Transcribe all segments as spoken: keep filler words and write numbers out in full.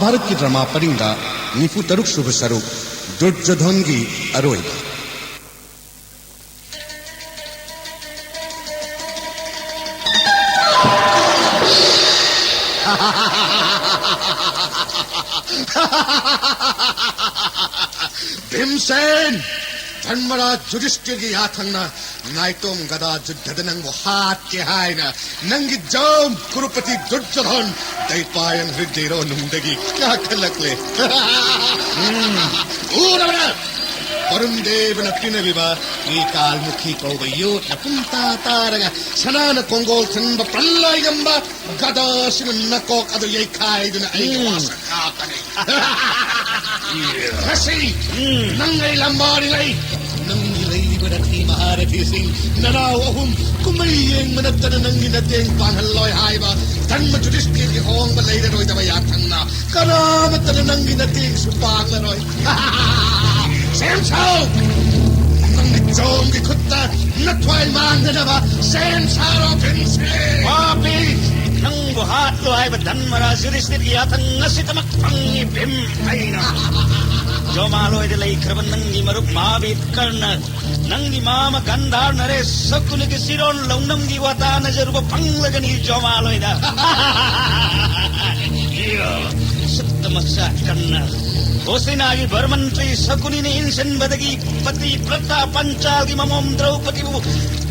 ꯚꯥꯔꯠꯀꯤ ꯗ꯭ꯔꯃꯥ ꯄꯔꯤꯡꯗ ꯅꯤꯐꯨ ꯇꯔꯨꯛ ꯁꯨꯕ ꯁꯔꯨꯛ, ꯗꯨꯔꯖꯣꯙꯟꯒꯤ ꯑꯔꯣꯏꯕ꯫ ꯚꯤꯝꯁꯦꯟ! ꯙꯔꯃꯔꯥꯖ ꯌꯨꯙꯤꯁꯊꯤꯔꯒꯤ ꯌꯥꯊꯪꯅ ꯅꯥꯏꯇꯣꯝ ꯒꯗꯥ ꯌꯨꯗꯙꯗ ꯅꯪꯕꯨ ꯍꯥꯠꯀꯦ ꯍꯥꯏꯅ ꯅꯪꯒꯤ ꯖꯣꯝ ꯀꯨꯔꯨꯄꯇꯤ ꯗꯨꯔꯖꯣꯙꯟ ꯗꯩꯄꯥꯌꯟ ꯍ꯭ꯔꯤꯗꯦꯔꯣꯅꯨꯡꯗꯒꯤ ꯀꯥꯈꯠꯂꯛꯂꯦ꯫ ꯎꯝ, ꯎꯔꯕ꯭ꯔꯥ? ꯕꯔꯨꯟ ꯗꯦꯕꯅ ꯄꯤꯅꯕꯤꯕ ꯀ꯭ꯔꯤꯀꯥꯜꯃꯨꯈꯤ ꯀꯧꯕ ꯌꯣꯠꯅ ꯄꯨꯡꯇꯥ ꯇꯥꯔꯒ ꯁꯅꯥꯅ ꯀꯣꯡꯒꯣꯜ ꯊꯤꯟꯕ ꯄ꯭ꯔꯂꯌꯒꯝꯕ ꯒꯗꯥꯁꯤꯅ ꯅꯀꯣꯛ ꯑꯗꯨ ꯌꯩꯈꯥꯏꯗꯨꯅ ꯑꯩꯒꯤ ꯎꯝ꯫ ꯋꯥꯁꯛ ꯍꯥꯞꯄꯅꯤ꯫ ꯉꯁꯤ ꯎꯝ꯫ ꯅꯪ ꯑꯩ ꯂꯝꯕꯥꯔꯤ ꯂꯩ꯫ ꯅꯪꯒꯤ ꯂꯩꯔꯤꯕ ꯔꯊꯤ ꯃꯍꯥꯔꯊꯤꯁꯤꯡ, ꯅꯅꯥꯎ ꯑꯍꯨꯝ ꯀꯨꯝꯍꯩ ꯌꯦꯡꯕ ꯅꯠꯇꯅ ꯅꯪꯒꯤ ꯅꯇꯦꯡ ꯄꯥꯡꯍꯜꯂꯣꯏ ꯍꯥꯏꯕ ꯙꯔꯃ ꯌꯨꯙꯤꯁꯊꯤꯔꯒꯤ ꯑꯍꯣꯡꯕ ꯂꯩꯔꯔꯣꯏꯗꯕ ꯌꯥꯊꯪꯅ ꯀꯅꯥꯃꯠꯇꯅ ꯅꯪꯒꯤ ꯅꯇꯦꯡꯁꯨ ꯄꯥꯡꯂꯔꯣꯏ꯫ ꯁꯦꯝ ꯁꯥꯎ! ꯅꯪꯒꯤ ꯖꯣꯝꯒꯤ ꯈꯨꯠꯇ ꯅꯊ꯭ꯋꯥꯏ ꯃꯥꯡꯗꯅꯕ ꯁꯦꯝ ꯁꯥꯔꯣ, ꯚꯤꯝꯁꯦꯟ! ꯄꯥꯄꯤ! ꯅꯪꯕꯨ ꯍꯥꯠꯂꯣ ꯍꯥꯏꯕ ꯙꯔꯃꯔꯥꯖ ꯌꯨꯙꯤꯁꯊꯤꯔꯒꯤ ꯌꯥꯊꯪ ꯉꯁꯤꯗꯃꯛ ꯐꯪꯉꯤ, ꯚꯤꯝ꯫ ꯑꯩꯅ ꯖꯣꯃꯥꯂꯣꯏꯗ ꯂꯩꯈ꯭ꯔꯕ ꯅꯪꯒꯤ ꯃꯔꯨꯞ ꯃꯍꯥꯕꯤꯔ ꯀꯔꯅ, ꯅꯪꯒꯤ ꯃꯥꯃ ꯒꯟꯙꯥꯔ ꯅꯔꯦꯁ ꯁꯀꯨꯅꯤꯒꯤ ꯁꯤꯔꯣꯟ ꯂꯧꯅꯝꯒꯤ ꯋꯥꯇꯥꯅꯖꯔꯨꯕ ꯐꯪꯂꯒꯅꯤ ꯖꯣꯃꯥꯂꯣꯏꯗ꯫ ꯁꯨꯠꯇ ꯃꯆꯥ ꯀꯔꯅ, ꯍꯣꯁꯤꯅꯥꯒꯤ ꯕꯔꯃꯟꯇ꯭ꯔꯤ ꯁꯀꯨꯅꯤꯅ ꯏꯟꯁꯤꯟꯕꯗꯒꯤ ꯄꯇꯤ ꯄ꯭ꯔꯇꯥ ꯄꯟꯆꯥꯜꯒꯤ ꯃꯃꯣꯝ ꯗ꯭ꯔꯧꯄꯗꯤꯕꯨ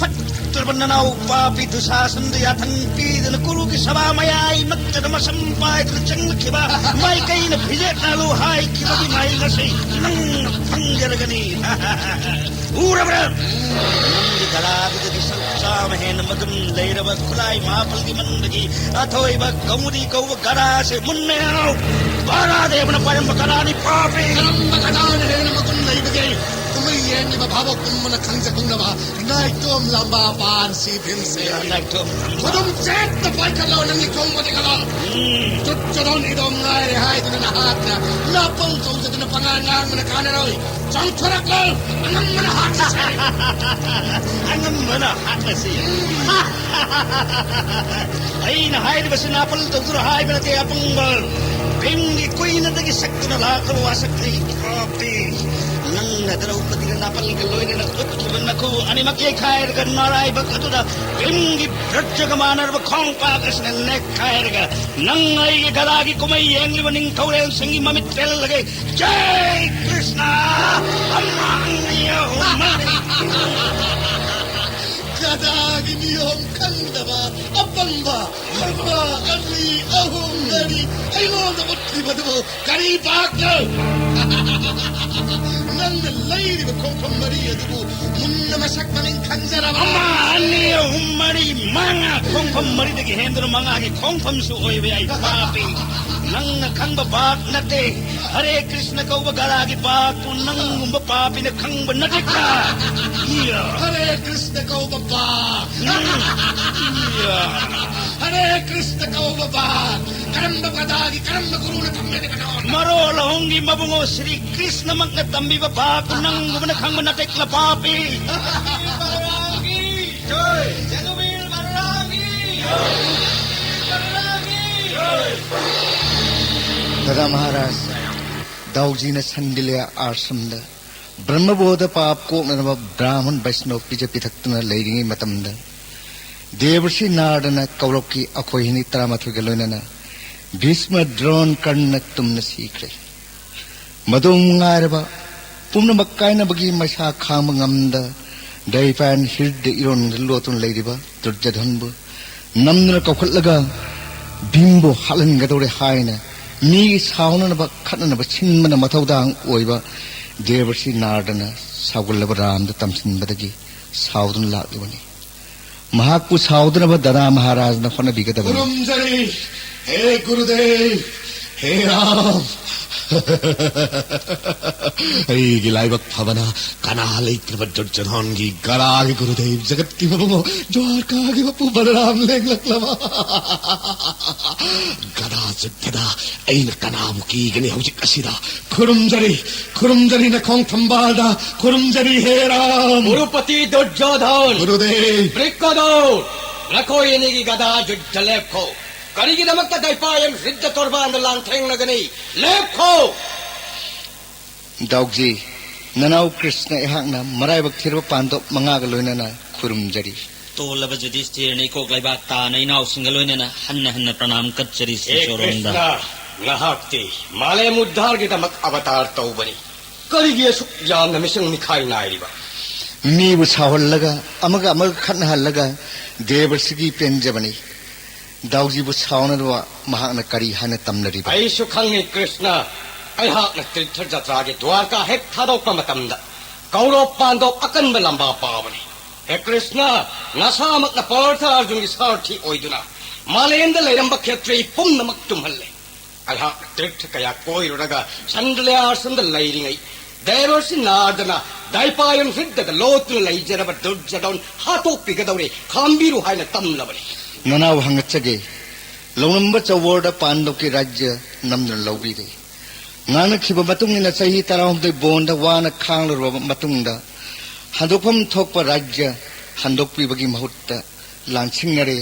ꯐꯠꯇ꯭ꯔꯕ ꯅꯅꯥꯎ ꯄꯥꯄꯤ ꯗꯨꯁꯥꯁꯟꯗ ꯌꯥꯊꯪ ꯄꯤꯗꯨꯅ ꯀꯨꯔꯨꯒꯤ ꯁꯚꯥ ꯃꯌꯥꯏꯃꯛꯇꯗ ꯃꯁꯝ ꯄꯥꯏꯗꯨꯅ ꯆꯪꯂꯛꯈꯤꯕ ꯃꯥꯏꯀꯩꯅ ꯐꯤꯖꯦꯠ ꯅꯥꯂꯨ ꯍꯥꯏꯈꯤꯕꯒꯤ ꯃꯍꯩ ꯉꯁꯤ ꯅꯪꯅ ꯐꯪꯖꯔꯒꯅꯤ꯫ ꯎꯔꯕ꯭ꯔꯥ? ꯅꯪꯒꯤ ꯒꯂꯥꯗꯨꯗꯒꯤ ꯁꯔꯨꯛ ꯆꯥꯝꯃ ꯍꯦꯟꯅ ꯃꯒꯨꯟ ꯂꯩꯔꯕ ꯈꯨꯠꯂꯥꯏ ꯃꯥꯄꯜꯒꯤ ꯃꯅꯨꯡꯗꯒꯤ ꯑꯊꯣꯏꯕ ꯀꯧꯃꯨꯗꯤ ꯀꯧꯕ ꯒꯗꯥꯁꯦ ꯃꯨꯟꯅ ꯌꯥꯎ꯫ ꯕꯥꯔꯥꯗꯦꯕꯅ ꯄꯥꯏꯔꯝꯕ ꯒꯗꯥꯅꯤ ꯄꯥꯄꯤ꯫ ꯀꯔꯝꯕ ꯒꯗꯥꯅ ꯍꯦꯟꯅ ꯃꯒꯨꯟ ꯂꯩꯕꯒꯦ? ꯀꯨꯝꯍꯩ ꯌꯦꯡꯂꯤꯕ ꯚꯥꯕꯣꯛ ꯄꯨꯝꯕꯅ ꯈꯪꯖꯍꯧꯅꯕ ꯅꯥꯏꯇꯣꯝ ꯂꯥꯝꯕꯥ ꯄꯥꯟꯁꯤ ꯚꯤꯝꯁꯦꯟ꯫ ꯅꯥꯏꯇꯣꯝ ꯂꯥꯝꯕꯥ꯫ ꯈꯨꯗꯨꯝ ꯆꯦꯠꯅ ꯄꯥꯏꯈꯠꯂꯣ ꯅꯪꯒꯤ ꯈꯣꯡꯕꯗꯤ ꯀꯂꯣ꯫ ꯎꯝ꯫ ꯗꯨꯔꯖꯣꯙꯟ ꯏꯗꯣꯝ ꯉꯥꯏꯔꯦ ꯍꯥꯏꯗꯨꯅ ꯅꯍꯥꯛꯅ ꯅꯥꯄꯜ ꯇꯧꯖꯗꯨꯅ ꯄꯉꯥꯡ ꯉꯥꯡꯕꯅ ꯀꯥꯟꯅꯔꯣꯏ꯫ ꯆꯣꯡꯊꯣꯔꯛꯂꯣ, ꯑꯉꯝꯕꯅ ꯍꯥꯠꯂꯁꯤ꯫ ꯑꯉꯝꯕꯅ ꯍꯥꯠꯂꯁꯤ꯫ ꯑꯩꯅ ꯍꯥꯏꯔꯤꯕꯁꯤ ꯅꯥꯄꯜ ꯇꯧꯗꯨꯅ ꯍꯥꯏꯕ ꯅꯠꯇꯦ, ꯑꯄꯪꯕ꯫ ꯚꯤꯝꯒꯤ ꯀꯨꯏꯅꯗꯒꯤ ꯁꯛꯇꯨꯅ ꯂꯥꯛꯂꯕ ꯋꯥꯁꯛꯅꯤ꯫ ꯄꯥꯄꯤ, ꯅꯪꯅ ꯗ꯭ꯔꯧꯄꯗꯤꯒ ꯅꯥꯄꯜꯒ ꯂꯣꯏꯅꯅ ꯎꯠꯈꯤꯕ ꯅꯈꯨ ꯑꯅꯤꯃꯛ ꯌꯩꯈꯥꯏꯔꯒ ꯅꯥꯔꯥꯏꯕꯛ ꯑꯗꯨꯗ ꯚꯤꯝꯒꯤ ꯕ꯭ꯔꯖꯒ ꯃꯥꯟꯅꯔꯕ ꯈꯣꯡꯄꯥꯛ ꯑꯁꯤꯅ ꯅꯦꯛꯈꯥꯏꯔꯒ ꯅꯪ ꯑꯩꯒꯤ ꯒꯗꯥꯒꯤ ꯀꯨꯝꯍꯩ ꯌꯦꯡꯂꯤꯕ ꯅꯤꯡꯊꯧꯔꯦꯜꯁꯤꯡꯒꯤ ꯃꯃꯤꯠ ꯄꯦꯜꯂꯒ, "ꯖꯩ ꯀ꯭ꯔꯤꯁꯅ!" ꯑꯃꯥꯡ ꯑꯅꯤ ꯑꯍꯨꯝ ꯃꯔꯤ꯫ ꯒꯗꯥꯒꯤ ꯅꯤꯌꯣꯝ ꯈꯪꯗꯕ ꯑꯄꯪꯕ! ꯑꯃ, ꯑꯅꯤ, ꯑꯍꯨꯝ, ꯃꯔꯤ, ꯑꯩꯉꯣꯟꯗ ꯎꯠꯂꯤꯕꯗꯨꯕꯨ ꯀꯔꯤ ꯄꯥꯛꯅꯣ? ꯅꯪꯅ ꯂꯩꯔꯤꯕ ꯈꯣꯡꯐꯝ ꯃꯔꯤ ꯑꯗꯨꯕꯨ ꯃꯨꯟꯅ ꯃꯁꯛ ꯃꯃꯤꯡ ꯈꯪꯖꯔꯕ? ꯑꯃ, ꯑꯅꯤ, ꯑꯍꯨꯝ, ꯃꯔꯤ, ꯃꯉꯥ꯫ ꯈꯣꯡꯐꯝ ꯃꯔꯤꯗꯒꯤ ꯍꯦꯟꯗꯨꯅ ꯃꯉꯥꯒꯤ ꯈꯣꯡꯐꯝꯁꯨ ꯑꯣꯏꯕ ꯌꯥꯏ, ꯄꯥꯄꯤ꯫ ꯅꯪꯅ ꯈꯪꯕ ꯄꯥꯛ ꯅꯠꯇꯦ꯫ ꯍꯔꯦ ꯀ꯭ꯔꯤꯁꯅ ꯀꯧꯕ ꯒꯗꯥꯒꯤ ꯄꯥꯛꯄꯨ ꯅꯪꯒꯨꯝꯕ ꯄꯥꯄꯤꯅ ꯈꯪꯕ ꯅꯠꯇꯦꯀ꯫ ꯏꯌꯥ꯫ ꯍꯔꯦ ꯀ꯭ꯔꯤꯁꯅ ꯀꯧꯕ ꯄꯥꯛ꯫ ꯎꯝ꯫ ꯏꯌꯥ꯫ ꯍꯔꯦ ꯀ꯭ꯔꯤꯁꯅ ꯀꯧꯕ ꯄꯥꯛ꯫ ꯀꯔꯝꯕ ꯒꯗꯥꯒꯤ ꯀꯔꯝꯕ ꯒꯨꯔꯨꯅ ꯇꯝꯕꯤꯔꯤꯕꯅꯣ? ꯃꯔꯣꯜ ꯑꯍꯨꯝꯒꯤ ꯃꯕꯨꯡꯉꯣ ꯁ꯭ꯔꯤ ꯀ꯭ꯔꯤꯁꯅꯃꯛꯅ ꯇꯝꯕꯤꯕ ꯄꯥꯛꯄꯨ ꯅꯪꯒꯨꯝꯕꯅ ꯈꯪꯕ ꯅꯠꯇꯦꯀ, ꯄꯥꯄꯤ꯫ ꯕꯂꯔꯥꯝꯒꯤ ꯖꯣꯏ! ꯖꯅꯨꯕꯤꯔ ꯕꯂꯔꯥꯝꯒꯤ ꯖꯣꯏ! ꯕꯂꯔꯥꯝꯒꯤ ꯖꯣꯏ! ꯗꯥꯗꯥ ꯃꯍꯥꯔꯥꯖ, ꯗꯥꯎꯖꯤꯅ ꯁꯟꯗꯤꯂꯤꯌꯥ ꯑꯥꯁ꯭ꯔꯝꯗ ꯕ꯭ꯔꯍ꯭ꯃꯕꯣꯙ ꯄꯥꯞ ꯀꯣꯛꯅꯅꯕ ꯕ꯭ꯔꯥꯍꯃꯟ ꯕꯩꯁꯅꯣꯞ ꯄꯤꯖ ꯄꯤꯊꯛꯇꯨꯅ ꯂꯩꯔꯤꯉꯩ ꯃꯇꯝꯗ, ꯗꯦꯕꯔꯁꯤ ꯅꯥꯔꯗꯅ ꯀꯧꯔꯛꯈꯤ, ꯑꯩꯈꯣꯏ ꯍꯤꯅꯤ ꯇꯔꯥꯃꯥꯊꯣꯏꯒ ꯂꯣꯏꯅꯅ ꯚꯤꯁꯃ, ꯗ꯭ꯔꯣꯟ, ꯀꯔꯅ ꯇꯨꯝꯅ ꯁꯤꯈ꯭ꯔꯦ꯫ ꯃꯗꯨ ꯉꯥꯏꯔꯕ ꯄꯨꯝꯅꯃꯛ ꯀꯥꯏꯅꯕꯒꯤ ꯃꯩꯁꯥ ꯈꯥꯡꯕ ꯉꯝꯗ ꯗꯩꯄꯥꯟ ꯍꯤꯔꯗ ꯏꯔꯣꯟꯗ ꯂꯣꯠꯇꯨꯅ ꯂꯩꯔꯤꯕ ꯗꯨꯔꯖꯣꯙꯟꯕꯨ ꯅꯝꯗꯨꯅ ꯀꯧꯈꯠꯂꯒ ꯚꯤꯝꯕꯨ ꯍꯥꯠꯍꯟꯒꯗꯧꯔꯦ ꯍꯥꯏꯅ ꯃꯤꯒꯤ ꯁꯥꯎꯅꯅꯕ, ꯈꯠꯅꯅꯕ ꯁꯤꯟꯕꯅ ꯃꯊꯧꯗꯥꯡ ꯑꯣꯏꯕ ꯗꯦꯕꯔꯁꯤ ꯅꯥꯔꯗꯅ ꯁꯥꯎꯒꯜꯂꯕ ꯔꯥꯝꯗ ꯇꯝꯁꯤꯟꯕꯗꯒꯤ ꯁꯥꯎꯗꯨꯅ ꯂꯥꯛꯂꯤꯕꯅꯤ꯫ ꯃꯍꯥꯛꯄꯨ ꯁꯥꯎꯗꯅꯕ ꯗꯥꯗꯥ ꯃꯍꯥꯔꯥꯖꯅ ꯍꯣꯠꯅꯕꯤꯒꯗꯕꯅꯤ꯫ ꯈꯨꯔꯨꯝꯖꯔꯤ, ꯍꯦ ꯒꯨꯔꯨꯗꯦꯕ, ꯍꯦ ꯔꯥꯝ꯫ ꯑꯩꯒꯤ ꯂꯥꯏꯕꯛ ꯐꯕꯅ ꯀꯅꯥ ꯂꯩꯇ꯭ꯔꯕ ꯗꯨꯔꯖꯣꯙꯟꯒꯤ ꯒꯗꯥꯒꯤ ꯒꯨꯔꯨꯗꯦꯕ, ꯖꯒꯠꯀꯤ ꯃꯕꯨꯡꯉꯣ, ꯗ꯭ꯋꯥꯔꯀꯥꯒꯤ ꯃꯄꯨ ꯕꯂꯔꯥꯝ ꯂꯦꯡꯂꯛꯂꯕ꯫ ꯒꯗꯥ ꯌꯨꯗꯙꯗ ꯑꯩꯅ ꯀꯅꯥꯕꯨ ꯀꯤꯒꯅꯤ ꯍꯧꯖꯤꯛ ꯑꯁꯤꯗ? ꯈꯨꯔꯨꯝꯖꯔꯤ, ꯈꯨꯔꯨꯝꯖꯔꯤ ꯅꯈꯣꯡ ꯊꯝꯕꯥꯜꯗ, ꯈꯨꯔꯨꯝꯖꯔꯤ ꯍꯦ ꯔꯥꯝ꯫ ꯀꯨꯔꯨꯄꯇꯤ ꯗꯨꯔꯖꯣꯙꯟ꯫ ꯒꯨꯔꯨꯗꯦꯕ꯫ ꯕ꯭ꯔꯤꯛꯀꯗꯣ, ꯅꯈꯣꯏ ꯑꯅꯤꯒꯤ ꯒꯗꯥ ꯌꯨꯗꯙ ꯂꯦꯞꯈꯣ꯫ ꯀꯔꯤꯒꯤꯗꯃꯛꯇ ꯗꯥꯏꯄꯥꯌꯟ ꯔꯤꯗ ꯇꯣꯔꯕꯥꯟꯗ ꯂꯥꯟꯊꯦꯡꯅꯒꯅꯤ? ꯂꯦꯞꯈꯣ! ꯗꯥꯎꯖꯤ, ꯅꯅꯥꯎ ꯀ꯭ꯔꯤꯁꯅ ꯑꯩꯍꯥꯛꯅ ꯃꯔꯥꯏꯕꯛ ꯊꯤꯔꯕ ꯄꯥꯟꯗꯣꯞ ꯃꯉꯥꯒ ꯂꯣꯏꯅꯅ ꯈꯨꯔꯨꯝꯖꯔꯤ꯫ ꯇꯣꯜꯂꯕ ꯌꯨꯙꯤꯁꯊꯤꯔꯅ ꯏꯀꯣꯛ ꯂꯩꯕꯥꯛ ꯇꯥꯅ ꯏꯅꯥꯎꯁꯤꯡꯒ ꯂꯣꯏꯅꯅ ꯍꯟꯅ ꯍꯟꯅ ꯄ꯭ꯔꯅꯥꯝ ꯀꯠꯆꯔꯤ ꯍꯦ ꯁ꯭ꯔꯤꯁꯣꯔꯣꯝꯗ꯫ ꯀ꯭ꯔꯤꯁꯅ, ꯉꯥꯏꯍꯥꯛꯇꯤ ꯃꯥꯂꯦꯝ ꯎꯗ꯭ꯙꯥꯔꯒꯤꯗꯃꯛ ꯑꯕꯇꯥꯔ ꯇꯧꯕꯅꯤ꯫ ꯀꯔꯤꯒꯤ ꯑꯁꯨꯛ ꯌꯥꯝꯅ ꯃꯤꯆꯪ ꯃꯤꯈꯥꯏ ꯅꯥꯏꯔꯤꯕ? ꯃꯤꯕꯨ ꯁꯥꯎꯍꯜꯂꯒ, ꯑꯃꯒ ꯑꯃꯒ ꯈꯠꯅꯍꯜꯂꯒ ꯗꯦꯕꯔꯁꯤꯒꯤ ꯄꯦꯟꯖꯕꯅꯤ꯫ ꯗꯥꯎꯖꯤꯕꯨ ꯁꯥꯎꯅꯅꯕ ꯃꯍꯥꯛꯅ ꯀꯔꯤ ꯍꯥꯏꯅ ꯇꯝꯅꯔꯤꯕ? ꯑꯩꯁꯨ ꯈꯪꯏ ꯀ꯭ꯔꯤꯁꯅ꯫ ꯑꯩꯍꯥꯛꯅ ꯇꯤꯔꯊ ꯖꯇ꯭ꯔꯥꯒꯤ ꯗ꯭ꯋꯥꯔꯀꯥ ꯍꯦꯛ ꯊꯥꯗꯣꯛꯄ ꯃꯇꯝꯗ ꯀꯧꯔꯕ ꯄꯥꯟꯗꯣꯞ ꯑꯀꯟꯕ ꯂꯝꯕꯥ ꯄꯥꯕꯅꯤ꯫ ꯍꯦ ꯀ꯭ꯔꯤꯁꯅ, ꯅꯁꯥꯃꯛꯅ ꯄꯥꯔꯊ ꯑꯔꯖꯨꯟꯒꯤ ꯁꯥꯔꯊꯤ ꯑꯣꯏꯗꯨꯅ ꯃꯥꯂꯦꯝꯗ ꯂꯩꯔꯝꯕ ꯈꯦꯇ꯭ꯔꯤ ꯄꯨꯝꯅꯃꯛ ꯇꯨꯝꯍꯜꯂꯦ꯫ ꯑꯩꯍꯥꯛꯅ ꯇꯤꯔꯊ ꯀꯌꯥ ꯀꯣꯏꯔꯨꯔꯒ ꯁꯟꯗ꯭ꯔꯂꯌꯥꯁꯟꯗ ꯂꯩꯔꯤꯉꯩ ꯗꯦꯕꯔꯁꯤ ꯅꯥꯔꯗꯅ ꯗꯥꯏꯄꯥꯌꯟ ꯍ꯭ꯔꯤꯗꯗ ꯂꯣꯠꯇꯨꯅ ꯂꯩꯖꯔꯕ ꯗꯨꯔꯖꯗꯣꯟ ꯍꯥꯠꯇꯣꯛꯄꯤꯒꯗꯧꯔꯦ, ꯈꯥꯝꯕꯤꯔꯨ ꯍꯥꯏꯅ ꯇꯝꯂꯕꯅꯤ꯫ ꯅꯅꯥꯎ ꯍꯪꯒꯠꯆꯒꯦ, ꯂꯧꯅꯝꯕ ꯆꯧꯕꯣꯔꯗ ꯄꯥꯟꯗꯣꯞꯀꯤ ꯔꯥꯖ꯭ꯌ ꯅꯝꯗꯨꯅ ꯂꯧꯕꯤꯔꯦ꯫ ꯉꯥꯡꯅꯈꯤꯕ ꯃꯇꯨꯡ ꯏꯟꯅ ꯆꯍꯤ ꯇꯔꯥꯍꯨꯝꯗꯣꯏ ꯕꯣꯟꯗ ꯋꯥꯅ ꯈꯥꯡꯂꯨꯔꯕ ꯃꯇꯨꯡꯗ ꯍꯟꯗꯣꯛꯐꯝ ꯊꯣꯛꯄ ꯔꯥꯖ꯭ꯌ ꯍꯟꯗꯣꯛꯄꯤꯕꯒꯤ ꯃꯍꯨꯠꯇ ꯂꯥꯟꯁꯤꯡꯅꯔꯦ꯫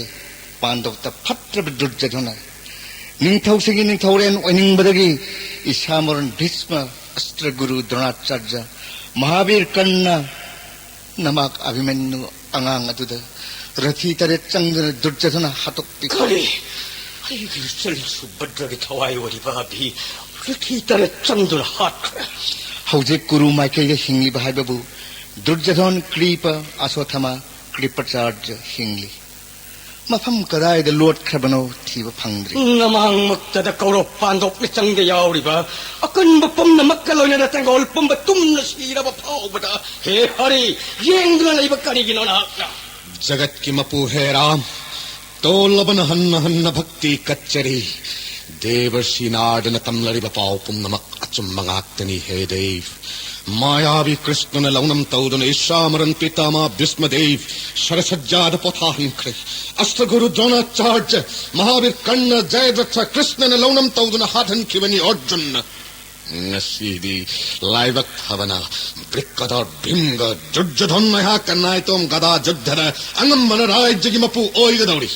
ꯄꯥꯟꯗꯣꯞꯇ ꯐꯠꯇ꯭ꯔꯕ ꯗꯨꯔꯖꯗꯣꯟꯅ ꯅꯤꯡꯊꯧꯁꯤꯡꯒꯤ ꯅꯤꯡꯊꯧꯔꯦꯟ ꯑꯣꯏꯅꯤꯡꯕꯗꯒꯤ ꯏꯁꯥꯃꯔꯣꯟ ꯚꯤꯁꯃ, ꯑꯁꯇ꯭ꯔꯒꯨꯔꯨ ꯗ꯭ꯔꯣꯅꯥꯆꯥꯔꯖ, ꯃꯍꯥꯕꯤꯔ ꯀꯔꯅ, ꯅꯃꯥꯛ ꯑꯚꯤꯃꯟꯌꯨ ꯑꯉꯥꯡ ꯑꯗꯨꯗ ꯔꯊꯤ ꯇꯔꯦꯠ ꯆꯪꯗꯨꯅ ꯗꯨꯔꯖꯗꯣꯟꯅ ꯍꯥꯠꯇꯣꯛꯄꯤ꯫ ꯀꯔꯤ? ꯑꯩꯒꯤ ꯏꯆꯜ ꯁꯨꯚꯗ꯭ꯔꯒꯤ ꯊꯋꯥꯏ ꯑꯣꯏꯔꯤꯕ ꯑꯚꯤ ꯔꯊꯤ ꯇꯔꯦꯠ ꯆꯪꯗꯨꯅ ꯍꯥꯠꯈ꯭ꯔꯦ꯫ ꯍꯧꯖꯤꯛ ꯀꯨꯔꯨ ꯃꯥꯏꯀꯩꯗ ꯍꯤꯡꯂꯤꯕ ꯍꯥꯏꯕꯕꯨ ꯗꯨꯔꯖꯗꯣꯟ, ꯀ꯭ꯔꯤꯄ, ꯑꯁꯣꯊꯥꯃ, ꯀ꯭ꯔꯤꯄꯥꯆꯥꯔꯖ ꯍꯤꯡꯂꯤ꯫ ꯃꯐꯝ ꯀꯗꯥꯏꯗ ꯂꯣꯠꯈ꯭ꯔꯕꯅꯣ ꯊꯤꯕ ꯐꯪꯗ꯭ꯔꯤ꯫ ꯅꯃꯥꯡꯃꯛꯇꯗ ꯀꯧꯔꯕ ꯄꯥꯟꯗꯣꯞ ꯃꯤꯆꯪꯗ ꯌꯥꯎꯔꯤꯕ ꯑꯀꯟꯕ ꯄꯨꯝꯅꯃꯛꯀ ꯂꯣꯏꯅꯅ ꯇꯦꯡꯒꯣꯜ ꯄꯨꯝꯕ ꯇꯨꯝꯅ ꯁꯤꯔꯕ ꯐꯥꯎꯕꯗ, ꯍꯦ ꯍꯔꯤ, ꯌꯦꯡꯗꯨꯅ ꯂꯩꯕ ꯀꯔꯤꯒꯤꯅꯣ ꯅꯍꯥꯛꯅ? ꯖꯒꯠꯀꯤ ꯃꯄꯨ ꯍꯦ ꯔꯥꯝ, ꯇꯣꯜꯂꯕꯅ ꯍꯟꯅ ꯍꯟꯅ ꯚꯛꯇꯤ ꯀꯠꯆꯔꯤ꯫ ꯗꯦꯕꯔꯁꯤ ꯅꯥꯔꯗꯅ ꯇꯝꯂꯔꯤꯕ ꯄꯥꯎ ꯄꯨꯝꯅꯃꯛ ꯑꯆꯨꯝꯕ ꯉꯥꯛꯇꯅꯤ ꯍꯦ ꯗꯦꯕ꯫ ꯃꯥꯌꯥꯕꯤ ꯀ꯭ꯔꯤꯁꯅꯅ ꯂꯧꯅꯝ ꯇꯧꯗꯨꯅ ꯏꯁꯥꯃꯔꯟ ꯄꯤꯇꯥꯃꯥ ꯚꯤꯁꯃꯗꯦꯕ ꯁꯔꯁꯖ꯭ꯌꯥꯗ ꯄꯣꯊꯥꯍꯟꯈ꯭ꯔꯦ꯫ ꯑꯁ꯭ꯇ꯭ꯔꯒꯨꯔꯨ ꯗ꯭ꯔꯣꯅꯥꯆꯥꯔꯖ, ꯃꯍꯥꯕꯤꯔ ꯀꯔꯅ, ꯖꯌꯗ꯭ꯔꯊ ꯀ꯭ꯔꯤꯁꯅꯅ ꯂꯧꯅꯝ ꯇꯧꯗꯨꯅ ꯍꯥꯠꯍꯟꯈꯤꯕꯅꯤ ꯑꯔꯖꯨꯟꯅ꯫ ꯉꯁꯤꯗꯤ ꯂꯥꯏꯕꯛ ꯐꯕꯅ ꯕ꯭ꯔꯤꯛꯀꯗꯔ ꯚꯤꯝꯒ ꯗꯨꯔꯖꯣꯙꯟ ꯑꯩꯍꯥꯛꯀ ꯅꯥꯏꯇꯣꯝ ꯒꯗꯥ ꯌꯨꯗ꯭ꯙꯗ ꯑꯉꯝꯕꯅ ꯔꯥꯖ꯭ꯌꯒꯤ ꯃꯄꯨ ꯑꯣꯏꯒꯗꯧꯔꯤ꯫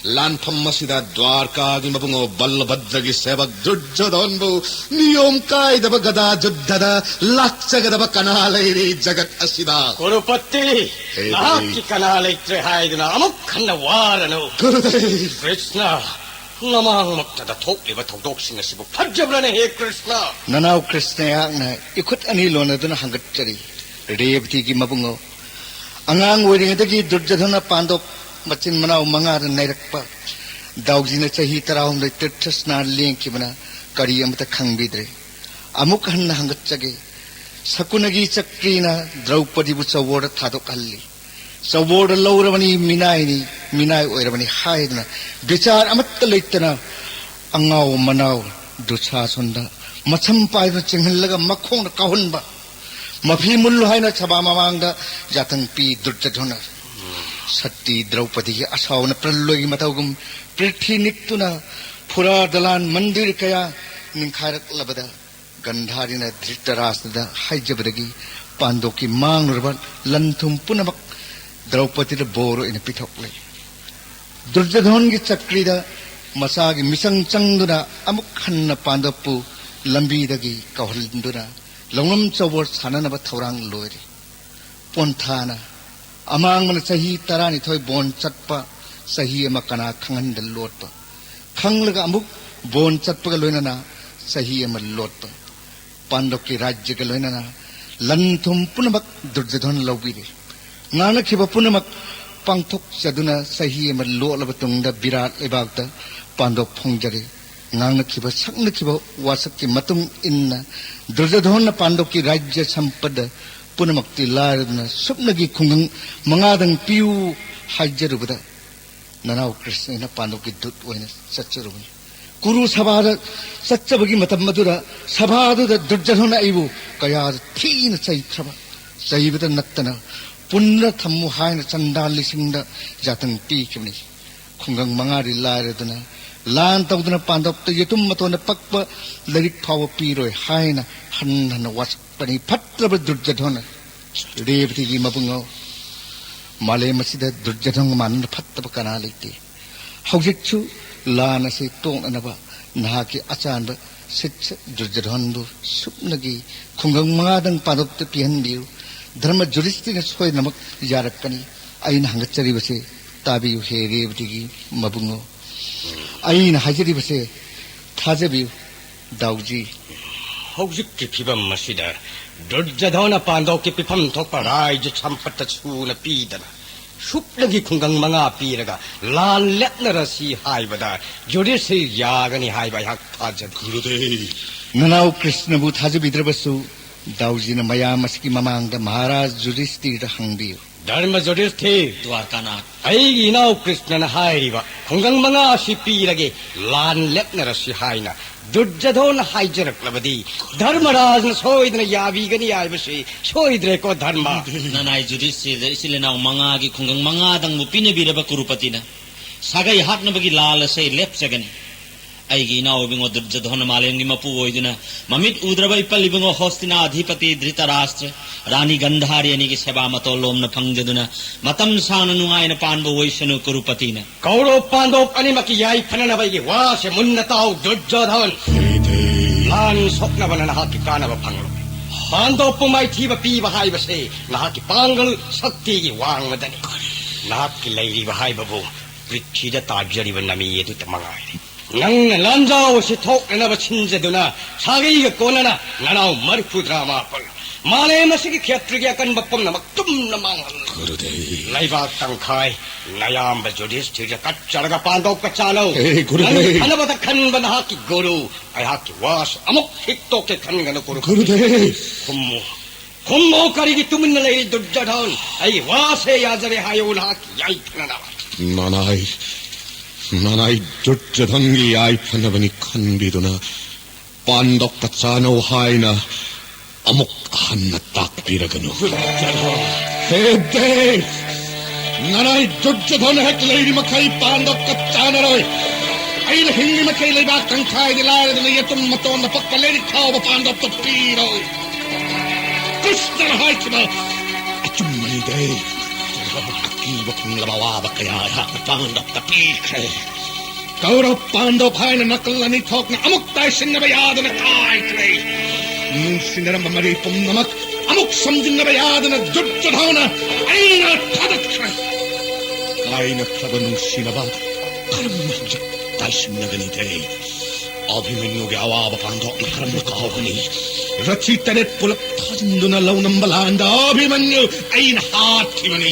ꯂꯥꯟꯐꯝ ꯑꯁꯤꯗ ꯗ꯭ꯋꯥꯔꯀꯥꯒꯤ ꯃꯕꯨꯡꯉꯣ ꯕꯜꯂꯚꯗ꯭ꯔꯒꯤ ꯁꯦꯕꯛ ꯗꯨꯔꯖꯣꯙꯟꯕꯨ ꯅꯤꯌꯣꯝ ꯀꯥꯏꯗꯕ ꯒꯗꯥ ꯖꯨꯗ꯭ꯙꯗ ꯂꯥꯛꯆꯒꯗꯕ ꯀꯅꯥ ꯂꯩꯔꯤ ꯖꯒꯠ ꯑꯁꯤꯗ? ꯀꯨꯔꯨꯄꯇꯤ, ꯍꯦ ꯅꯍꯥꯛꯀꯤ ꯗꯦꯕꯤ꯫ ꯀꯅꯥ ꯂꯩꯇ꯭ꯔꯦ ꯍꯥꯏꯗꯨꯅ ꯑꯃꯨꯛ ꯍꯟꯅ ꯋꯥꯔꯅꯨ꯫ ꯒꯨꯔꯨꯗꯦꯕ꯫ ꯀ꯭ꯔꯤꯁꯅ, ꯅꯃꯥꯡꯃꯛꯇꯗ ꯊꯣꯛꯂꯤꯕ ꯊꯧꯗꯣꯛꯁꯤꯡ ꯑꯁꯤꯕꯨ ꯐꯠꯖꯕ꯭ꯔꯅꯦ, ꯍꯦ ꯀ꯭ꯔꯤꯁꯅ? ꯅꯅꯥꯎ ꯀ꯭ꯔꯤꯁꯅ, ꯑꯩꯍꯥꯛꯅ ꯏꯈꯨꯠ ꯑꯅꯤ ꯂꯣꯟꯅꯗꯨꯅ ꯍꯪꯒꯠꯆꯔꯤ꯫ ꯔꯦꯕꯇꯤꯒꯤ ꯃꯕꯨꯡꯉꯣ, ꯑꯉꯥꯡ ꯑꯣꯏꯔꯤꯉꯩꯗꯒꯤ ꯗꯨꯔꯖꯣꯙꯅ ꯄꯥꯟꯗꯣꯞ ꯃꯆꯤꯟ ꯃꯅꯥꯎ ꯃꯉꯥꯗ ꯅꯩꯔꯛꯄ ꯗꯥꯎꯖꯤꯅ ꯆꯍꯤ ꯇꯔꯥꯍꯨꯝꯗꯣꯏ ꯇꯤꯔꯊ ꯁ꯭ꯅꯥꯟ ꯂꯦꯡꯈꯤꯕꯅ ꯀꯔꯤ ꯑꯃꯠꯇ ꯈꯪꯕꯤꯗ꯭ꯔꯦ꯫ ꯑꯃꯨꯛ ꯍꯟꯅ ꯍꯪꯒꯠꯆꯒꯦ꯫ ꯁꯀꯨꯅꯒꯤ ꯆꯀ꯭ꯔꯤꯅ ꯗ꯭ꯔꯧꯄꯗꯤꯕꯨ ꯆꯧꯕꯣꯔꯗ ꯊꯥꯗꯣꯛꯍꯜꯂꯤ꯫ ꯆꯧꯕꯣꯔꯗ ꯂꯧꯔꯕꯅꯤ, ꯃꯤꯅꯥꯏꯅꯤ, ꯃꯤꯅꯥꯏ ꯑꯣꯏꯔꯕꯅꯤ ꯍꯥꯏꯗꯨꯅ ꯕꯤꯆꯥꯔ ꯑꯃꯠꯇ ꯂꯩꯇꯅ ꯑꯉꯥꯎ ꯃꯅꯥꯎ ꯗꯨꯁꯥꯁꯟꯗ ꯃꯁꯝ ꯄꯥꯏꯗꯨꯅ ꯆꯤꯡꯍꯜꯂꯒ ꯃꯈꯣꯡꯗ ꯀꯥꯎꯍꯟꯕ꯫ ꯃꯐꯤ ꯃꯨꯜꯂꯨ ꯍꯥꯏꯅ ꯁꯚꯥ ꯃꯃꯥꯡꯗ ꯌꯥꯊꯪ ꯄꯤ ꯗꯨꯔꯖꯣꯙꯅ꯫ ꯁꯇꯤ ꯗ꯭ꯔꯧꯄꯗꯤꯒꯤ ꯑꯁꯥꯎꯅ ꯄ꯭ꯔꯂꯣꯏꯒꯤ ꯃꯇꯧꯒꯨꯝ ꯄ꯭ꯔꯤꯊꯤ ꯅꯤꯛꯇꯨꯅ ꯐꯨꯔꯥ ꯗꯂꯥꯟ ꯃꯟꯗꯤꯔ ꯀꯌꯥ ꯅꯤꯡꯈꯥꯏꯔꯛꯂꯕꯗ ꯒꯟꯙꯥꯔꯤꯅ ꯙ꯭ꯔꯤꯇꯔꯥꯁꯇ꯭ꯔꯗ ꯍꯥꯏꯖꯕꯗꯒꯤ ꯄꯥꯟꯗꯣꯞꯀꯤ ꯃꯥꯡꯂꯨꯔꯕ ꯂꯟ ꯊꯨꯝ ꯄꯨꯝꯅꯃꯛ ꯗ꯭ꯔꯧꯄꯗꯤꯗ ꯕꯣꯔ ꯑꯣꯏꯅ ꯄꯤꯊꯣꯛꯂꯦ꯫ ꯗꯨꯔꯖꯣꯙꯟꯒꯤ ꯆꯀ꯭ꯔꯤꯗ ꯃꯆꯥꯒꯤ ꯃꯤꯆꯪ ꯆꯪꯗꯨꯅ ꯑꯃꯨꯛ ꯍꯟꯅ ꯄꯥꯟꯗꯣꯞꯄꯨ ꯂꯝꯕꯤꯗꯒꯤ ꯀꯧꯍꯟꯗꯨꯅ ꯂꯧꯅꯝ ꯆꯧꯕꯣꯔ ꯁꯥꯟꯅꯅꯕ ꯊꯧꯔꯥꯡ ꯂꯣꯏꯔꯦ꯫ ꯄꯣꯟꯊꯥꯅ ꯑꯃꯥꯡꯕꯅ ꯆꯍꯤ ꯇꯔꯥꯅꯤꯊꯣꯏ ꯕꯣꯟ ꯆꯠꯄ ꯆꯍꯤ ꯑꯃ ꯀꯅꯥ ꯈꯪꯍꯟꯗ ꯂꯣꯠꯄ, ꯈꯪꯂꯒ ꯑꯃꯨꯛ ꯕꯣꯟ ꯆꯠꯄꯒ ꯂꯣꯏꯅꯅ ꯆꯍꯤ ꯑꯃ ꯂꯣꯠꯄ, ꯄꯥꯟꯗꯣꯞꯀꯤ ꯔꯥꯖ꯭ꯌꯒ ꯂꯣꯏꯅꯅ ꯂꯟ ꯊꯨꯝ ꯄꯨꯝꯅꯃꯛ ꯗꯨꯔꯖꯣꯙꯟ ꯂꯧꯕꯤꯔꯦ꯫ ꯉꯥꯡꯅꯈꯤꯕ ꯄꯨꯝꯅꯃꯛ ꯄꯥꯡꯊꯣꯛꯆꯗꯨꯅ ꯆꯍꯤ ꯑꯃ ꯂꯣꯠꯂꯕ ꯇꯨꯡꯗ ꯕꯤꯔꯥꯠ ꯂꯩꯕꯥꯛꯇ ꯄꯥꯟꯗꯣꯞ ꯐꯣꯡꯖꯔꯦ꯫ ꯉꯥꯡꯅꯈꯤꯕ ꯁꯛꯅꯈꯤꯕ ꯋꯥꯁꯛꯀꯤ ꯃꯇꯨꯡ ꯏꯟꯅ ꯗꯨꯔꯖꯣꯙꯟꯅ ꯄꯥꯟꯗꯣꯞꯀꯤ ꯔꯥꯖ꯭ꯌ ꯁꯝꯄꯗ ꯄꯨꯝꯅꯃꯛꯇꯤ ꯂꯥꯏꯔꯗꯨꯅ ꯁꯨꯞꯅꯒꯤ ꯈꯨꯡꯒꯪ ꯃꯉꯥꯗꯪ ꯄꯤꯌꯨ ꯍꯥꯏꯖꯔꯨꯕꯗ ꯅꯅꯥꯎ ꯀ꯭ꯔꯤꯁꯅꯅ ꯄꯥꯟꯗꯣꯞꯀꯤ ꯗꯨꯠ ꯑꯣꯏꯅ ꯆꯠꯆꯔꯨꯕꯅꯤ꯫ ꯀꯨꯔꯨ ꯁꯚꯥꯗ ꯆꯠꯆꯕꯒꯤ ꯃꯇꯝ ꯑꯗꯨꯗ ꯁꯚꯥꯗꯨꯗ ꯗꯨꯔꯖꯣꯙꯟꯅ ꯑꯩꯕꯨ ꯀꯌꯥꯗ ꯊꯤꯅ ꯆꯩꯈ꯭ꯔꯕ, ꯆꯩꯕꯗ ꯅꯠꯇꯅ ꯄꯨꯟꯅ ꯊꯝꯃꯨ ꯍꯥꯏꯅ ꯆꯟꯗꯥꯟ ꯂꯤꯁꯤꯡꯗ ꯌꯥꯇꯪ ꯄꯤꯈꯤꯕꯅꯤ꯫ ꯈꯨꯡꯒꯪ ꯃꯉꯥꯗꯤ ꯂꯥꯏꯔꯗꯅ ꯂꯥꯟ ꯇꯧꯗꯨꯅ ꯄꯥꯟꯗꯣꯞꯇ ꯌꯦꯇꯨꯝ ꯃꯇꯣꯟꯗ ꯄꯛꯄ ꯂꯥꯏꯔꯤꯛ ꯐꯥꯎꯕ ꯄꯤꯔꯣꯏ ꯍꯥꯏꯅ ꯍꯟ ꯍꯟꯅ ꯋꯥꯁꯛꯄꯅꯤ꯫ ꯐꯠꯇ꯭ꯔꯕ ꯗꯨꯔꯖꯣꯙꯟ, ꯔꯦꯕꯇꯤꯒꯤ ꯃꯕꯨꯡꯉꯣ, ꯃꯥꯂꯦꯝ ꯑꯁꯤꯗ ꯗꯨꯔꯖꯣꯙꯟꯒ ꯃꯥꯟꯅꯅ ꯐꯠꯇꯕ ꯀꯅꯥ ꯂꯩꯇꯦ꯫ ꯍꯧꯖꯤꯛꯁꯨ ꯂꯥꯟ ꯑꯁꯤ ꯇꯣꯛꯅꯅꯕ ꯅꯍꯥꯛꯀꯤ ꯑꯆꯥꯟꯕ ꯁꯤꯠꯁ ꯗꯨꯔꯖꯣꯙꯟꯕꯨ ꯁꯨꯞꯅꯒꯤ ꯈꯨꯡꯒꯪ ꯃꯉꯥꯗꯪ ꯄꯥꯟꯗꯣꯞꯇ ꯄꯤꯍꯟꯕꯤꯌꯨ꯫ ꯙꯔꯃ ꯖꯨꯔꯤꯁꯇꯤꯅ ꯁꯣꯏꯗꯅꯃꯛ ꯌꯥꯔꯛꯀꯅꯤ꯫ ꯑꯩꯅ ꯍꯪꯒꯠꯆꯔꯤꯕꯁꯦ ꯇꯥꯕꯤꯌꯨ, ꯍꯦ ꯔꯦꯕꯇꯤꯒꯤ ꯃꯕꯨꯡꯉꯣ꯫ ꯑꯩꯅ ꯍꯥꯏꯖꯔꯤꯕꯁꯦ ꯊꯥꯖꯕꯤꯌꯨ, ꯗꯥꯎꯖꯤ꯫ ꯍꯧꯖꯤꯛꯀꯤ ꯐꯤꯕꯝ ꯑꯁꯤꯗ ꯗꯨꯔꯖꯣꯙꯅ ꯄꯥꯟꯗꯣꯞꯀꯤ ꯄꯤꯐꯝ ꯊꯣꯛꯄ ꯔꯥꯏꯖ ꯁꯝꯄꯠꯇ ꯁꯨꯅ ꯄꯤꯗꯅ ꯁꯨꯞꯅꯒꯤ ꯈꯨꯡꯒꯪ ꯃꯉꯥ ꯄꯤꯔꯒ ꯂꯥꯟ ꯂꯦꯞꯅꯔꯁꯤ ꯍꯥꯏꯕꯗ ꯖꯨꯔꯤꯁꯇꯤꯔ ꯌꯥꯒꯅꯤ ꯍꯥꯏꯕ ꯑꯩꯍꯥꯛ ꯊꯥꯖꯗꯦ꯫ ꯒꯨꯔꯨꯗꯦꯕ! ꯅꯅꯥꯎ ꯀ꯭ꯔꯤꯁꯅꯕꯨ ꯊꯥꯖꯕꯤꯗ꯭ꯔꯕꯁꯨ ꯗꯥꯎꯖꯤꯅ ꯃꯌꯥꯝ ꯑꯁꯤꯒꯤ ꯃꯃꯥꯡꯗ ꯃꯍꯥꯔꯥꯖ ꯖꯨꯔꯤꯁꯇꯤꯔꯗ ꯍꯪꯕꯤꯌꯨ꯫ ꯙꯔꯃ ꯖꯨꯔꯤꯁꯇꯤꯔ! ꯗ꯭ꯋꯥꯔꯀꯥꯅꯥꯊ! ꯑꯩꯒꯤ ꯏꯅꯥꯎ ꯀ꯭ꯔꯤꯁꯅꯅ ꯍꯥꯏꯔꯤꯕ ꯈꯨꯡꯒꯪ ꯃꯉꯥ ꯑꯁꯤ ꯄꯤꯔꯒꯦ, ꯂꯥꯟ ꯂꯦꯞꯅꯔꯁꯤ ꯍꯥꯏꯅ ꯗꯨꯔꯖꯣꯙꯅ ꯍꯥꯏꯖꯔꯛꯂꯕꯗꯤ ꯙꯔꯃꯔꯥꯖꯅ ꯁꯣꯏꯗꯅ ꯌꯥꯕꯤꯒꯅꯤ ꯍꯥꯏꯕꯁꯤ ꯁꯣꯏꯗ꯭ꯔꯦꯀꯣ, ꯙꯔꯃ? ꯅꯅꯥꯏ ꯖꯨꯔꯤꯁꯇꯤꯔꯗ ꯏꯆꯤꯜ ꯏꯅꯥꯎ ꯃꯉꯥꯒꯤ ꯈꯨꯡꯒꯪ ꯃꯉꯥꯗꯪꯕꯨ ꯄꯤꯅꯕꯤꯔꯕ ꯀꯨꯔꯨꯄꯇꯤꯅ ꯁꯥꯒꯩ ꯍꯥꯠꯅꯕꯒꯤ ꯂꯥꯜ ꯑꯁꯦ ꯂꯦꯞꯆꯒꯅꯤ꯫ ꯑꯩꯒꯤ ꯏꯅꯥꯎ ꯏꯕꯨꯡꯉꯣ ꯗꯨꯔꯖꯣꯙꯅ ꯃꯥꯂꯦꯝꯒꯤ ꯃꯄꯨ ꯑꯣꯏꯗꯨꯅ ꯃꯃꯤꯠ ꯎꯗ꯭ꯔꯕ ꯏꯄꯜ ꯏꯕꯨꯡꯉꯣ ꯍꯣꯁꯇꯤꯅꯥ ꯑꯙꯤꯄꯇꯤ ꯙ꯭ꯔꯤꯇꯔꯥꯁꯇ꯭ꯔ, ꯔꯥꯅꯤ ꯒꯟꯙꯥꯔꯤ ꯑꯅꯤꯒꯤ ꯁꯦꯕꯥ ꯃꯇꯣꯜ ꯂꯣꯝꯅ ꯐꯪꯖꯗꯨꯅ ꯃꯇꯝ ꯁꯥꯡꯅ ꯅꯨꯡꯉꯥꯏꯅ ꯄꯥꯟꯕ ꯑꯣꯏꯁꯅꯨ ꯀꯨꯔꯨꯄꯇꯤꯅ꯫ ꯀꯧꯔꯕ ꯄꯥꯟꯗꯣꯞ ꯑꯅꯤꯃꯛꯀꯤ ꯌꯥꯏꯐꯅꯅꯕ ꯑꯩꯒꯤ ꯋꯥꯁꯦ ꯃꯨꯟꯅ ꯇꯥꯎ, ꯗꯨꯔꯖꯣꯙꯟ꯫ ꯍꯩꯗꯦ꯫ ꯂꯥꯟ ꯁꯣꯛꯅꯕꯅ ꯅꯍꯥꯛꯀꯤ ꯀꯥꯟꯅꯕ ꯐꯪꯂꯣꯏ꯫ ꯄꯥꯟꯗꯣꯞꯄꯨ ꯃꯥꯏꯊꯤꯕ ꯄꯤꯕ ꯍꯥꯏꯕꯁꯦ ꯅꯍꯥꯛꯀꯤ ꯄꯥꯡꯒꯜ ꯁꯛꯇꯤꯒꯤ ꯋꯥꯡꯃꯗꯅꯤ꯫ ꯅꯍꯥꯛꯀꯤ ꯂꯩꯔꯤꯕ ꯍꯥꯏꯕꯕꯨ ꯄ꯭ꯔꯤꯊꯤꯗ ꯇꯥꯖꯔꯤꯕ ꯅꯃꯤ ꯑꯗꯨꯇ ꯃꯉꯥꯏꯔꯦ꯫ ꯅꯪꯅ ꯂꯥꯟꯖꯥꯎ ꯑꯁꯤ ꯊꯣꯛꯅꯅꯕ ꯁꯤꯟꯖꯗꯨꯅ ꯁꯥꯒꯩꯒ ꯀꯣꯟꯅꯅ ꯅꯅꯥꯎ ꯃꯔꯤꯐꯨꯇꯔꯥ ꯃꯥꯄꯜ, ꯃꯥꯂꯦꯝ ꯑꯁꯤꯒꯤ ꯈꯦꯇ꯭ꯔꯤꯒꯤ ꯑꯀꯟꯕ ꯄꯨꯝꯅꯃꯛ ꯇꯨꯝꯅ ꯃꯥꯡꯍꯜꯂꯨ꯫ ꯒꯨꯔꯨꯗꯦꯕ! ꯂꯩꯕꯥꯛ ꯇꯪꯈꯥꯏ ꯅꯌꯥꯝꯕ ꯖꯨꯔꯤꯁꯇꯤꯔꯗ ꯀꯠꯆꯔꯒ ꯄꯥꯟꯗꯣꯞꯀ ꯆꯥꯅꯧ꯫ ꯍꯦ, ꯒꯨꯔꯨꯗꯦꯕ! ꯅꯪꯒꯤ ꯐꯅꯕꯗ ꯈꯟꯕ ꯅꯍꯥꯛꯀꯤ ꯒꯨꯔꯨ ꯑꯩꯍꯥꯛꯀꯤ ꯋꯥꯁ ꯑꯃꯨꯛ ꯍꯤꯛꯇꯣꯛꯀꯦ ꯈꯟꯒꯅꯨ, ꯒꯨꯔꯨ꯫ ꯒꯨꯔꯨꯗꯦꯕ! ꯈꯨꯝꯃꯨ, ꯈꯨꯝꯃꯨ, ꯀꯔꯤꯒꯤ ꯇꯨꯃꯤꯟꯅ ꯂꯩꯔꯤ, ꯗꯨꯔꯖꯣꯙꯟ? ꯑꯩꯒꯤ ꯋꯥꯁꯦ ꯌꯥꯖꯔꯦ ꯍꯥꯏꯌꯨ, ꯅꯍꯥꯛꯀꯤ ꯌꯥꯏꯐꯅꯅꯕ꯫ ꯅꯅꯥꯏ, ꯅꯅꯥꯏ ꯗꯨꯔꯖꯣꯙꯟꯒꯤ ꯌꯥꯏꯐꯅꯕꯅꯤ ꯈꯟꯕꯤꯗꯨꯅ ꯄꯥꯟꯗꯣꯞꯀ ꯆꯥꯅꯧ ꯍꯥꯏꯅ ꯑꯃꯨꯛ ꯍꯟꯅ ꯇꯥꯛꯄꯤꯔꯒꯅꯨ꯫ ꯍꯦꯗꯦ! ꯅꯅꯥꯏ ꯗꯨꯔꯖꯣꯙꯟ ꯍꯦꯛ ꯂꯩꯔꯤ ꯃꯈꯩ ꯄꯥꯟꯗꯣꯞꯀ ꯆꯥꯅꯔꯣꯏ꯫ ꯑꯩꯅ ꯍꯤꯡꯂꯤ ꯃꯈꯩ ꯂꯩꯕꯥꯛ ꯇꯪꯈꯥꯏꯗꯤ ꯂꯥꯏꯔꯗꯅ ꯌꯦꯇꯨꯝ ꯃꯇꯣꯟꯗ ꯄꯛꯄ ꯂꯥꯏꯔꯤꯛ ꯐꯥꯎꯕ ꯄꯥꯟꯗꯣꯞꯇ ꯄꯤꯔꯣꯏ꯫ ꯀ꯭ꯔꯤꯁꯅꯅ ꯍꯥꯏꯈꯤꯕ ꯑꯆꯨꯝꯕꯅꯤꯗꯦ꯫ ꯄꯤꯕ ꯐꯪꯂꯕ ꯑꯋꯥꯕ ꯀꯌꯥ ꯑꯩꯍꯥꯛꯅ ꯄꯥꯟꯗꯕꯇ ꯄꯤꯈ꯭ꯔꯦ꯫ ꯀꯧꯔꯕ ꯄꯥꯟꯗꯕ ꯍꯥꯏꯅ ꯅꯥꯀꯜ ꯑꯅꯤ ꯊꯣꯛꯅ ꯑꯃꯨꯛ ꯇꯥꯏꯁꯤꯟꯅꯕ ꯌꯥꯗꯅ ꯀꯥꯏꯈ꯭ꯔꯦ꯫ ꯅꯨꯡꯁꯤꯅꯔꯝꯕ ꯃꯔꯤ ꯄꯨꯝꯅꯃꯛ ꯑꯃꯨꯛ ꯁꯝꯖꯤꯟꯅꯕ ꯌꯥꯗꯅ ꯗꯨꯔꯖꯣꯙꯅ ꯑꯩꯅ ꯊꯥꯗꯠꯈ꯭ꯔꯦ꯫ ꯀꯥꯏꯅꯈ꯭ꯔꯕ ꯅꯨꯡꯁꯤꯅꯕ ꯀꯔꯝꯅ ꯍꯧꯖꯤꯛ ꯇꯥꯏꯁꯤꯟꯅꯒꯅꯤꯒꯦ? ꯑꯚꯤꯃꯟꯌꯨꯒꯤ ꯑꯋꯥꯕ ꯄꯥꯟꯗꯣꯛꯅ ꯀꯔꯝꯅ ꯀꯥꯎꯒꯅꯤ? ꯔꯊꯤ ꯇꯔꯦꯠ ꯄꯨꯂꯞ ꯊꯥꯖꯤꯟꯗꯨꯅ ꯂꯧꯅꯝꯕ ꯂꯥꯟꯗ ꯑꯚꯤꯃꯟꯌꯨ ꯑꯩꯅ ꯍꯥꯠꯈꯤꯕꯅꯤ꯫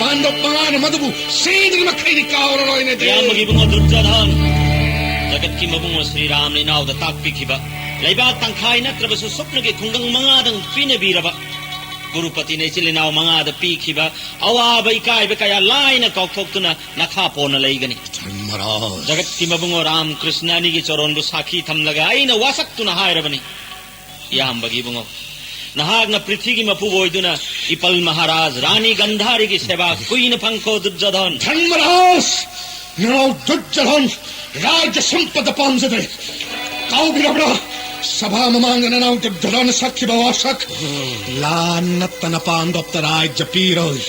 ꯄꯥꯟꯗꯣꯞ ꯃꯉꯥꯅ ꯃꯗꯨꯕꯨ ꯁꯤꯗ꯭ꯔꯤ ꯃꯈꯩꯗꯤ ꯀꯥꯎꯔꯔꯣꯏꯅꯦ꯫ ꯏꯌꯥꯝꯕꯒꯤ ꯏꯕꯨꯡꯉꯣ ꯗꯨꯔꯖꯣꯙꯟ, ꯖꯒꯠꯀꯤ ꯃꯕꯨꯡꯉꯣ ꯁ꯭ꯔꯤꯔꯥꯝꯅ ꯏꯅꯥꯎꯗ ꯇꯥꯛꯄꯤꯈꯤꯕ, ꯂꯩꯕꯥꯛ ꯇꯪꯈꯥꯏ ꯅꯠꯇ꯭ꯔꯕꯁꯨ ꯁꯨꯞꯅꯒꯤ ꯈꯨꯡꯒꯪ ꯃꯉꯥꯗꯪ ꯄꯤꯅꯕꯤꯔꯕ, ꯀꯨꯔꯨꯄꯇꯤꯅ ꯏꯆꯤꯜ ꯏꯅꯥꯎ ꯃꯉꯥꯗ ꯄꯤꯈꯤꯕ ꯑꯋꯥꯕ ꯏꯀꯥꯏꯕ ꯀꯌꯥ ꯂꯥꯏꯅ ꯀꯥꯎꯊꯣꯛꯇꯨꯅ ꯅꯈꯥ ꯄꯣꯟꯅ ꯂꯩꯒꯅꯤ꯫ ꯙꯔꯃꯔꯥꯖ꯫ ꯖꯒꯠꯀꯤ ꯃꯕꯨꯡꯉꯣ ꯔꯥꯝ ꯀ꯭ꯔꯤꯁꯅ ꯑꯅꯤꯒꯤ ꯆꯣꯔꯣꯟꯕꯨ ꯁꯥꯈꯤ ꯊꯝꯂꯒ ꯑꯩꯅ ꯋꯥꯁꯛꯇꯨꯅ ꯍꯥꯏꯔꯕꯅꯤ꯫ ꯏꯌꯥꯝꯕꯒꯤ ꯏꯕꯨꯡꯉꯣ, ꯅꯍꯥꯛꯅ ꯄ꯭ꯔꯤꯊꯤꯒꯤ ꯃꯄꯨ ꯑꯣꯏꯗꯨꯅ ꯏꯄꯜ ꯃꯍꯥꯔꯥꯖ, ꯔꯥꯅꯤ ꯒꯟꯙꯥꯔꯤꯒꯤ ꯁꯦꯕꯥ ꯀꯨꯏꯅ ꯐꯪꯈꯣ ꯗꯨꯔꯖꯣꯙꯟ꯫ ꯙꯔꯃꯔꯥꯖ! ꯅꯅꯥꯎ ꯗꯨꯔꯖꯣꯙꯟ ꯔꯥꯖ꯭ꯌ ꯁꯝꯄꯗ ꯄꯥꯝꯖꯗ꯭ꯔꯦ꯫ ꯀꯥꯎꯕꯤꯔꯕ꯭ꯔꯥ? ꯁꯚꯥ ꯃꯃꯥꯡꯗ ꯅꯅꯥꯎ ꯗꯨꯔꯖꯣꯙꯟꯅ ꯁꯛꯈꯤꯕ ꯋꯥꯁꯛ, ꯂꯥꯟ ꯅꯠꯇꯅ ꯄꯥꯟꯗꯣꯞꯇ ꯔꯥꯖ꯭ꯌ ꯄꯤꯔꯣꯏ꯫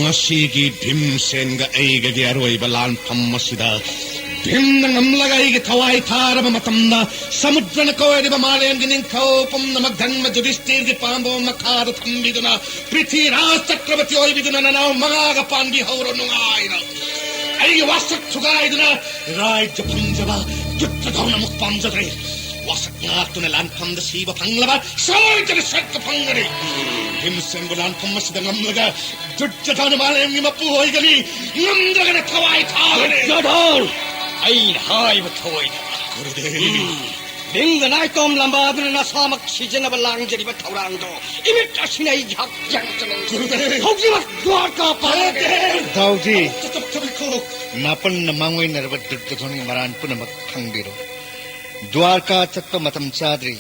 ꯉꯁꯤꯒꯤ ꯚꯤꯝꯁꯦꯟꯒ ꯑꯩꯒꯒꯤ ꯑꯔꯣꯏꯕ ꯂꯥꯟꯐꯝ ꯑꯁꯤꯗ ꯚꯤꯝꯅ ꯉꯝꯂꯒ ꯑꯩꯒꯤ ꯊꯋꯥꯏ ꯊꯥꯔꯕ ꯃꯇꯝꯗ, ꯁꯃꯨꯗ꯭ꯔꯅ ꯀꯣꯏꯔꯤꯕ ꯃꯥꯂꯦꯝꯒꯤ ꯅꯤꯡꯊꯧ ꯄꯨꯝꯅꯃꯛ ꯙꯔꯃ ꯌꯨꯙꯤꯁꯇꯤꯔꯒꯤ ꯄꯥꯝꯕꯣꯝ ꯃꯈꯥꯗ ꯊꯝꯕꯤꯗꯨꯅ, ꯄ꯭ꯔꯤꯊꯤꯔꯥꯖ ꯆꯀ꯭ꯔꯕꯔꯇꯤ ꯑꯣꯏꯕꯤꯗꯨꯅ ꯅꯅꯥꯎ ꯃꯉꯥꯒ ꯄꯥꯟꯕꯤꯍꯧꯔꯣ ꯅꯨꯡꯉꯥꯏꯅ꯫ ꯑꯩꯒꯤ ꯋꯥꯁꯛ ꯊꯨꯒꯥꯏꯗꯨꯅ ꯔꯥꯖ꯭ꯌ ꯐꯪꯖꯕ ꯗꯨꯔꯖꯣꯙꯟ ꯑꯃꯨꯛ ꯄꯥꯝꯖꯗ꯭ꯔꯦ꯫ ꯋꯥꯁꯛ ꯉꯥꯛꯇꯨꯅ ꯂꯥꯟꯐꯝꯗ ꯁꯤꯕ ꯐꯪꯂꯕ ꯁꯣꯏꯗꯅ ꯁꯔꯒ ꯐꯪꯒꯅꯤ꯫ ꯚꯤꯝꯁꯦꯟꯕꯨ ꯂꯥꯟꯐꯝ ꯑꯁꯤꯗ ꯉꯝꯂꯒ ꯗꯨꯔꯖꯣꯙꯟ ꯃꯥꯂꯦꯝꯒꯤ ꯃꯄꯨ ꯑꯣꯏꯒꯅꯤ, ꯉꯝꯗ꯭ꯔꯒꯅ ꯊꯋꯥꯏ ꯊꯥꯒꯅꯤ꯫ ꯗꯨꯔꯖꯣꯙꯟ! ꯑꯩꯅ ꯍꯥꯏꯕ ꯊꯧꯑꯣꯏꯗꯕ꯫ ꯒꯨꯔꯨꯗꯦꯕ! ꯎꯝ꯫ ꯚꯤꯝꯒ ꯅꯥꯏꯇꯣꯝ ꯂꯝꯕꯥꯗꯨꯅ ꯅꯁꯥꯃꯛ ꯁꯤꯖꯅꯕ ꯂꯥꯡꯖꯔꯤꯕ ꯊꯧꯔꯥꯡꯗꯣ ꯏꯃꯤꯠ ꯑꯁꯤꯅ ꯑꯩ ꯍꯛꯆꯥꯡ ꯆꯪꯍꯟꯒꯦ꯫ ꯒꯨꯔꯨꯗꯦꯕ! ꯍꯧꯖꯤꯛꯃꯛ ꯗ꯭ꯋꯥꯔꯀꯥ ꯄꯥꯜꯂꯒꯦ꯫ ꯒꯨꯔꯨꯗꯦꯕ! ꯗꯥꯎꯖꯤ! ꯑꯃꯨꯛꯇ ꯇꯞꯊꯕꯤꯈꯣ꯫ ꯅꯥꯄꯟꯅ ꯃꯥꯡꯑꯣꯏꯅꯔꯕ ꯗꯨꯔꯖꯣꯙꯟꯒꯤ ꯃꯔꯥꯟ ꯄꯨꯝꯅꯃꯛ ꯈꯪꯕꯤꯔꯣ꯫ ꯗ꯭ꯋꯥꯔꯀꯥ ꯆꯠꯄ ꯃꯇꯝ ꯆꯥꯗ꯭ꯔꯤ꯫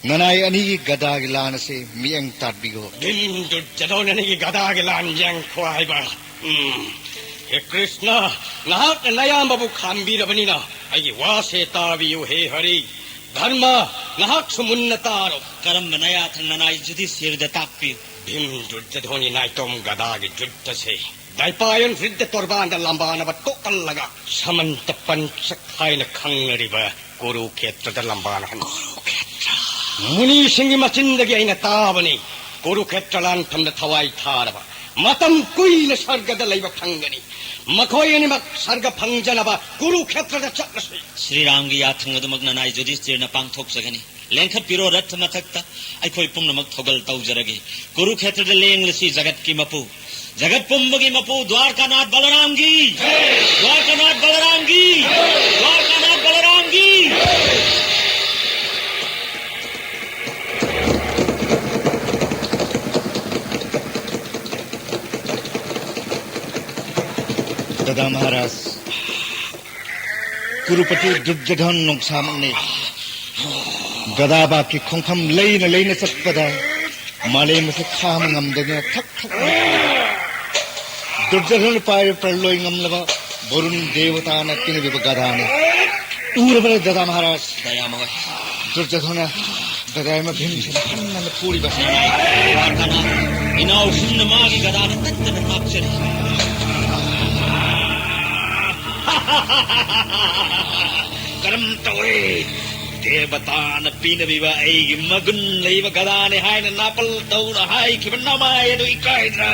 ꯅꯅꯥꯏ ꯑꯅꯤꯒꯤ ꯒꯗꯥꯒꯤ ꯂꯥꯟ ꯑꯁꯤ ꯃꯤꯠꯌꯦꯡ ꯇꯥꯠꯄꯤꯌꯨ꯫ ꯚꯤꯝ ꯗꯨꯔꯖꯣꯙꯟ ꯑꯅꯤꯒꯤ ꯒꯗꯥꯒꯤ ꯂꯥꯟ ꯌꯦꯡꯈꯣ ꯍꯥꯏꯕ꯫ ꯎꯝ꯫ ꯍꯦ ꯀ꯭ꯔꯤꯁꯅ, ꯅꯍꯥꯛꯅ ꯅꯌꯥꯝꯕꯕꯨ ꯈꯥꯝꯕꯤꯔꯕꯅꯤꯅ ꯑꯩꯒꯤ ꯋꯥꯁꯦ ꯇꯥꯕꯤꯌꯨ꯫ ꯍꯦ ꯍꯔꯤ, ꯙꯔꯃ, ꯅꯍꯥꯛꯁꯨ ꯃꯨꯟꯅ ꯇꯥꯔꯣ꯫ ꯀꯔꯝꯕ ꯅꯌꯥꯊꯪ ꯅꯅꯥꯏ ꯌꯨꯙꯤꯁꯊꯤꯔꯗ ꯇꯥꯛꯄꯤꯌꯨ꯫ ꯚꯤꯝ ꯗꯨꯔꯖꯣꯙꯣꯟꯒꯤ ꯅꯥꯏꯇꯣꯝ ꯒꯗꯥꯒꯤ ꯌꯨꯗ꯭ꯙꯁꯦ ꯗ꯭ꯋꯥꯏꯄꯥꯌꯟ ꯌꯨꯗ꯭ꯙ ꯇꯣꯔꯕꯥꯟꯗ ꯂꯝꯕꯥꯅꯕ ꯇꯣꯛꯍꯜꯂꯒ ꯁꯃꯟꯇ ꯄꯟꯆꯛ ꯍꯥꯏꯅ ꯈꯪꯅꯔꯤꯕ ꯀꯨꯔꯨꯈꯦꯇ꯭ꯔꯗ ꯂꯝꯕꯥꯅꯍꯟ꯫ ꯀꯨꯔꯨꯈꯦꯇ꯭ꯔ꯫ ꯃꯨꯅꯤꯁꯤꯡꯒꯤ ꯃꯆꯤꯟꯗꯒꯤ ꯑꯩꯅ ꯇꯥꯕꯅꯤ, ꯀꯨꯔꯨꯈꯦꯇ꯭ꯔ ꯂꯥꯟꯐꯝꯗ ꯊꯋꯥꯏ ꯊꯥꯔꯕ ꯃꯇꯝ ꯀꯨꯏꯅ ꯁꯔꯒꯗ ꯂꯩꯕ ꯐꯪꯒꯅꯤ꯫ ꯃꯈꯣꯏ ꯑꯅꯤꯃꯛ ꯁꯔꯒ ꯐꯪꯖꯅꯕ ꯀꯨꯔꯨꯈꯦꯇ꯭ꯔꯗ ꯆꯠꯂꯁꯤ꯫ ꯁ꯭ꯔꯤꯔꯥꯝꯒꯤ ꯌꯥꯊꯪ ꯑꯗꯨꯃꯛ ꯅꯅꯥꯏ ꯌꯨꯙꯤꯁꯇꯤꯔꯅ ꯄꯥꯡꯊꯣꯛꯆꯒꯅꯤ꯫ ꯂꯦꯡꯈꯠꯄꯤꯔꯣ ꯔꯊ ꯃꯊꯛꯇ꯫ ꯑꯩꯈꯣꯏ ꯄꯨꯝꯅꯃꯛ ꯊꯧꯒꯜ ꯇꯧꯖꯔꯒꯦ꯫ ꯀꯨꯔꯨꯈꯦꯇ꯭ꯔꯗ ꯂꯦꯡꯂꯁꯤ ꯖꯒꯠꯀꯤ ꯃꯄꯨ, ꯖꯒꯠ ꯄꯨꯝꯕꯒꯤ ꯃꯄꯨ ꯗ꯭ꯋꯥꯔꯀꯥꯅꯥꯊ ꯕꯂꯔꯥꯝꯒꯤ, ꯗ꯭ꯋꯥꯔꯀꯥꯅꯥꯊ ꯕꯂꯔꯥꯝꯒꯤ, ꯗ꯭ꯋꯥꯔꯀꯥꯅꯥꯊ ꯕꯂꯔꯥꯝꯒꯤ꯫ ꯒꯗꯥ ꯃꯍꯥꯔꯥꯖ, ꯀꯨꯔꯨꯄꯇꯤ ꯗꯨꯔꯖꯣꯙꯟ ꯅꯣꯡꯁꯥꯃꯛꯅꯤ꯫ ꯒꯗꯥꯕꯥꯛꯀꯤ ꯈꯣꯡꯐꯝ ꯂꯩꯅ ꯂꯩꯅ ꯆꯠꯄꯗ ꯃꯥꯂꯦꯝ ꯑꯁꯤ ꯈꯥꯝꯕ ꯉꯝꯗꯗꯨꯅ ꯊꯛ ꯊꯛ ꯅꯤꯛꯂꯤ꯫ ꯗꯨꯔꯖꯣꯙꯟ ꯄꯥꯏꯔꯤꯕ ꯄ꯭ꯔꯂꯣꯏ ꯉꯝꯂꯕ ꯕꯔꯨꯟ ꯗꯦꯕꯇꯥꯅ ꯄꯤꯅꯕꯤꯕ ꯒꯗꯥꯅꯤ꯫ ꯎꯔꯕꯔ ꯒꯗꯥ ꯃꯍꯥꯔꯥꯖ? ꯗꯌꯥꯃꯣꯏ꯫ ꯗꯨꯔꯖꯣꯙꯅ ꯒꯗꯥ ꯑꯃ ꯚꯤꯝꯁꯤꯅ ꯍꯟꯅ ꯐꯨꯔꯤꯕ ꯑꯁꯤ꯫ ꯏꯅꯥꯎꯁꯤꯡꯅ ꯃꯥꯒꯤ ꯒꯗꯥꯗ ꯇꯠꯇꯅ ꯀꯥꯞꯆꯔꯤ꯫ ꯀꯔꯝ ꯇꯧꯏ? ꯗꯦꯕꯇꯥꯅ ꯄꯤꯅꯕꯤꯕ ꯑꯩꯒꯤ ꯃꯒꯨꯟ ꯂꯩꯕ ꯒꯗꯥꯅꯤ ꯍꯥꯏꯅ ꯅꯥꯄꯜ ꯇꯧꯅ ꯍꯥꯏꯈꯤꯕ ꯅꯃꯥꯏ ꯑꯗꯨ ꯏꯀꯥꯏꯗ꯭ꯔꯥ?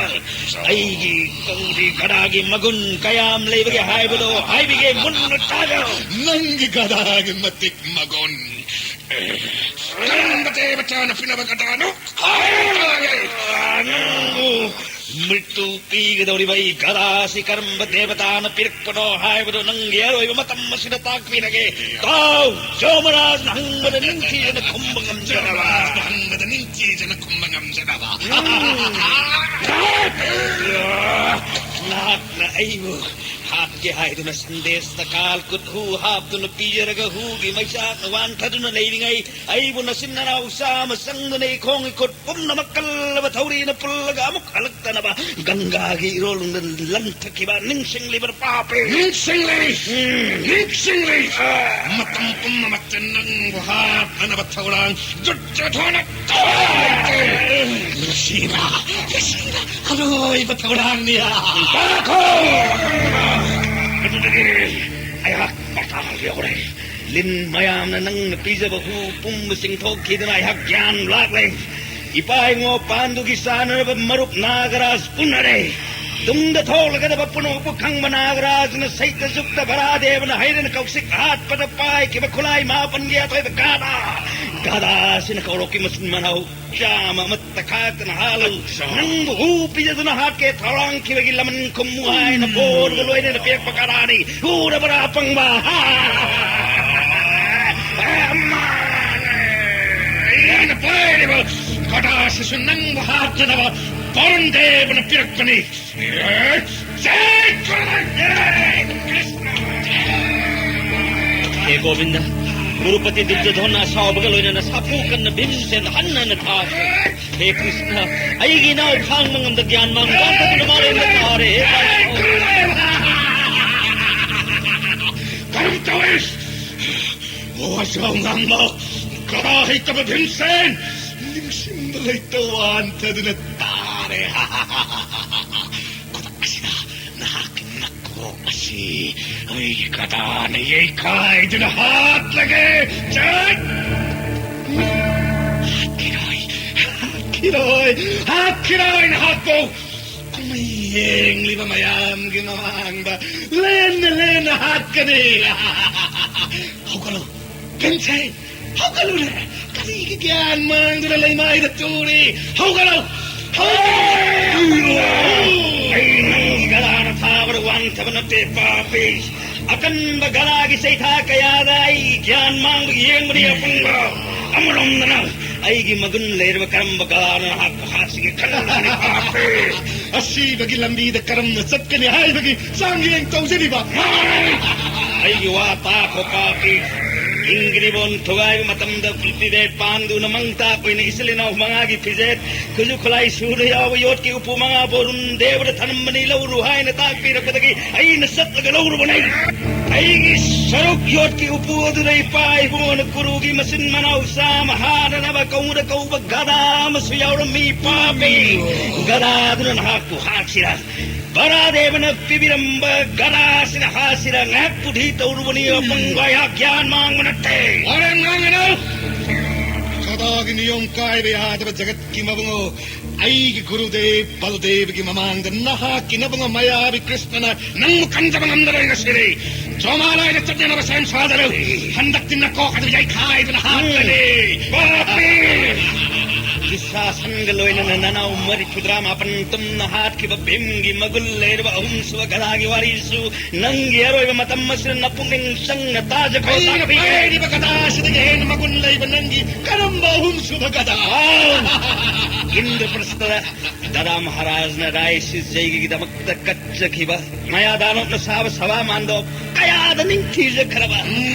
ꯑꯩꯒꯤ ꯀꯧꯔꯤ ꯒꯗꯥꯒꯤ ꯃꯒꯨꯟ ꯀꯌꯥꯝ ꯂꯩꯕꯒꯦ ꯍꯥꯏꯕꯗꯣ ꯍꯥꯏꯕꯤꯒꯦ, ꯃꯨꯟꯅ ꯇꯥꯖꯧ꯫ ꯅꯪꯒꯤ ꯒꯗꯥꯒꯤ ꯃꯇꯤꯛ ꯃꯒꯨꯟ꯫ ꯀꯔꯝꯕ ꯗꯦꯕꯇꯥꯅ ꯄꯤꯅꯕ ꯒꯗꯥꯅꯣ? ꯅꯪꯕꯨ ꯃ꯭ꯔꯤꯇꯨ ꯄꯤꯒꯗꯧꯔꯤꯕ ꯑꯩ ꯒꯗꯥ ꯑꯁꯤ ꯀꯔꯝꯕ ꯗꯦꯕꯇꯥꯅ ꯄꯤꯔꯛꯄꯅꯣ ꯍꯥꯏꯕꯗꯨ ꯅꯪꯒꯤ ꯑꯔꯣꯏꯕ ꯃꯇꯝ ꯑꯁꯤꯗ ꯇꯥꯛꯄꯤꯔꯒꯦ꯫ ꯇꯥꯎ, ꯖꯣꯃꯔꯥꯖꯅ ꯍꯪꯕꯗ ꯅꯤꯡꯊꯤꯖꯅ ꯈꯨꯝꯕ ꯉꯝꯖꯅꯕ꯫ ꯖꯣꯃꯔꯥꯖꯅ ꯍꯪꯕꯗ ꯅꯤꯡꯊꯤꯖꯅ ꯈꯨꯝꯕ ꯉꯝꯖꯅꯕ꯫ ꯎꯝ꯫ ꯅꯍꯥꯛꯅ ꯑꯩꯕꯨ ꯍꯥꯠꯀꯦ ꯍꯥꯏꯗꯨꯅ ꯁꯟꯗꯦꯁꯇ ꯀꯥꯜ ꯈꯨꯠ ꯍꯨ ꯍꯥꯞꯇꯨꯅ ꯄꯤꯖꯔꯒ ꯍꯨꯒꯤ ꯃꯩꯆꯥꯛꯅ ꯋꯥꯟꯊꯗꯨꯅ ꯂꯩꯔꯤꯉꯩ ꯑꯩꯕꯨ ꯅꯆꯤꯟ ꯅꯅꯥꯎ ꯆꯥꯝꯃ ꯆꯪꯗꯨꯅ ꯏꯈꯣꯡ ꯏꯈꯨꯠ ꯄꯨꯝꯅꯃꯛ ꯀꯜꯂꯕ ꯊꯧꯔꯤꯅ ꯄꯨꯜꯂꯒ ꯑꯃꯨꯛ ꯀꯜꯂꯛꯇꯅꯕ ꯒꯪꯒꯥꯒꯤ ꯏꯔꯣꯜꯅꯨꯡꯗ ꯂꯪꯊꯈꯤꯕ ꯅꯤꯡꯁꯤꯡꯂꯤꯕ꯭ꯔꯥ, ꯄꯥꯄꯤ? ꯅꯤꯡꯁꯤꯡꯂꯤ! ꯎꯝ꯫ ꯅꯤꯡꯁꯤꯡꯂꯤ! ꯑꯥ꯫ ꯃꯇꯝ ꯄꯨꯝꯅꯃꯛꯇ ꯅꯪꯕꯨ ꯍꯥꯠꯅꯅꯕ ꯊꯧꯔꯥꯡ ꯗꯨꯠꯇ ꯊꯣꯛꯅ ꯇꯧꯔꯤꯕ ꯂꯩꯇꯦ꯫ ꯃꯁꯤꯅ, ꯃꯁꯤꯅ ꯑꯔꯣꯏꯕ ꯊꯧꯔꯥꯡꯅꯤ꯫ ꯄꯥꯈꯣ! ꯑꯗꯨꯗꯒꯤ ꯑꯩꯍꯥꯛ ꯄꯇꯥ ꯌꯧꯔꯦ꯫ ꯂꯤꯟ ꯃꯌꯥꯝꯅ ꯅꯪꯅ ꯄꯤꯖꯕ ꯍꯨ ꯄꯨꯝꯕ ꯆꯤꯡꯊꯣꯛꯈꯤꯗꯅ ꯑꯩꯍꯥꯛ ꯒ꯭ꯌꯥꯟ ꯂꯥꯛꯂꯦ꯫ ꯏꯄꯥ ꯏꯉꯣ ꯄꯥꯟꯗꯨꯒꯤ ꯆꯥꯅꯅꯕ ꯃꯔꯨꯞ ꯅꯥꯒꯔꯥꯖ ꯎꯅꯔꯦ꯫ ꯇꯨꯡꯗ ꯊꯣꯛꯂꯒꯗꯕ ꯄꯨꯝꯅꯃꯛꯄꯨ ꯈꯪꯕ ꯅꯥꯒꯔꯥꯖꯅ ꯁꯩꯇ ꯖꯨꯛꯇ ꯚꯔꯥꯗꯦꯕꯅ ꯍꯩꯔꯅ ꯀꯧꯁꯤꯛ ꯍꯥꯠꯄꯗ ꯄꯥꯏꯈꯤꯕ ꯈꯨꯠꯂꯥꯏ ꯃꯥꯄꯟꯒꯤ ꯑꯊꯣꯏꯕ ꯒꯥꯗꯥ, ꯒꯥꯗꯥꯁꯤꯅ ꯀꯧꯔꯛꯈꯤ ꯃꯆꯤꯟ ꯃꯅꯥꯎ ꯆꯥꯝꯃ ꯑꯃ ꯇꯈꯥꯏꯗꯅ ꯍꯥꯠꯂꯨ꯫ ꯑꯠꯆꯥ꯫ ꯅꯪꯕꯨ ꯍꯨ ꯄꯤꯖꯗꯨꯅ ꯍꯥꯠꯀꯦ ꯊꯧꯔꯥꯡꯈꯤꯕꯒꯤ ꯂꯃꯟ ꯈꯨꯝꯃꯨ ꯍꯥꯏꯅ ꯕꯣꯔꯒ ꯂꯣꯏꯅꯅ ꯄꯤꯔꯛꯄ ꯒꯥꯗꯥꯅꯤ꯫ ꯎꯔꯕ꯭ꯔꯥ, ꯑꯄꯪꯕ? ꯍꯥ? ꯑꯃꯅ ꯑꯩꯅ ꯄꯥꯏꯔꯤꯕ ꯒꯥꯗꯥꯁꯤꯁꯨ ꯅꯪꯕꯨ ꯍꯥꯠꯅꯅꯕ ꯕꯔꯨꯟ ꯗꯦꯕꯅ ꯄꯤꯔꯛꯄꯅꯤ꯫ ꯖꯩ ꯀ꯭ꯔꯤꯁꯅ! ꯍꯦ ꯒꯣꯕꯤꯟꯗ, ꯒꯨꯔꯨꯄꯇꯤ ꯗꯨꯔꯖꯣꯙꯟꯅ ꯑꯁꯥꯎꯕꯒ ꯂꯣꯏꯅꯅ ꯁꯥꯐꯨ ꯀꯟꯅ ꯚꯤꯝꯁꯦꯟꯗ ꯍꯟꯅ ꯍꯟꯅ ꯊꯥꯈ꯭ꯔꯦ꯫ ꯍꯦ ꯀ꯭ꯔꯤꯁꯅ, ꯑꯩꯒꯤ ꯏꯅꯥꯎ ꯈꯥꯡꯕ ꯉꯝꯗ ꯒ꯭ꯌꯥꯟ ꯃꯥꯡ ꯋꯥꯟꯊꯗꯨꯅ ꯃꯥꯂꯦꯝꯗ ꯇꯥꯔꯦ꯫ ꯍꯦ ꯀ꯭ꯔꯤꯁꯅ! ꯀꯔꯝ ꯇꯧꯏ? ꯑꯣ, ꯑꯁꯥꯎ ꯉꯥꯡꯕ ꯀꯔꯥ ꯍꯩꯇꯕ ꯚꯤꯝꯁꯦꯟ! ꯅꯤꯡꯁꯤꯡꯕ ꯂꯩꯇ ꯋꯥꯟꯊꯗꯨꯅ ꯇꯥꯔꯦ꯫ ꯈꯨꯗꯛ ꯑꯁꯤꯗ ꯅꯍꯥꯛꯀꯤ ꯅꯀꯣꯛ ꯑꯁꯤ ꯑꯩꯒꯤ ꯒꯗꯥꯅ ꯌꯩꯈꯥꯏꯗꯨꯅ ꯍꯥꯠꯂꯒꯦ꯫ ꯆꯠ! ꯍꯥꯠꯈꯤꯔꯣꯏ, ꯍꯥꯠꯈꯤꯔꯣꯏ, ꯍꯥꯠꯈꯤꯔꯣꯏ ꯅꯍꯥꯛꯄꯨ! ꯀꯨꯝꯍꯩ ꯌꯦꯡꯂꯤꯕ ꯃꯌꯥꯝꯒꯤ ꯃꯃꯥꯡꯗ ꯂꯦꯟꯅ ꯂꯦꯟꯅ ꯍꯥꯠꯀꯅꯤ꯫ ꯍꯧꯒꯠꯂꯣ, ꯚꯤꯝꯁꯦꯟ! ꯍꯧꯒꯠꯂꯨꯅꯦ! ꯀꯔꯤꯒꯤ ꯒ꯭ꯌꯥꯟ ꯃꯥꯡꯗꯨꯅ ꯂꯩꯃꯥꯏꯗ ꯇꯨꯔꯤ? ꯍꯧꯒꯠꯂꯣ! ꯍꯧꯒꯠꯂꯣ! ꯑꯩ ꯅꯪꯒꯤ ꯒꯗꯥꯅ ꯊꯥꯕꯗ ꯋꯥꯟꯊꯕ ꯅꯠꯇꯦ, ꯄꯥꯄꯤ꯫ ꯑꯀꯟꯕ ꯒꯗꯥꯒꯤ ꯆꯩꯊꯥ ꯀꯌꯥꯗ ꯑꯩ ꯒ꯭ꯌꯥꯟ ꯃꯥꯡꯕ ꯌꯦꯡꯕꯅꯤ, ꯑꯄꯪꯕ꯫ ꯑꯃꯔꯣꯝꯗꯅ ꯑꯩꯒꯤ ꯃꯒꯨꯟ ꯂꯩꯔꯕ ꯀꯔꯝꯕ ꯒꯗꯥꯅ ꯅꯍꯥꯛꯄꯨ ꯍꯥꯠꯁꯤꯒꯦ ꯈꯜꯂꯤꯕꯅꯤ, ꯄꯥꯄꯤ? ꯑꯁꯤꯕꯒꯤ ꯂꯝꯕꯤꯗ ꯀꯔꯝꯅ ꯆꯠꯀꯅꯤ ꯍꯥꯏꯕꯒꯤ ꯆꯥꯡꯌꯦꯡ ꯇꯧꯖꯔꯤꯕ꯫ ꯑꯩꯒꯤ ꯋꯥ ꯇꯥꯈꯣ, ꯄꯥꯄꯤ꯫ ꯏꯪꯒꯤꯔꯤꯕꯣꯟ ꯊꯨꯒꯥꯏꯕ ꯃꯇꯝꯗ ꯄ꯭ꯔꯤꯊꯤꯕꯤ ꯄꯥꯟꯗꯨꯅ ꯃꯪ ꯇꯥꯛꯄ ꯑꯣꯏꯅ ꯏꯆꯤꯜ ꯏꯅꯥꯎ ꯃꯉꯥꯒꯤ ꯐꯤꯖꯦꯠ, ꯈꯨꯠꯁꯨ ꯈꯨꯠꯂꯥꯏ ꯁꯨꯗ ꯌꯥꯎꯕ ꯌꯣꯠꯀꯤ ꯎꯄꯨ ꯃꯉꯥ ꯕꯣꯔꯨꯟ ꯗꯦꯕꯗ ꯊꯅꯝꯕꯅꯤ, ꯂꯧꯔꯨ ꯍꯥꯏꯅ ꯇꯥꯛꯄꯤꯔꯛꯄꯗꯒꯤ ꯑꯩꯅ ꯆꯠꯂꯒ ꯂꯧꯔꯨꯕꯅꯤ꯫ ꯑꯩꯒꯤ ꯁꯔꯨꯛ ꯌꯣꯠꯀꯤ ꯎꯄꯨ ꯑꯗꯨꯗ ꯏꯄꯥ ꯏꯕꯨꯡꯉꯣꯅ ꯀꯨꯔꯨꯒꯤ ꯃꯆꯤꯟ ꯃꯅꯥꯎ ꯆꯥꯝꯃ ꯍꯥꯠꯅꯅꯕ ꯀꯧꯗ ꯀꯧꯕ ꯒꯗꯥ ꯑꯃꯁꯨ ꯌꯥꯎꯔꯝꯃꯤ꯫ ꯄꯥꯄꯤ ꯒꯗꯥꯗꯨꯅ ꯅꯍꯥꯛꯄꯨ ꯍꯥꯠꯈꯤꯔ? ꯕꯔꯥꯗꯦꯕꯅ ꯄꯤꯕꯤꯔꯝꯕ ꯒꯗꯥꯁꯤꯅ ꯍꯥꯠꯁꯤꯔ? ꯉꯥꯏꯍꯥꯛ ꯕꯨꯙꯤ ꯇꯧꯔꯨꯕꯅꯤ꯫ ꯑꯄꯪꯕ ꯑꯩꯍꯥꯛ ꯒ꯭ꯌꯥꯟ ꯃꯥꯡꯕ ꯅꯠꯇꯦ꯫ ꯋꯥꯔꯦꯝ ꯉꯥꯡꯒꯅꯨ꯫ ꯁꯗꯥꯒꯤ ꯅꯤꯌꯣꯝ ꯀꯥꯏꯕ ꯌꯥꯗꯕ ꯖꯒꯠꯀꯤ ꯃꯕꯨꯡꯉꯣ, ꯑꯩꯒꯤ ꯒꯨꯔꯨꯗꯦꯕ ꯕꯜꯗꯦꯕꯒꯤ ꯃꯃꯥꯡꯗ ꯅꯍꯥꯛꯀꯤ ꯅꯕꯨꯡꯉꯣ ꯃꯌꯥꯕꯤ ꯀ꯭ꯔꯤꯁꯅꯅ ꯅꯪꯕꯨ ꯀꯟꯖꯕ ꯉꯝꯂꯔꯣꯏ ꯉꯁꯤꯗꯤ꯫ ꯗ꯭ꯔꯣꯃꯥꯂꯥꯏꯗ ꯆꯠꯅꯅꯕ ꯁꯦꯝ ꯁꯥꯗꯔꯨ꯫ ꯍꯟꯗꯛꯇꯤ ꯅꯀꯣꯛ ꯑꯗꯨ ꯌꯩꯈꯥꯏꯗꯨꯅ ꯍꯥꯠꯂꯅꯤ꯫ ꯄꯥꯄꯤ! ꯗꯨꯁꯥꯁꯟꯒ ꯂꯣꯏꯅꯅ ꯅꯅꯥꯎ ꯃꯔꯤꯐꯨꯇꯔꯥ ꯃꯥꯄꯟ ꯇꯨꯝꯅ ꯍꯥꯠꯈꯤꯕ ꯚꯤꯝꯒꯤ ꯃꯒꯨꯟ ꯂꯩꯔꯕ ꯑꯍꯨꯝꯁꯨꯕ ꯒꯗꯥꯒꯤ ꯋꯥꯔꯤꯁꯨ ꯅꯪꯒꯤ ꯑꯔꯣꯏꯕ ꯃꯇꯝ ꯑꯁꯤꯗ ꯅꯄꯨꯛꯅꯤꯡ ꯆꯪꯅ ꯇꯥꯖꯈꯣ꯫ ꯑꯩꯅ ꯇꯥꯛꯄꯤꯒꯦ꯫ ꯄꯥꯏꯔꯤꯕ ꯒꯗꯥꯁꯤꯗꯒꯤ ꯍꯦꯟꯅ ꯃꯒꯨꯟ ꯂꯩꯕ ꯅꯪꯒꯤ ꯀꯔꯝꯕ ꯑꯍꯨꯝꯁꯨꯕ ꯒꯗꯥ? ꯏꯟꯗ꯭ꯔꯄ꯭ꯔꯁꯇ ꯗꯥꯗꯥ ꯃꯍꯥꯔꯥꯖꯅ ꯔꯥꯏꯁꯤ ꯖꯩꯒꯤꯗꯃꯛꯇ ꯀꯠꯆꯈꯤꯕ, ꯃꯌꯥ ꯗꯥꯅꯣꯞꯅ ꯁꯥꯕ ꯁꯚꯥ ꯃꯥꯟꯗꯣꯞ ꯀꯌꯥꯗ ꯅꯤꯡꯊꯤꯖꯈ꯭ꯔꯕ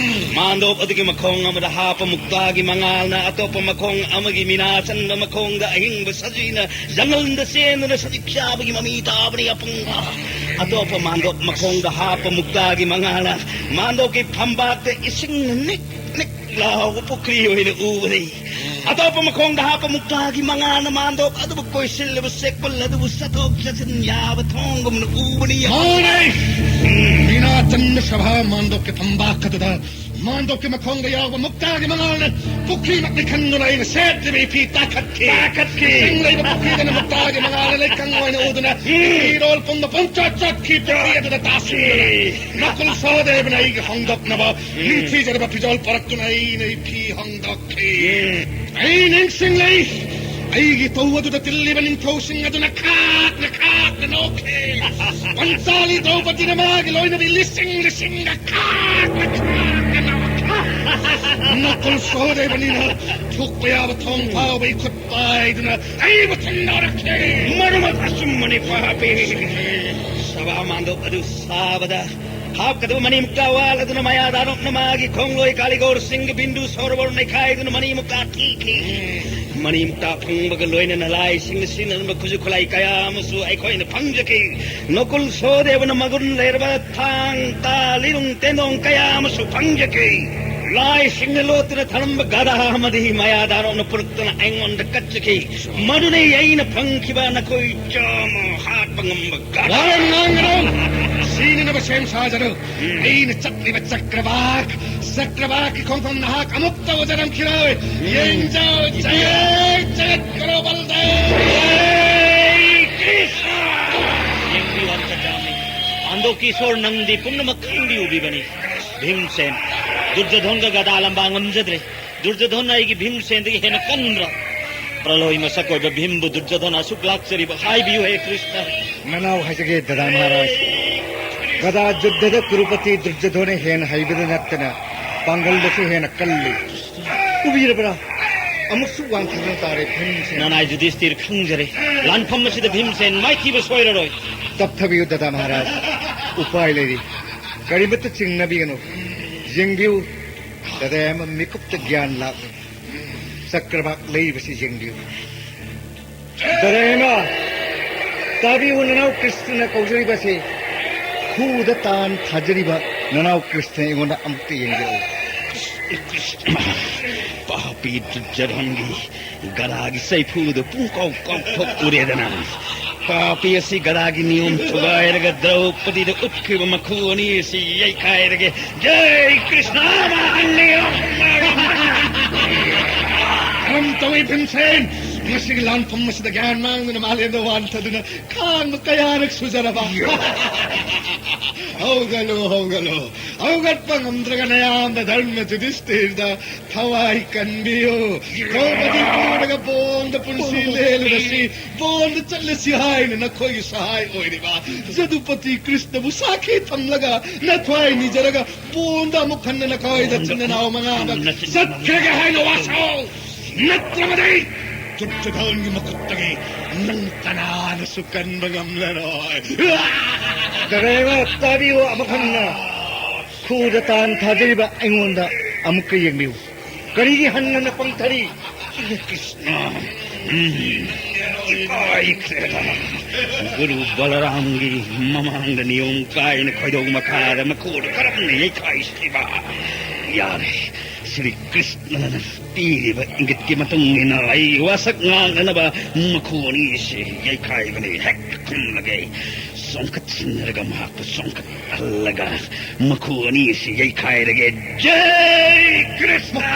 ꯃꯥꯟꯗꯣꯞ ꯑꯗꯨꯒꯤ ꯃꯈꯣꯡ ꯑꯃꯗ ꯍꯥꯞꯄ ꯃꯨꯛꯇꯥꯒꯤ ꯃꯉꯥꯜꯅ ꯑꯇꯣꯞꯄ ꯃꯈꯣꯡ ꯑꯃꯒꯤ ꯃꯤꯅꯥ ꯆꯟꯕ ꯃꯈꯣꯡꯗ ꯑꯍꯤꯡꯕ ꯁꯖꯤꯅ ꯖꯪꯒꯜꯗ ꯆꯦꯟꯗꯨꯅ ꯁꯖꯤꯛ ꯆꯥꯕꯒꯤ ꯃꯃꯤ ꯇꯥꯕꯅꯤ꯫ ꯑꯄꯪꯕ! ꯑꯇꯣꯞꯄ ꯃꯥꯟꯗꯣꯞ ꯃꯈꯣꯡꯗ ꯍꯥꯞꯄ ꯃꯨꯛꯇꯥꯒꯤ ꯃꯉꯥꯜꯅ ꯃꯥꯟꯗꯣꯞꯀꯤ ꯐꯝꯕꯥꯛꯇ ꯏꯁꯤꯡꯅ ꯅꯤꯛ ꯅꯤꯛ ꯂꯥꯎꯕ ꯄꯨꯈ꯭ꯔꯤ ꯑꯣꯏꯅ ꯎꯕꯅꯤ꯫ ꯑꯇꯣꯞꯄ ꯃꯈꯣꯡꯗ ꯍꯥꯞꯄ ꯃꯨꯛꯇꯥꯒꯤ ꯃꯉꯥꯜꯅ ꯃꯥꯟꯗꯣꯞ ꯑꯗꯨꯕꯨ ꯀꯣꯏꯁꯤꯜꯂꯤꯕ ꯆꯦꯛꯄꯜ ꯑꯗꯨꯕꯨ ꯆꯠꯊꯣꯛ ꯆꯠꯁꯤꯟ ꯌꯥꯕ ꯊꯣꯡꯒꯨꯝꯅ ꯎꯕꯅꯤ꯫ ꯃꯥꯅꯦ! ꯃꯤꯅꯥ ꯆꯟꯕ ꯁꯚꯥ ꯃꯥꯟꯗꯣꯞꯀꯤ ꯐꯝꯕꯥꯛ ꯑꯗꯨꯗ ꯃꯥꯟꯗꯣꯞꯀꯤ ꯃꯈꯣꯡꯗ ꯌꯥꯎꯕ ꯃꯨꯛꯇꯥꯒꯤ ꯃꯉꯥꯜꯅ ꯄꯨꯈ꯭ꯔꯤꯃꯛꯅꯤ ꯈꯟꯗꯨꯅ ꯑꯩꯅ ꯁꯦꯠꯂꯤꯕ ꯏꯐꯤ ꯇꯥꯈꯠꯈꯤ꯫ ꯇꯥꯈꯠꯈꯤ꯫ ꯏꯁꯤꯡ ꯂꯩꯕ ꯄꯨꯈ꯭ꯔꯤꯗꯅ ꯃꯨꯛꯇꯥꯒꯤ ꯃꯉꯥꯜꯅ ꯂꯩꯀꯪ ꯑꯣꯏꯅ ꯎꯗꯨꯅ ꯐꯤꯔꯣꯜ ꯄꯨꯝꯕ ꯄꯨꯡꯆꯣꯠ ꯆꯣꯠꯈꯤ꯫ ꯄꯨꯈ꯭ꯔꯤ ꯑꯗꯨꯗ ꯇꯥꯁꯤꯟꯗꯨꯅ ꯅꯀꯨꯜ ꯁꯍꯗꯦꯕꯅ ꯑꯩꯒꯤ ꯍꯣꯡꯗꯣꯛꯅꯕ ꯅꯤꯡꯊꯤꯖꯔꯕ ꯐꯤꯖꯣꯜ ꯄꯨꯔꯛꯇꯨꯅ ꯑꯩꯅ ꯏꯐꯤ ꯍꯣꯡꯗꯣꯛꯈꯤ꯫ ꯑꯩ ꯅꯤꯡꯁꯤꯡꯂꯤ꯫ ꯑꯩꯒꯤ ꯇꯧ ꯑꯗꯨꯗ ꯇꯤꯜꯂꯤꯕ ꯅꯤꯡꯊꯧꯁꯤꯡ ꯑꯗꯨꯅ ꯈꯥꯛꯅ ꯈꯥꯛꯅ ꯅꯣꯛꯈꯤ꯫ ꯄꯟꯆꯥꯂꯤ ꯗ꯭ꯔꯧꯄꯗꯤꯅ ꯃꯥꯒꯤ ꯂꯣꯏꯅꯕꯤ ꯂꯤꯁꯤꯡ ꯂꯤꯁꯤꯡꯒ ꯈꯥꯛꯅ ꯈꯥꯛꯅ ꯅꯣꯛꯈꯤ꯫ ꯅꯀꯨꯜ ꯁꯍꯗꯦꯕꯅꯤꯅ ꯊꯣꯛꯄ ꯌꯥꯕ ꯊꯣꯡ ꯐꯥꯎꯕ ꯏꯈꯨꯠ ꯄꯥꯏꯗꯨꯅ ꯑꯩꯕꯨ ꯊꯦꯡꯅꯔꯛꯈꯤ꯫ ꯃꯗꯨꯃꯛ ꯑꯆꯨꯝꯕꯅꯤ, ꯄꯥꯄꯤ꯫ ꯁꯚꯥ ꯃꯥꯟꯗꯣꯞ ꯑꯗꯨ ꯁꯥꯕꯗ ꯍꯥꯞꯀꯗꯕ ꯃꯅꯤꯃꯨꯛꯇ ꯋꯥꯠꯂꯗꯨꯅ ꯃꯌꯥꯗ ꯑꯅꯣꯞꯅ ꯃꯥꯒꯤ ꯈꯣꯡꯂꯣꯏ ꯀꯥꯂꯤꯒꯣꯔ ꯁꯤꯡꯒ ꯕꯤꯟꯗꯨ ꯁꯣꯔꯕꯣꯔ ꯅꯩꯈꯥꯏꯗꯨꯅ ꯃꯅꯤꯃꯨꯛꯇ ꯊꯤꯈꯤ꯫ ꯃꯅꯤꯃꯨꯛꯇ ꯐꯪꯕꯒ ꯂꯣꯏꯅꯅ ꯂꯥꯏꯁꯤꯡꯅ ꯁꯤꯖꯤꯟꯅꯔꯝꯕ ꯈꯨꯠꯁꯨ ꯈꯨꯠꯂꯥꯏ ꯀꯌꯥ ꯑꯃꯁꯨ ꯑꯩꯈꯣꯏꯅ ꯐꯪꯖꯈꯤ꯫ ꯅꯀꯨꯜ ꯁꯣꯍꯗꯦꯕꯅ ꯃꯒꯨꯟ ꯂꯩꯔꯕ ꯊꯥꯡ, ꯇꯥ, ꯂꯤꯔꯨꯡ ꯇꯦꯟꯗꯣꯡ ꯀꯌꯥ ꯑꯃꯁꯨ ꯐꯪꯖꯈꯤ꯫ ꯂꯥꯏꯁꯤꯡꯅ ꯂꯣꯠꯇꯨꯅ ꯊꯝꯂꯝꯕ ꯒꯙꯥ ꯑꯃꯗꯤ ꯃꯌꯥꯗ ꯑꯅꯣꯞꯅ ꯄꯨꯔꯛꯇꯨꯅ ꯑꯩꯉꯣꯟꯗ ꯀꯠꯆꯈꯤ꯫ ꯃꯗꯨꯅꯤ ꯑꯩꯅ ꯐꯪꯈꯤꯕ ꯅꯈꯣꯏ ꯆꯥꯝꯃ ꯍꯥꯠꯄ ꯉꯝꯕ ꯒꯙꯥ꯫ ꯋꯥꯔꯧ ꯉꯥꯡꯒꯅꯨ! ꯁꯤꯅꯅꯕ ꯁꯦꯝ ꯁꯥꯖꯔꯨ꯫ ꯑꯩꯅ ꯆꯠꯂꯤꯕ ꯆꯀ꯭ꯔꯕꯥꯛ, ꯆꯀ꯭ꯔꯕꯥꯛꯀꯤ ꯈꯣꯡꯐꯝ ꯅꯍꯥꯛ ꯑꯃꯨꯛꯇ ꯎꯖꯔꯝꯈꯤꯔꯣꯏ꯫ ꯌꯦꯡꯖꯧ, ꯖꯌꯦ ꯖꯌꯦ ꯀꯔꯣ ꯕꯜꯗꯦꯕ! ꯌꯦꯡꯕꯤꯌꯨ, ꯑꯝꯇ ꯆꯥꯝꯃꯤ꯫ ꯍꯟꯗꯣꯛꯀꯤ ꯏꯁꯣꯔ ꯅꯪꯗꯤ ꯄꯨꯝꯅꯃꯛ ꯈꯪꯕꯤꯎꯕꯤꯕꯅꯤ꯫ ꯚꯤꯝꯁꯦꯟ, ꯗꯨꯔꯖꯣꯙꯣꯟꯒ ꯒꯗꯥ ꯂꯝꯕꯥ ꯉꯝꯖꯗ꯭ꯔꯦ꯫ ꯗꯨꯔꯖꯣꯙꯣꯟ ꯑꯩꯒꯤ ꯚꯤꯝꯁꯦꯟꯗꯒꯤ ꯍꯦꯟꯅ ꯀꯟꯕ꯭ꯔꯥ? ꯄ꯭ꯔꯂꯣꯏ ꯃꯁꯛ ꯑꯣꯏꯕ ꯚꯤꯝꯕꯨ ꯗꯨꯔꯖꯣꯙꯣꯟ ꯑꯁꯨꯛ ꯂꯥꯛꯆꯔꯤꯕ ꯍꯥꯏꯕꯤꯌꯨ ꯍꯦ ꯀ꯭ꯔꯤꯁꯅ꯫ ꯅꯅꯥꯎ ꯍꯥꯏꯖꯒꯦ ꯗꯗꯥ ꯃꯍꯥꯔꯥꯖ, ꯒꯗꯥ ꯖꯨꯗ꯭ꯙꯗ ꯀꯨꯔꯨꯄꯇꯤ ꯗꯨꯔꯖꯣꯙꯣꯟꯅ ꯍꯦꯟꯅ ꯍꯩꯕꯗ ꯅꯠꯇꯅ ꯄꯥꯡꯒꯜꯗꯁꯨ ꯍꯦꯟꯅ ꯀꯜꯂꯤ꯫ ꯎꯕꯤꯔꯕ꯭ꯔꯥ? ꯑꯃꯨꯛꯁꯨ ꯋꯥꯡꯊꯗꯨꯅ ꯇꯥꯔꯦ ꯚꯤꯝꯁꯦꯟ꯫ ꯅꯅꯥꯏ ꯌꯨꯙꯤꯁꯇꯤꯔ ꯈꯪꯖꯔꯦ, ꯂꯥꯟꯐꯝ ꯑꯁꯤꯗ ꯚꯤꯝꯁꯦꯟ ꯃꯥꯏꯊꯤꯕ ꯁꯣꯏꯔꯔꯣꯏ꯫ ꯇꯞꯊꯕꯤꯌꯨ ꯗꯗꯥ ꯃꯍꯥꯔꯥꯖ, ꯎꯄꯥꯏ ꯂꯩꯔꯤ꯫ ꯀꯔꯤꯃꯠꯇ ꯆꯤꯡꯅꯕꯤꯒꯅꯨ꯫ ꯌꯦꯡꯕꯤꯌꯨ, ꯗꯗꯥ ꯑꯃ ꯃꯤꯀꯨꯞꯇ ꯒ꯭ꯌꯥꯟ ꯂꯥꯛꯂꯦ꯫ ꯆꯀ꯭ꯔꯕꯥꯛ ꯂꯩꯔꯤꯕꯁꯤ ꯌꯦꯡꯕꯤꯌꯨ꯫ ꯗꯔꯦꯃ, ꯇꯥꯕꯤꯌꯨ, ꯅꯅꯥꯎ ꯀ꯭ꯔꯤꯁꯅꯅ ꯀꯧꯖꯔꯤꯕꯁꯤ꯫ ꯈꯨꯗ ꯇꯥꯟ ꯊꯥꯖꯔꯤꯕ ꯅꯅꯥꯎ ꯀ꯭ꯔꯤꯁꯅ ꯑꯩꯉꯣꯟꯗ ꯑꯃꯨꯛꯇ ꯌꯦꯡꯖꯔꯛꯎ꯫ ꯄꯥꯄꯤ ꯗꯨꯔꯖꯣꯙꯟꯒꯤ ꯒꯗꯥꯒꯤ ꯆꯩꯐꯨꯗꯨ ꯄꯨꯡꯀꯥꯎ ꯀꯥꯎꯊꯣꯛꯎꯔꯦꯗꯅ꯫ ꯄꯥꯄꯤ ꯑꯁꯤ ꯒꯗꯥꯒꯤ ꯅꯤꯌꯣꯝ ꯊꯨꯒꯥꯏꯔꯒ ꯗ꯭ꯔꯧꯄꯗꯤꯗ ꯎꯠꯈ꯭ꯔꯤꯕ ꯃꯈꯨ ꯑꯅꯤ ꯑꯁꯤ ꯌꯩꯈꯥꯏꯔꯒꯦ꯫ ꯖꯩ ꯀ꯭ꯔꯤꯁꯅ ꯃꯍꯥꯟꯅꯤ! ꯀꯔꯝ ꯇꯧꯏ ꯚꯤꯝꯁꯦꯟ? ꯉꯁꯤꯒꯤ ꯂꯥꯟꯐꯝ ꯑꯁꯤꯗ ꯒ꯭ꯌꯥꯟ ꯃꯥꯡꯗꯨꯅ ꯃꯥꯂꯦꯝꯗ ꯋꯥꯟꯊꯗꯨꯅ ꯈꯥꯡꯕ ꯀꯌꯥꯔꯛ ꯁꯨꯖꯔꯕ? ꯍꯧꯒꯠꯂꯨ, ꯍꯧꯒꯠꯂꯨ꯫ ꯍꯧꯒꯠꯄ ꯉꯝꯗ꯭ꯔꯒ ꯅꯌꯥꯝꯕ ꯙꯔꯃ ꯌꯨꯙꯤꯁꯇꯤꯔꯗ ꯊꯋꯥꯏ ꯀꯟꯕꯤꯌꯨ꯫ ꯗ꯭ꯔꯧꯄꯗꯤ ꯄꯨꯔꯒ ꯕꯣꯟꯗ ꯄꯨꯟꯁꯤ ꯂꯦꯜꯂꯨꯔꯁꯤ꯫ ꯕꯣꯟꯗ ꯆꯠꯂꯁꯤ ꯍꯥꯏꯅ ꯅꯈꯣꯏꯒꯤ ꯁꯍꯥꯏ ꯑꯣꯏꯔꯤꯕ ꯖꯗꯨꯄꯇꯤ ꯀ꯭ꯔꯤꯁꯅꯕꯨ ꯁꯥꯈꯤ ꯊꯝꯂꯒ ꯅꯊ꯭ꯋꯥꯏ ꯅꯤꯖꯔꯒ ꯕꯣꯟꯗ ꯑꯃꯨꯛ ꯍꯟꯅ ꯅꯈꯣꯏ ꯅꯆꯤꯟ ꯅꯅꯥꯎ ꯃꯉꯥꯗ ꯆꯠꯈ꯭ꯔꯒꯦ ꯍꯥꯏꯅ ꯋꯥꯁꯛꯎ꯫ ꯅꯠꯇ꯭ꯔꯕꯗꯤ ꯗꯨꯔꯖꯣꯙꯟꯒꯤ ꯃꯈꯨꯠꯇꯒꯤ ꯅꯪ ꯀꯅꯥꯅꯁꯨ ꯀꯟꯕ ꯉꯝꯂꯔꯣꯏ꯫ ꯀꯔꯦꯕ? ꯇꯥꯕꯤꯌꯨ ꯑꯃꯨꯛ ꯍꯟꯅ꯫ ꯈꯨꯗ ꯇꯥꯟ ꯊꯥꯖꯔꯤꯕ ꯑꯩꯉꯣꯟꯗ ꯑꯃꯨꯛꯀ ꯌꯦꯡꯕꯤꯌꯨ꯫ ꯀꯔꯤꯒꯤ ꯍꯟꯅ ꯍꯟꯅ ꯄꯪꯊꯔꯤ? ꯀ꯭ꯔꯤꯁꯅ, ꯎꯝ, ꯏꯀꯥꯏꯈ꯭ꯔꯦꯗ꯫ ꯒꯨꯔꯨ ꯕꯂꯔꯥꯝꯒꯤ ꯃꯃꯥꯡꯗ ꯅꯤꯌꯣꯝ ꯀꯥꯏꯅ ꯈꯣꯏꯗꯧ ꯃꯈꯥꯗ ꯃꯈꯨꯗ ꯀꯔꯝꯅ ꯌꯩꯈꯥꯏꯁꯤꯕ? ꯌꯥꯔꯦ, ꯁ꯭ꯔꯤ ꯀ꯭ꯔꯤꯁꯅꯅ ꯄꯤꯔꯤꯕ ꯏꯪꯒꯤꯠꯀꯤ ꯃꯇꯨꯡ ꯏꯟꯅ ꯑꯩ ꯋꯥꯁꯛ ꯉꯥꯡꯅꯅꯕ ꯃꯈꯨ ꯑꯅꯤꯁꯤ ꯌꯩꯈꯥꯏꯕꯅꯤ꯫ ꯍꯦꯛ ꯈꯨꯝꯂꯒꯦ꯫ ꯆꯣꯡꯈꯠꯁꯤꯟꯅꯔꯒ ꯃꯍꯥꯛꯄꯨ ꯆꯣꯡꯈꯠꯍꯜꯂꯒ ꯃꯈꯨ ꯑꯅꯤꯁꯤ ꯌꯩꯈꯥꯏꯔꯒꯦ꯫ ꯖꯩ ꯀ꯭ꯔꯤꯁꯅ!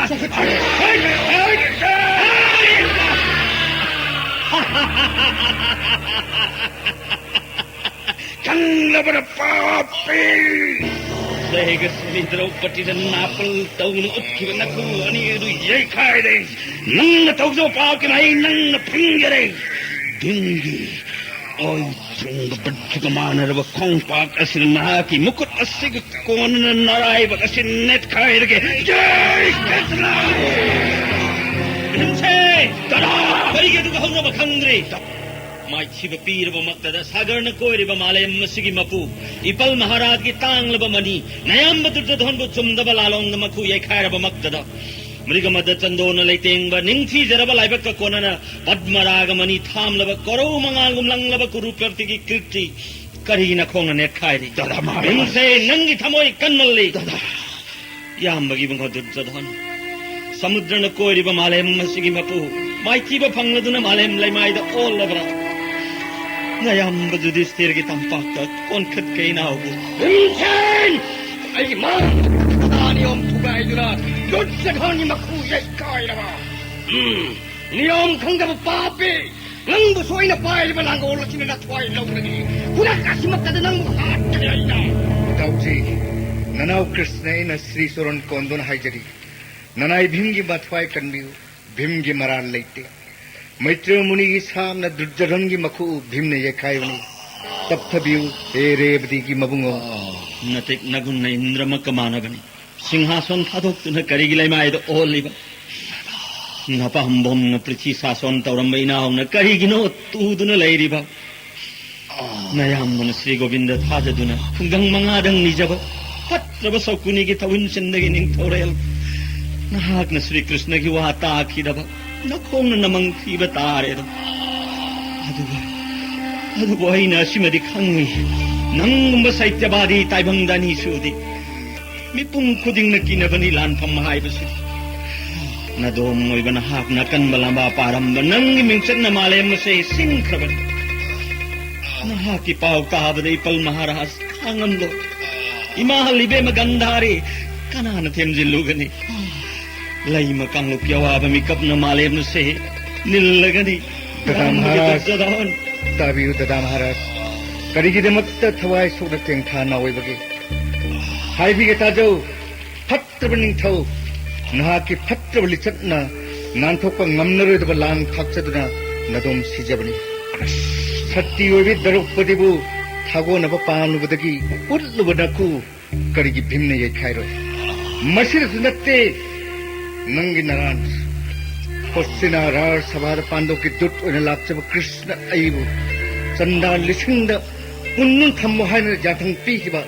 ꯈꯪꯂꯕ꯭ꯔꯥ ꯄꯥꯄꯤ? ꯁꯦꯒꯁꯤꯅꯤ ꯗ꯭ꯔꯧꯄꯗꯤꯗ ꯅꯥꯄꯜ ꯇꯧꯅ ꯎꯠꯈꯤꯕ ꯅꯈꯨ ꯑꯅꯤ ꯑꯗꯨ ꯌꯩꯈꯥꯏꯔꯦ꯫ ꯅꯪꯅ ꯇꯧꯖꯕ ꯄꯥꯞꯀꯤ ꯃꯍꯩ ꯅꯪꯅ ꯐꯪꯖꯔꯦ꯫ ꯚꯤꯝꯒꯤ ꯑꯣꯏ ꯊꯨꯡꯕ ꯕꯨꯠꯀ ꯃꯥꯟꯅꯔꯕ ꯈꯣꯡꯄꯥꯛ ꯑꯁꯤꯅ ꯅꯍꯥꯛꯀꯤ ꯃꯈꯨꯠ ꯑꯁꯤꯒ ꯀꯣꯟꯅꯅ ꯅꯔꯥꯏꯕꯛ ꯑꯁꯤ ꯅꯦꯠꯈꯥꯏꯔꯒꯦ꯫ ꯖꯩ ꯀ꯭ꯔꯤꯁꯅ! ꯚꯤꯝꯁꯦ! ꯇꯔꯥ! ꯀꯔꯤꯒꯤ ꯑꯗꯨꯒ ꯍꯧꯅꯕ ꯈꯪꯗ꯭ꯔꯤ? ꯃꯥꯏꯊꯤꯕ ꯄꯤꯔꯕꯃꯛꯇꯗ ꯁꯥꯒꯔꯅ ꯀꯣꯏꯔꯤꯕ ꯃꯥꯂꯦꯝ ꯑꯁꯤꯒꯤ ꯃꯄꯨ ꯏꯄꯜ ꯃꯍꯥꯔꯥꯖꯒꯤ ꯇꯥꯡꯂꯕ ꯃꯅꯤ ꯅꯌꯥꯝꯕ ꯗꯨꯔꯖꯣꯙꯟꯕꯨ ꯆꯨꯝꯗꯕ ꯂꯥꯂꯣꯡꯗ ꯃꯈꯨ ꯌꯩꯈꯥꯏꯔꯕꯃꯛꯇꯗ ꯃ꯭ꯔꯤꯒꯃꯗ ꯆꯟꯗꯣꯅ ꯂꯩꯇꯦꯡꯕ ꯅꯤꯡꯊꯤꯖꯔꯕ ꯂꯥꯏꯕꯛꯀ ꯀꯣꯟꯅꯅ ꯄꯗꯃꯔꯥꯒ ꯃꯅꯤ ꯊꯥꯝꯂꯕ ꯀꯣꯔꯧ ꯃꯉꯥꯜꯒꯨꯝ ꯂꯪꯂꯕ ꯀꯨꯔꯨꯄ꯭ꯔꯇꯤꯒꯤ ꯀꯤꯔꯇꯤ ꯀꯔꯤꯒꯤ ꯅꯈꯣꯡꯅ ꯅꯦꯠꯈꯥꯏꯔꯤ? ꯗꯥꯗꯥ ꯃꯍꯥꯔꯥꯖ! ꯚꯤꯝꯁꯦ, ꯅꯪꯒꯤ ꯊꯃꯣꯏ ꯀꯟꯃꯜꯂꯤ꯫ ꯗꯥꯗꯥ! ꯌꯥꯝꯕꯒꯤ ꯃꯉꯣ ꯗꯨꯔꯖꯣꯙꯟ, ꯁꯃꯨꯗ꯭ꯔꯅ ꯀꯣꯏꯔꯤꯕ ꯃꯥꯂꯦꯝ ꯑꯁꯤꯒꯤ ꯃꯄꯨ, ꯃꯥꯏꯊꯤꯕ ꯐꯪꯂꯗꯨꯅ ꯃꯥꯂꯦꯝ ꯂꯩꯃꯥꯏꯗ ꯑꯣꯜꯂꯕ꯭ꯔꯥ? ꯅꯌꯥꯝꯕ ꯌꯨꯙꯤꯁꯊꯤꯔꯒꯤ ꯇꯝꯄꯥꯛꯇ ꯀꯣꯟꯈꯠꯀꯦ ꯏꯅꯥꯎꯕꯨ꯫ ꯚꯤꯝꯁꯦꯟ! ꯑꯩꯒꯤ ꯃꯥꯡꯗ ꯅꯤꯌꯣꯝ ꯊꯨꯒꯥꯏꯗꯨꯅ ꯗꯨꯔꯖꯣꯙꯟꯒꯤ ꯃꯈꯨ ꯌꯩꯈꯥꯏꯔꯕ꯫ ꯎꯝ, ꯅꯤꯌꯣꯝ ꯈꯪꯗꯕ ꯄꯥꯄꯤ! ꯅꯪꯕꯨꯁꯨ ꯑꯩꯅ ꯄꯥꯏꯔꯤꯕ ꯂꯥꯡꯒꯣꯜ ꯑꯁꯤꯅ ꯅꯊ꯭ꯋꯥꯏ ꯂꯧꯔꯒꯦ꯫ ꯈꯨꯗꯛ ꯑꯁꯤꯃꯛꯇꯗ ꯅꯪꯕꯨ ꯍꯥꯠꯀꯅꯤ ꯑꯩꯅ꯫ ꯏꯇꯥꯎꯖꯤ, ꯅꯅꯥꯎ ꯀ꯭ꯔꯤꯁꯅ ꯑꯩꯅ ꯁ꯭ꯔꯤ ꯆꯣꯔꯣꯟ ꯀꯣꯟꯗꯨꯅ ꯍꯥꯏꯖꯔꯤ꯫ ꯅꯅꯥꯏ ꯚꯤꯝꯒꯤ ꯃꯊ꯭ꯋꯥꯏ ꯀꯟꯕꯤꯌꯨ꯫ ꯚꯤꯝꯒꯤ ꯃꯔꯥꯜ ꯂꯩꯇꯦ꯫ ꯃꯩꯇ꯭ꯔꯦꯌ ꯃꯨꯅꯤꯒꯤ ꯁꯥꯞꯅ ꯗꯨꯔꯖꯣꯙꯟꯒꯤ ꯃꯈꯨ ꯚꯤꯝꯅ ꯌꯩꯈꯥꯏꯕꯅꯤ꯫ ꯇꯞꯊꯕꯤꯌꯨ, ꯍꯦ ꯔꯦꯕꯗꯤꯒꯤ ꯃꯕꯨꯡꯉꯣ꯫ ꯅꯇꯤꯛ ꯅꯒꯨꯟꯅ ꯏꯟꯗ꯭ꯔꯃꯛꯀ ꯃꯥꯟꯅꯕꯅꯤ꯫ ꯁꯤꯡꯍꯥꯁꯣꯟ ꯊꯥꯗꯣꯛꯇꯨꯅ ꯀꯔꯤꯒꯤ ꯂꯩꯃꯥꯏꯗ ꯑꯣꯜꯂꯤꯕ? ꯅꯄꯥꯝꯕꯣꯝꯅ ꯄ꯭ꯔꯤꯊꯤ ꯁꯥꯁꯣꯟ ꯇꯧꯔꯝꯕ ꯏꯅꯥꯎꯅ ꯀꯔꯤꯒꯤꯅꯣ ꯇꯨꯗꯨꯅ ꯂꯩꯔꯤꯕ? ꯅꯌꯥꯝꯕꯅ ꯁ꯭ꯔꯤ ꯒꯣꯕꯤꯟꯗ ꯊꯥꯖꯗꯨꯅ ꯈꯨꯡꯒꯪ ꯃꯉꯥꯗꯪ ꯅꯤꯖꯕ ꯐꯠꯇ꯭ꯔꯕ ꯁꯧꯀꯨꯅꯤꯒꯤ ꯊꯧꯍꯤꯟꯁꯤꯟꯗꯒꯤ ꯅꯤꯡꯊꯧꯔꯦꯜ꯫ ꯅꯍꯥꯛꯅ ꯁ꯭ꯔꯤ ꯀ꯭ꯔꯤꯁꯅꯒꯤ ꯋꯥ ꯇꯥꯈꯤꯗꯕ ꯅꯈꯣꯡꯅ ꯅꯃꯪ ꯊꯤꯕ ꯇꯥꯔꯦꯗꯣ꯫ ꯑꯗꯨꯕꯨ, ꯑꯗꯨꯕꯨ ꯑꯩꯅ ꯑꯁꯤꯃꯗꯤ ꯈꯪꯏ, ꯅꯪꯒꯨꯝꯕ ꯁꯥꯍꯤꯇ꯭ꯌꯕꯥꯗꯤ ꯇꯥꯏꯕꯪꯗ ꯑꯅꯤ ꯁꯨꯗꯦ꯫ ꯃꯤꯄꯨꯝ ꯈꯨꯗꯤꯡꯅ ꯀꯤꯅꯕꯅꯤ ꯂꯥꯟꯐꯝ ꯍꯥꯏꯕꯁꯤꯗꯤ꯫ ꯅꯗꯣꯝ ꯑꯣꯏꯕ ꯅꯍꯥꯛꯅ ꯑꯀꯟꯕ ꯂꯥꯝꯕꯥ ꯄꯥꯔꯝꯕ ꯅꯪꯒꯤ ꯃꯤꯡꯆꯠꯅ ꯃꯥꯂꯦꯝ ꯑꯁꯦ ꯁꯤꯡꯈ꯭ꯔꯕꯅꯤ꯫ ꯅꯍꯥꯛꯀꯤ ꯄꯥꯎ ꯇꯥꯕꯗ ꯏꯄꯜ ꯃꯍꯥꯔꯥꯖ ꯈꯥꯡꯉꯝꯂꯣꯏ꯫ ꯏꯃꯥ ꯍꯜꯂꯤꯕꯦꯝꯃ ꯒꯟꯙꯥꯔꯤ ꯀꯅꯥꯅ ꯊꯦꯝꯖꯤꯜꯂꯨꯒꯅꯤ? ꯂꯩꯃ ꯀꯥꯡꯂꯨꯞꯀꯤ ꯑꯋꯥꯕ ꯃꯤꯀꯞꯅ ꯃꯥꯂꯦꯝ ꯑꯁꯦ ꯅꯤꯜꯂꯒꯅꯤ꯫ ꯗꯗꯥ ꯃꯍꯥꯔꯥꯖ꯫ ꯗꯨꯔꯖꯣꯙꯟ꯫ ꯇꯥꯕꯤꯌꯨ ꯗꯗꯥ ꯃꯍꯥꯔꯥꯖ, ꯀꯔꯤꯒꯤꯗꯃꯛꯇ ꯊꯋꯥꯏ ꯁꯣꯛꯅ ꯇꯦꯡꯊꯥ ꯅꯥꯎ ꯑꯣꯏꯕꯒꯦ? ꯍꯥꯏꯕꯤꯒꯦ ꯇꯥꯖꯧ꯫ ꯐꯠꯇ꯭ꯔꯕ ꯅꯤꯡꯊꯧ, ꯅꯍꯥꯛꯀꯤ ꯐꯠꯇ꯭ꯔꯕ ꯂꯤꯆꯠꯅ ꯅꯥꯟꯊꯣꯛꯄ ꯉꯝꯂꯔꯣꯏꯗꯕ ꯂꯥꯡ ꯊꯥꯛꯆꯗꯨꯅ ꯅꯗꯣꯝ ꯁꯤꯖꯕꯅꯤ꯫ ꯁꯇꯤ ꯑꯣꯏꯕꯤ ꯗ꯭ꯔꯧꯄꯗꯤꯕꯨ ꯊꯥꯒꯣꯟꯅꯕ ꯄꯥꯝꯂꯨꯕꯗꯒꯤ ꯎꯠꯂꯨꯕ ꯅꯀꯨ ꯀꯔꯤꯒꯤ ꯚꯤꯝꯅ ꯌꯩꯈꯥꯏꯔꯣꯏ? ꯃꯁꯤꯗꯁꯨ ꯅꯠꯇꯦ, ꯅꯪꯒꯤ ꯅꯔꯥꯟ ꯍꯣꯁꯇꯤꯅꯥ ꯔꯥꯖ ꯁꯚꯥꯗ ꯄꯥꯟꯗꯣꯞꯀꯤ ꯗꯨꯠ ꯑꯣꯏꯅ ꯂꯥꯛꯆꯕ ꯀ꯭ꯔꯤꯁꯅ ꯑꯩꯕꯨ ꯆꯟꯗꯥ ꯂꯤꯁꯤꯡꯗ ꯄꯨꯟꯗꯨꯅ ꯊꯝꯃꯨ ꯍꯥꯏꯅ ꯌꯥꯊꯪ ꯄꯤꯈꯤꯕ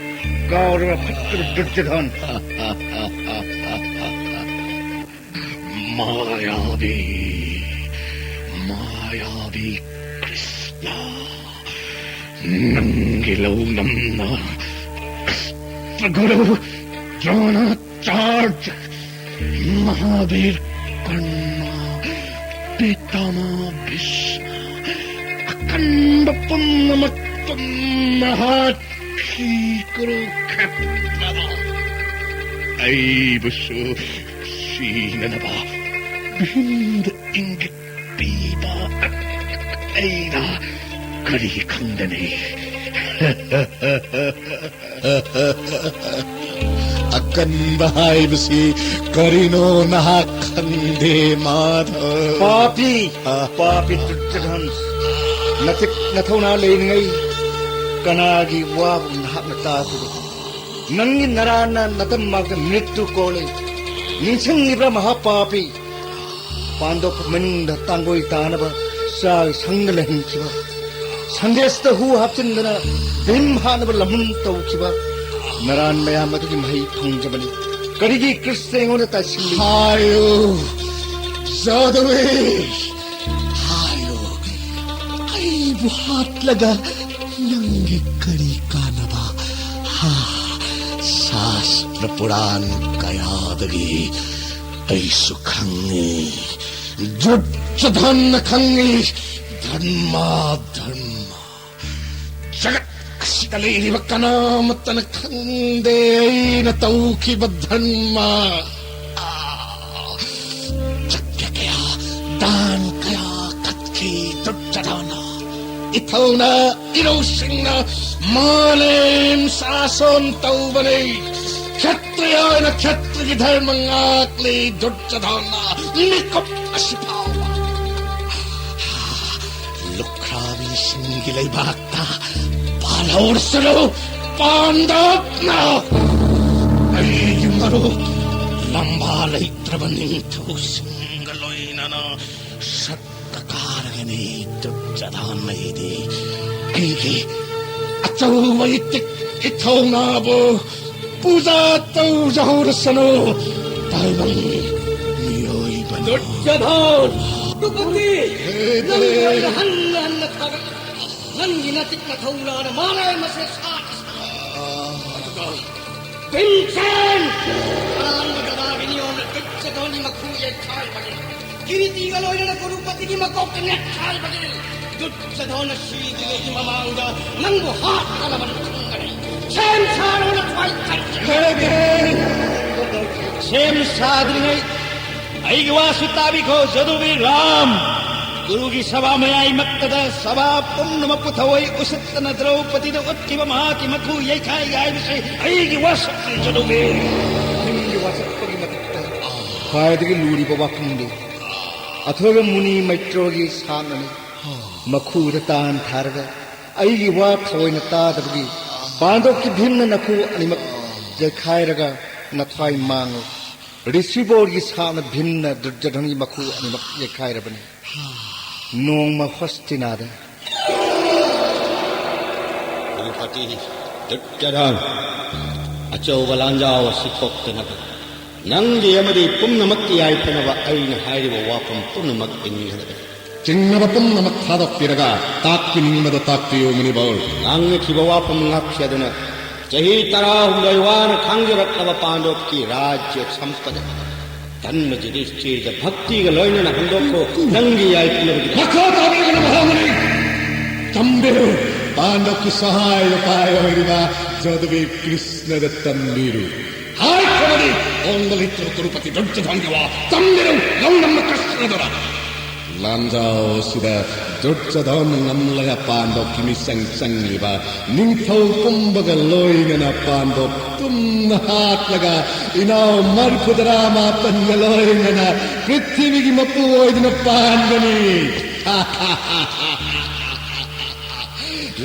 ꯀꯥꯎꯔꯕ ꯐꯠꯇꯕ ꯗꯨꯔꯖꯣꯙꯟ꯫ ꯃꯥꯌꯥꯕꯤ, ꯃꯥꯌꯥꯕꯤ ꯀ꯭ꯔꯤꯁꯅ, ꯅꯪꯒꯤ ꯂꯧꯅꯝꯅ ꯒꯨꯔꯨ ꯗ꯭ꯔꯣꯅꯥꯆꯥꯔ꯭ꯌ, ꯃꯍꯥꯕꯤꯔ ꯀꯔꯅ, ꯄꯤꯇꯥꯃꯥ ꯚꯤꯁꯃ, ꯑꯀꯟꯕ ꯄꯨꯝꯅꯃꯛ ꯃꯍꯥꯛꯀꯤ ꯀꯨꯔꯨꯈꯦꯇ꯭ꯔꯗ ꯑꯩꯕꯨꯁꯨ ꯁꯤꯅꯅꯕ ꯚꯤꯝꯗ ꯏꯪꯒꯤꯠ ꯄꯤꯕ ꯑꯩꯅ ꯀꯔꯤ ꯈꯪꯒꯅꯤ? ꯑꯀꯟꯕ ꯍꯥꯏꯕꯁꯤ ꯀꯔꯤꯅꯣ ꯅꯍꯥꯛ ꯈꯪꯗꯦ, ꯃꯥꯙꯕ꯫ ꯄꯥꯄꯤ! ꯑ꯫ ꯄꯥꯄꯤ ꯗꯨꯔꯖꯣꯙꯟ! ꯅꯊꯤꯛ ꯅꯊꯧꯅꯥ ꯂꯩꯔꯤꯉꯩ ꯀꯅꯥꯒꯤ ꯋꯥꯕꯨ ꯅꯍꯥꯛꯅ ꯇꯥꯈꯤꯕ? ꯅꯪꯒꯤ ꯅꯔꯥꯟꯅ ꯅꯇꯝ ꯃꯥꯛꯇ ꯃ꯭ꯔꯤꯇꯨ ꯀꯣꯜꯂꯤ꯫ ꯅꯤꯡꯁꯤꯡꯂꯤꯕ꯭ꯔꯥ, ꯃꯍꯥꯄꯥꯄꯤ? ꯄꯥꯟꯗꯣꯞ ꯃꯅꯨꯡꯗ ꯇꯥꯡꯒꯣꯏ ꯇꯥꯅꯕ ꯆꯥꯛ ꯁꯪꯗ ꯂꯩꯍꯟꯈꯤꯕ꯫ ꯁꯟꯗꯦꯁꯇ ꯍꯨ ꯍꯥꯞꯆꯤꯟꯗꯅ ꯚꯤꯝ ꯍꯥꯠꯅꯕ ꯂꯝꯍꯨꯝ ꯇꯧꯈꯤꯕ ꯅꯔꯥꯟ ꯃꯌꯥꯝ ꯑꯗꯨꯒꯤ ꯃꯍꯩ ꯐꯪꯖꯕꯅꯤ꯫ ꯀꯔꯤꯒꯤ ꯀ꯭ꯔꯤꯁꯅ ꯑꯩꯉꯣꯟꯗ ꯇꯥꯏꯁꯤꯜꯂꯤ? ꯍꯥꯏꯌꯨ, ꯖꯥꯗꯨꯏ, ꯍꯥꯏꯌꯨ, ꯑꯩꯕꯨ ꯍꯥꯠꯂꯒ ꯅꯪꯒꯤ ꯀꯔꯤ ꯀꯥꯟꯅꯕ? ꯍꯥ, ꯁꯥꯁꯇ꯭ꯔ ꯄꯨꯔꯥꯟ ꯀꯌꯥꯗꯒꯤ ꯑꯩꯁꯨ ꯈꯪꯉꯤ, ꯗꯨꯔꯖꯣꯙꯟꯅ ꯈꯪꯉꯤ꯫ ꯙꯔꯃ, ꯙꯔꯃ꯫ ꯖꯒꯠ ꯑꯁꯤꯗ ꯂꯩꯔꯤꯕ ꯀꯅꯥꯃꯠꯇꯅ ꯈꯪꯗꯦ ꯑꯩꯅ ꯇꯧꯈꯤꯕ ꯙꯔꯃ꯫ ꯑꯥ, ꯖꯒ꯭ꯌ ꯀꯌꯥ, ꯗꯥꯟ ꯀꯌꯥ ꯀꯠꯈꯤ ꯗꯨꯔꯖꯣꯙꯅ꯫ ꯏꯊꯧꯅ ꯏꯔꯧꯁꯤꯡꯅ ꯃꯥꯂꯦꯝ ꯁꯥꯁꯣꯟ ꯇꯧꯕꯅꯤ꯫ ꯈꯦꯇ꯭ꯔꯤꯌꯥ ꯑꯣꯏꯅ ꯈꯦꯇ꯭ꯔꯤꯒꯤ ꯙꯔꯃ ꯉꯥꯛꯂꯤ ꯗꯨꯔꯖꯣꯙꯅ ꯃꯤꯀꯨꯞ ꯑꯁꯤ ꯐꯥꯎꯕ꯫ ꯂꯨꯈ꯭ꯔꯥꯕꯤꯁꯤꯡꯒꯤ ꯂꯩꯕꯥꯛꯇ ꯄꯥꯜꯍꯧꯔꯁꯅꯨ ꯄꯥꯟꯗꯕꯅ꯫ ꯑꯩꯒꯤ ꯃꯔꯨꯞ ꯂꯝꯕꯥ ꯂꯩꯇ꯭ꯔꯕ ꯅꯤꯡꯊꯧꯁꯤꯡꯒ ꯂꯣꯏꯅꯅ ꯁꯛ ꯀꯥꯔꯒꯅꯤ ꯗꯨꯔꯖꯣꯙꯟ ꯑꯩꯗꯤ꯫ ꯑꯩꯒꯤ ꯑꯆꯧꯕ ꯏꯇꯤꯛ ꯏꯊꯧꯅꯥꯕꯨ ꯄꯨꯖꯥ ꯇꯧꯖꯍꯧꯔꯁꯅꯨ ꯇꯥꯏꯕꯪ ꯃꯤꯑꯣꯏꯕꯅ꯫ ꯗꯨꯔꯖꯣꯙꯟ! ꯗ꯭ꯔꯧꯄꯗꯤ! ꯍꯦ ꯅꯪꯕꯨ ꯗꯦ! ꯑꯩꯅ ꯍꯟꯅ ꯍꯟꯅ ꯊꯥꯒꯠꯂꯤ꯫ ꯅꯪꯒꯤ ꯅꯇꯤꯛ ꯅꯊꯧꯅꯥꯅ ꯃꯥꯂꯦꯝ ꯑꯁꯦ ꯁꯥꯠ ꯑꯗꯨꯒ ꯚꯤꯝꯁꯦꯟ! ꯑꯔꯥꯟꯕ ꯒꯗꯥꯒꯤ ꯅꯤꯌꯣꯝꯅ ꯗꯨꯔꯖꯣꯙꯟꯒꯤ ꯃꯈꯨ ꯌꯩꯈꯥꯏꯕꯒꯤ, ꯀꯤꯔꯤꯇꯤꯒ ꯂꯣꯏꯅꯅ ꯀꯨꯔꯨꯄꯇꯤꯒꯤ ꯃꯀꯣꯛꯇ ꯅꯦꯠꯈꯥꯏꯕꯒꯤ, ꯗꯨꯔꯖꯣꯙꯟꯅ ꯁꯤꯗ꯭ꯔꯤꯉꯩꯒꯤ ꯃꯃꯥꯡꯗ ꯅꯪꯕꯨ ꯍꯥꯠꯀꯗꯕꯅꯤ ꯈꯪꯒꯅꯤ꯫ ꯁꯦꯝ ꯁꯥꯔꯣꯅ ꯊ꯭ꯋꯥꯏ ꯀꯟꯖ ꯁꯦꯝ ꯁꯥꯗ꯭ꯔꯤꯉꯩ ꯑꯩꯒꯤ ꯋꯥꯁꯨ ꯇꯥꯕꯤꯈꯣ, ꯖꯗꯨꯕꯤ ꯔꯥꯝ꯫ ꯀꯨꯔꯨꯒꯤ ꯁꯚꯥ ꯃꯌꯥꯏꯃꯛꯇꯗ ꯁꯚꯥ ꯄꯨꯝꯅꯃꯛꯄꯨ ꯊꯑꯣꯏ ꯎꯁꯤꯠꯇꯅ ꯗ꯭ꯔꯧꯄꯗꯤꯗ ꯎꯠꯈꯤꯕ ꯃꯍꯥꯛꯀꯤ ꯃꯈꯨ ꯌꯩꯈꯥꯏꯒꯦ ꯍꯥꯏꯕꯁꯤ ꯑꯩꯒꯤ ꯋꯥꯁꯛꯅꯤ, ꯖꯗꯨꯕꯤ꯫ ꯅꯪꯒꯤ ꯋꯥꯁꯛꯄꯒꯤ ꯃꯊꯛꯇ ꯈ꯭ꯋꯥꯏꯗꯒꯤ ꯂꯨꯔꯤꯕ ꯋꯥꯐꯝꯗꯤ ꯑꯊꯣꯏꯕ ꯃꯨꯅꯤ ꯃꯩꯇ꯭ꯔꯣꯒꯤ ꯁꯥꯞꯅꯅꯤ꯫ ꯃꯈꯨꯗ ꯇꯥꯟ ꯊꯥꯔꯒ ꯑꯩꯒꯤ ꯋꯥ ꯊꯑꯣꯏꯅ ꯇꯥꯗꯕꯒꯤ ꯄꯥꯟꯗꯣꯞꯀꯤ ꯚꯤꯝꯅ ꯅꯈꯨ ꯑꯅꯤꯃꯛ ꯌꯩꯈꯥꯏꯔꯒ ꯅꯊ꯭ꯋꯥꯏ ꯃꯥꯡꯉꯨ꯫ ꯔꯤꯁꯤꯕꯣꯔꯒꯤ ꯁꯥꯞꯅ ꯚꯤꯝꯅ ꯗꯨꯔꯖꯣꯙꯟꯒꯤ ꯃꯈꯨ ꯑꯅꯤꯃꯛ ꯌꯩꯈꯥꯏꯔꯕꯅꯤ꯫ ꯅꯣꯡꯃ ꯍꯣꯁꯇꯤꯅꯥꯗ ꯄꯇꯤ ꯗꯨꯔꯖꯣꯙꯟ, ꯑꯆꯧꯕ ꯂꯥꯟꯖꯥꯎ ꯑꯁꯤ ꯊꯣꯛꯇꯅꯕ ꯅꯪꯒꯤ ꯑꯃꯗꯤ ꯄꯨꯝꯅꯃꯛꯀꯤ ꯌꯥꯏꯐꯅꯕ ꯑꯩꯅ ꯍꯥꯏꯔꯤꯕ ꯋꯥꯐꯝ ꯄꯨꯝꯅꯃꯛ ꯏꯟꯒꯗꯕꯅꯤ꯫ ꯆꯤꯡꯅꯕ ꯄꯨꯝꯅꯃꯛ ꯊꯥꯗꯣꯛꯄꯤꯔꯒ ꯇꯥꯛꯄꯤꯅꯤꯡꯕꯗꯣ ꯇꯥꯛꯄꯤꯌꯨ, ꯃꯨꯅꯤꯕꯧ꯫ ꯉꯥꯡꯅꯈꯤꯕ ꯋꯥꯐꯝ ꯉꯥꯛꯁꯦꯗꯨꯅ ꯆꯍꯤ ꯇꯔꯥꯍꯨꯝꯗꯣꯏ ꯋꯥꯅ ꯈꯥꯡꯖꯔꯛꯂꯕ ꯄꯥꯟꯗꯣꯞꯀꯤ ꯔꯥꯖ꯭ꯌ ꯁꯝꯄꯗ ꯙꯟꯃ ꯖꯨꯗꯤꯁꯇꯤꯔꯗ ꯚꯛꯇꯤꯒ ꯂꯣꯏꯅꯅ ꯍꯟꯗꯣꯛꯈꯣ, ꯅꯪꯒꯤ ꯌꯥꯏꯐꯅꯕꯒꯤꯗꯃꯛ꯫ ꯃꯈꯥ ꯇꯥꯕꯤꯔꯒꯅꯨ, ꯃꯍꯥꯃꯨꯅꯤ꯫ ꯆꯝꯕꯤꯔꯨ, ꯄꯥꯟꯗꯣꯞꯀꯤ ꯁꯍꯥꯏ ꯎꯄꯥꯏ ꯑꯣꯏꯔꯤꯕ ꯖꯣꯗꯕꯤ ꯀ꯭ꯔꯤꯁꯅꯗ ꯇꯝꯕꯤꯔꯨ꯫ ꯍꯥꯏꯈ꯭ꯔꯕꯅꯤ, ꯑꯣꯡꯕ ꯂꯩꯇ꯭ꯔꯕ ꯀ꯭ꯔꯨꯄꯇꯤ ꯗꯨꯔꯖꯣꯙꯟꯒꯤ ꯋꯥ꯫ ꯆꯝꯕꯤꯔꯨ, ꯂꯧꯅꯝꯕ ꯀ꯭ꯔꯤꯁꯅꯗꯨꯅ꯫ ꯂꯥꯟꯖꯥꯎ ꯑꯁꯤꯗ ꯗꯨꯔꯖꯣꯙꯟ ꯉꯝꯂꯒ ꯄꯥꯟꯗꯣꯞꯀꯤ ꯃꯤꯆꯪ ꯆꯪꯂꯤꯕ ꯅꯤꯡꯊꯧ ꯄꯨꯝꯕꯒ ꯂꯣꯏꯅꯅ ꯄꯥꯟꯗꯣꯞ ꯇꯨꯝꯅ ꯍꯥꯠꯂꯒ ꯏꯅꯥꯎ ꯃꯔꯤꯐꯨꯇꯔꯥ ꯃꯥꯄꯟꯒ ꯂꯣꯏꯅꯅ ꯄ꯭ꯔꯤꯊꯤꯕꯤꯒꯤ ꯃꯄꯨ ꯑꯣꯏꯗꯨꯅ ꯄꯥꯟꯒꯅꯤ꯫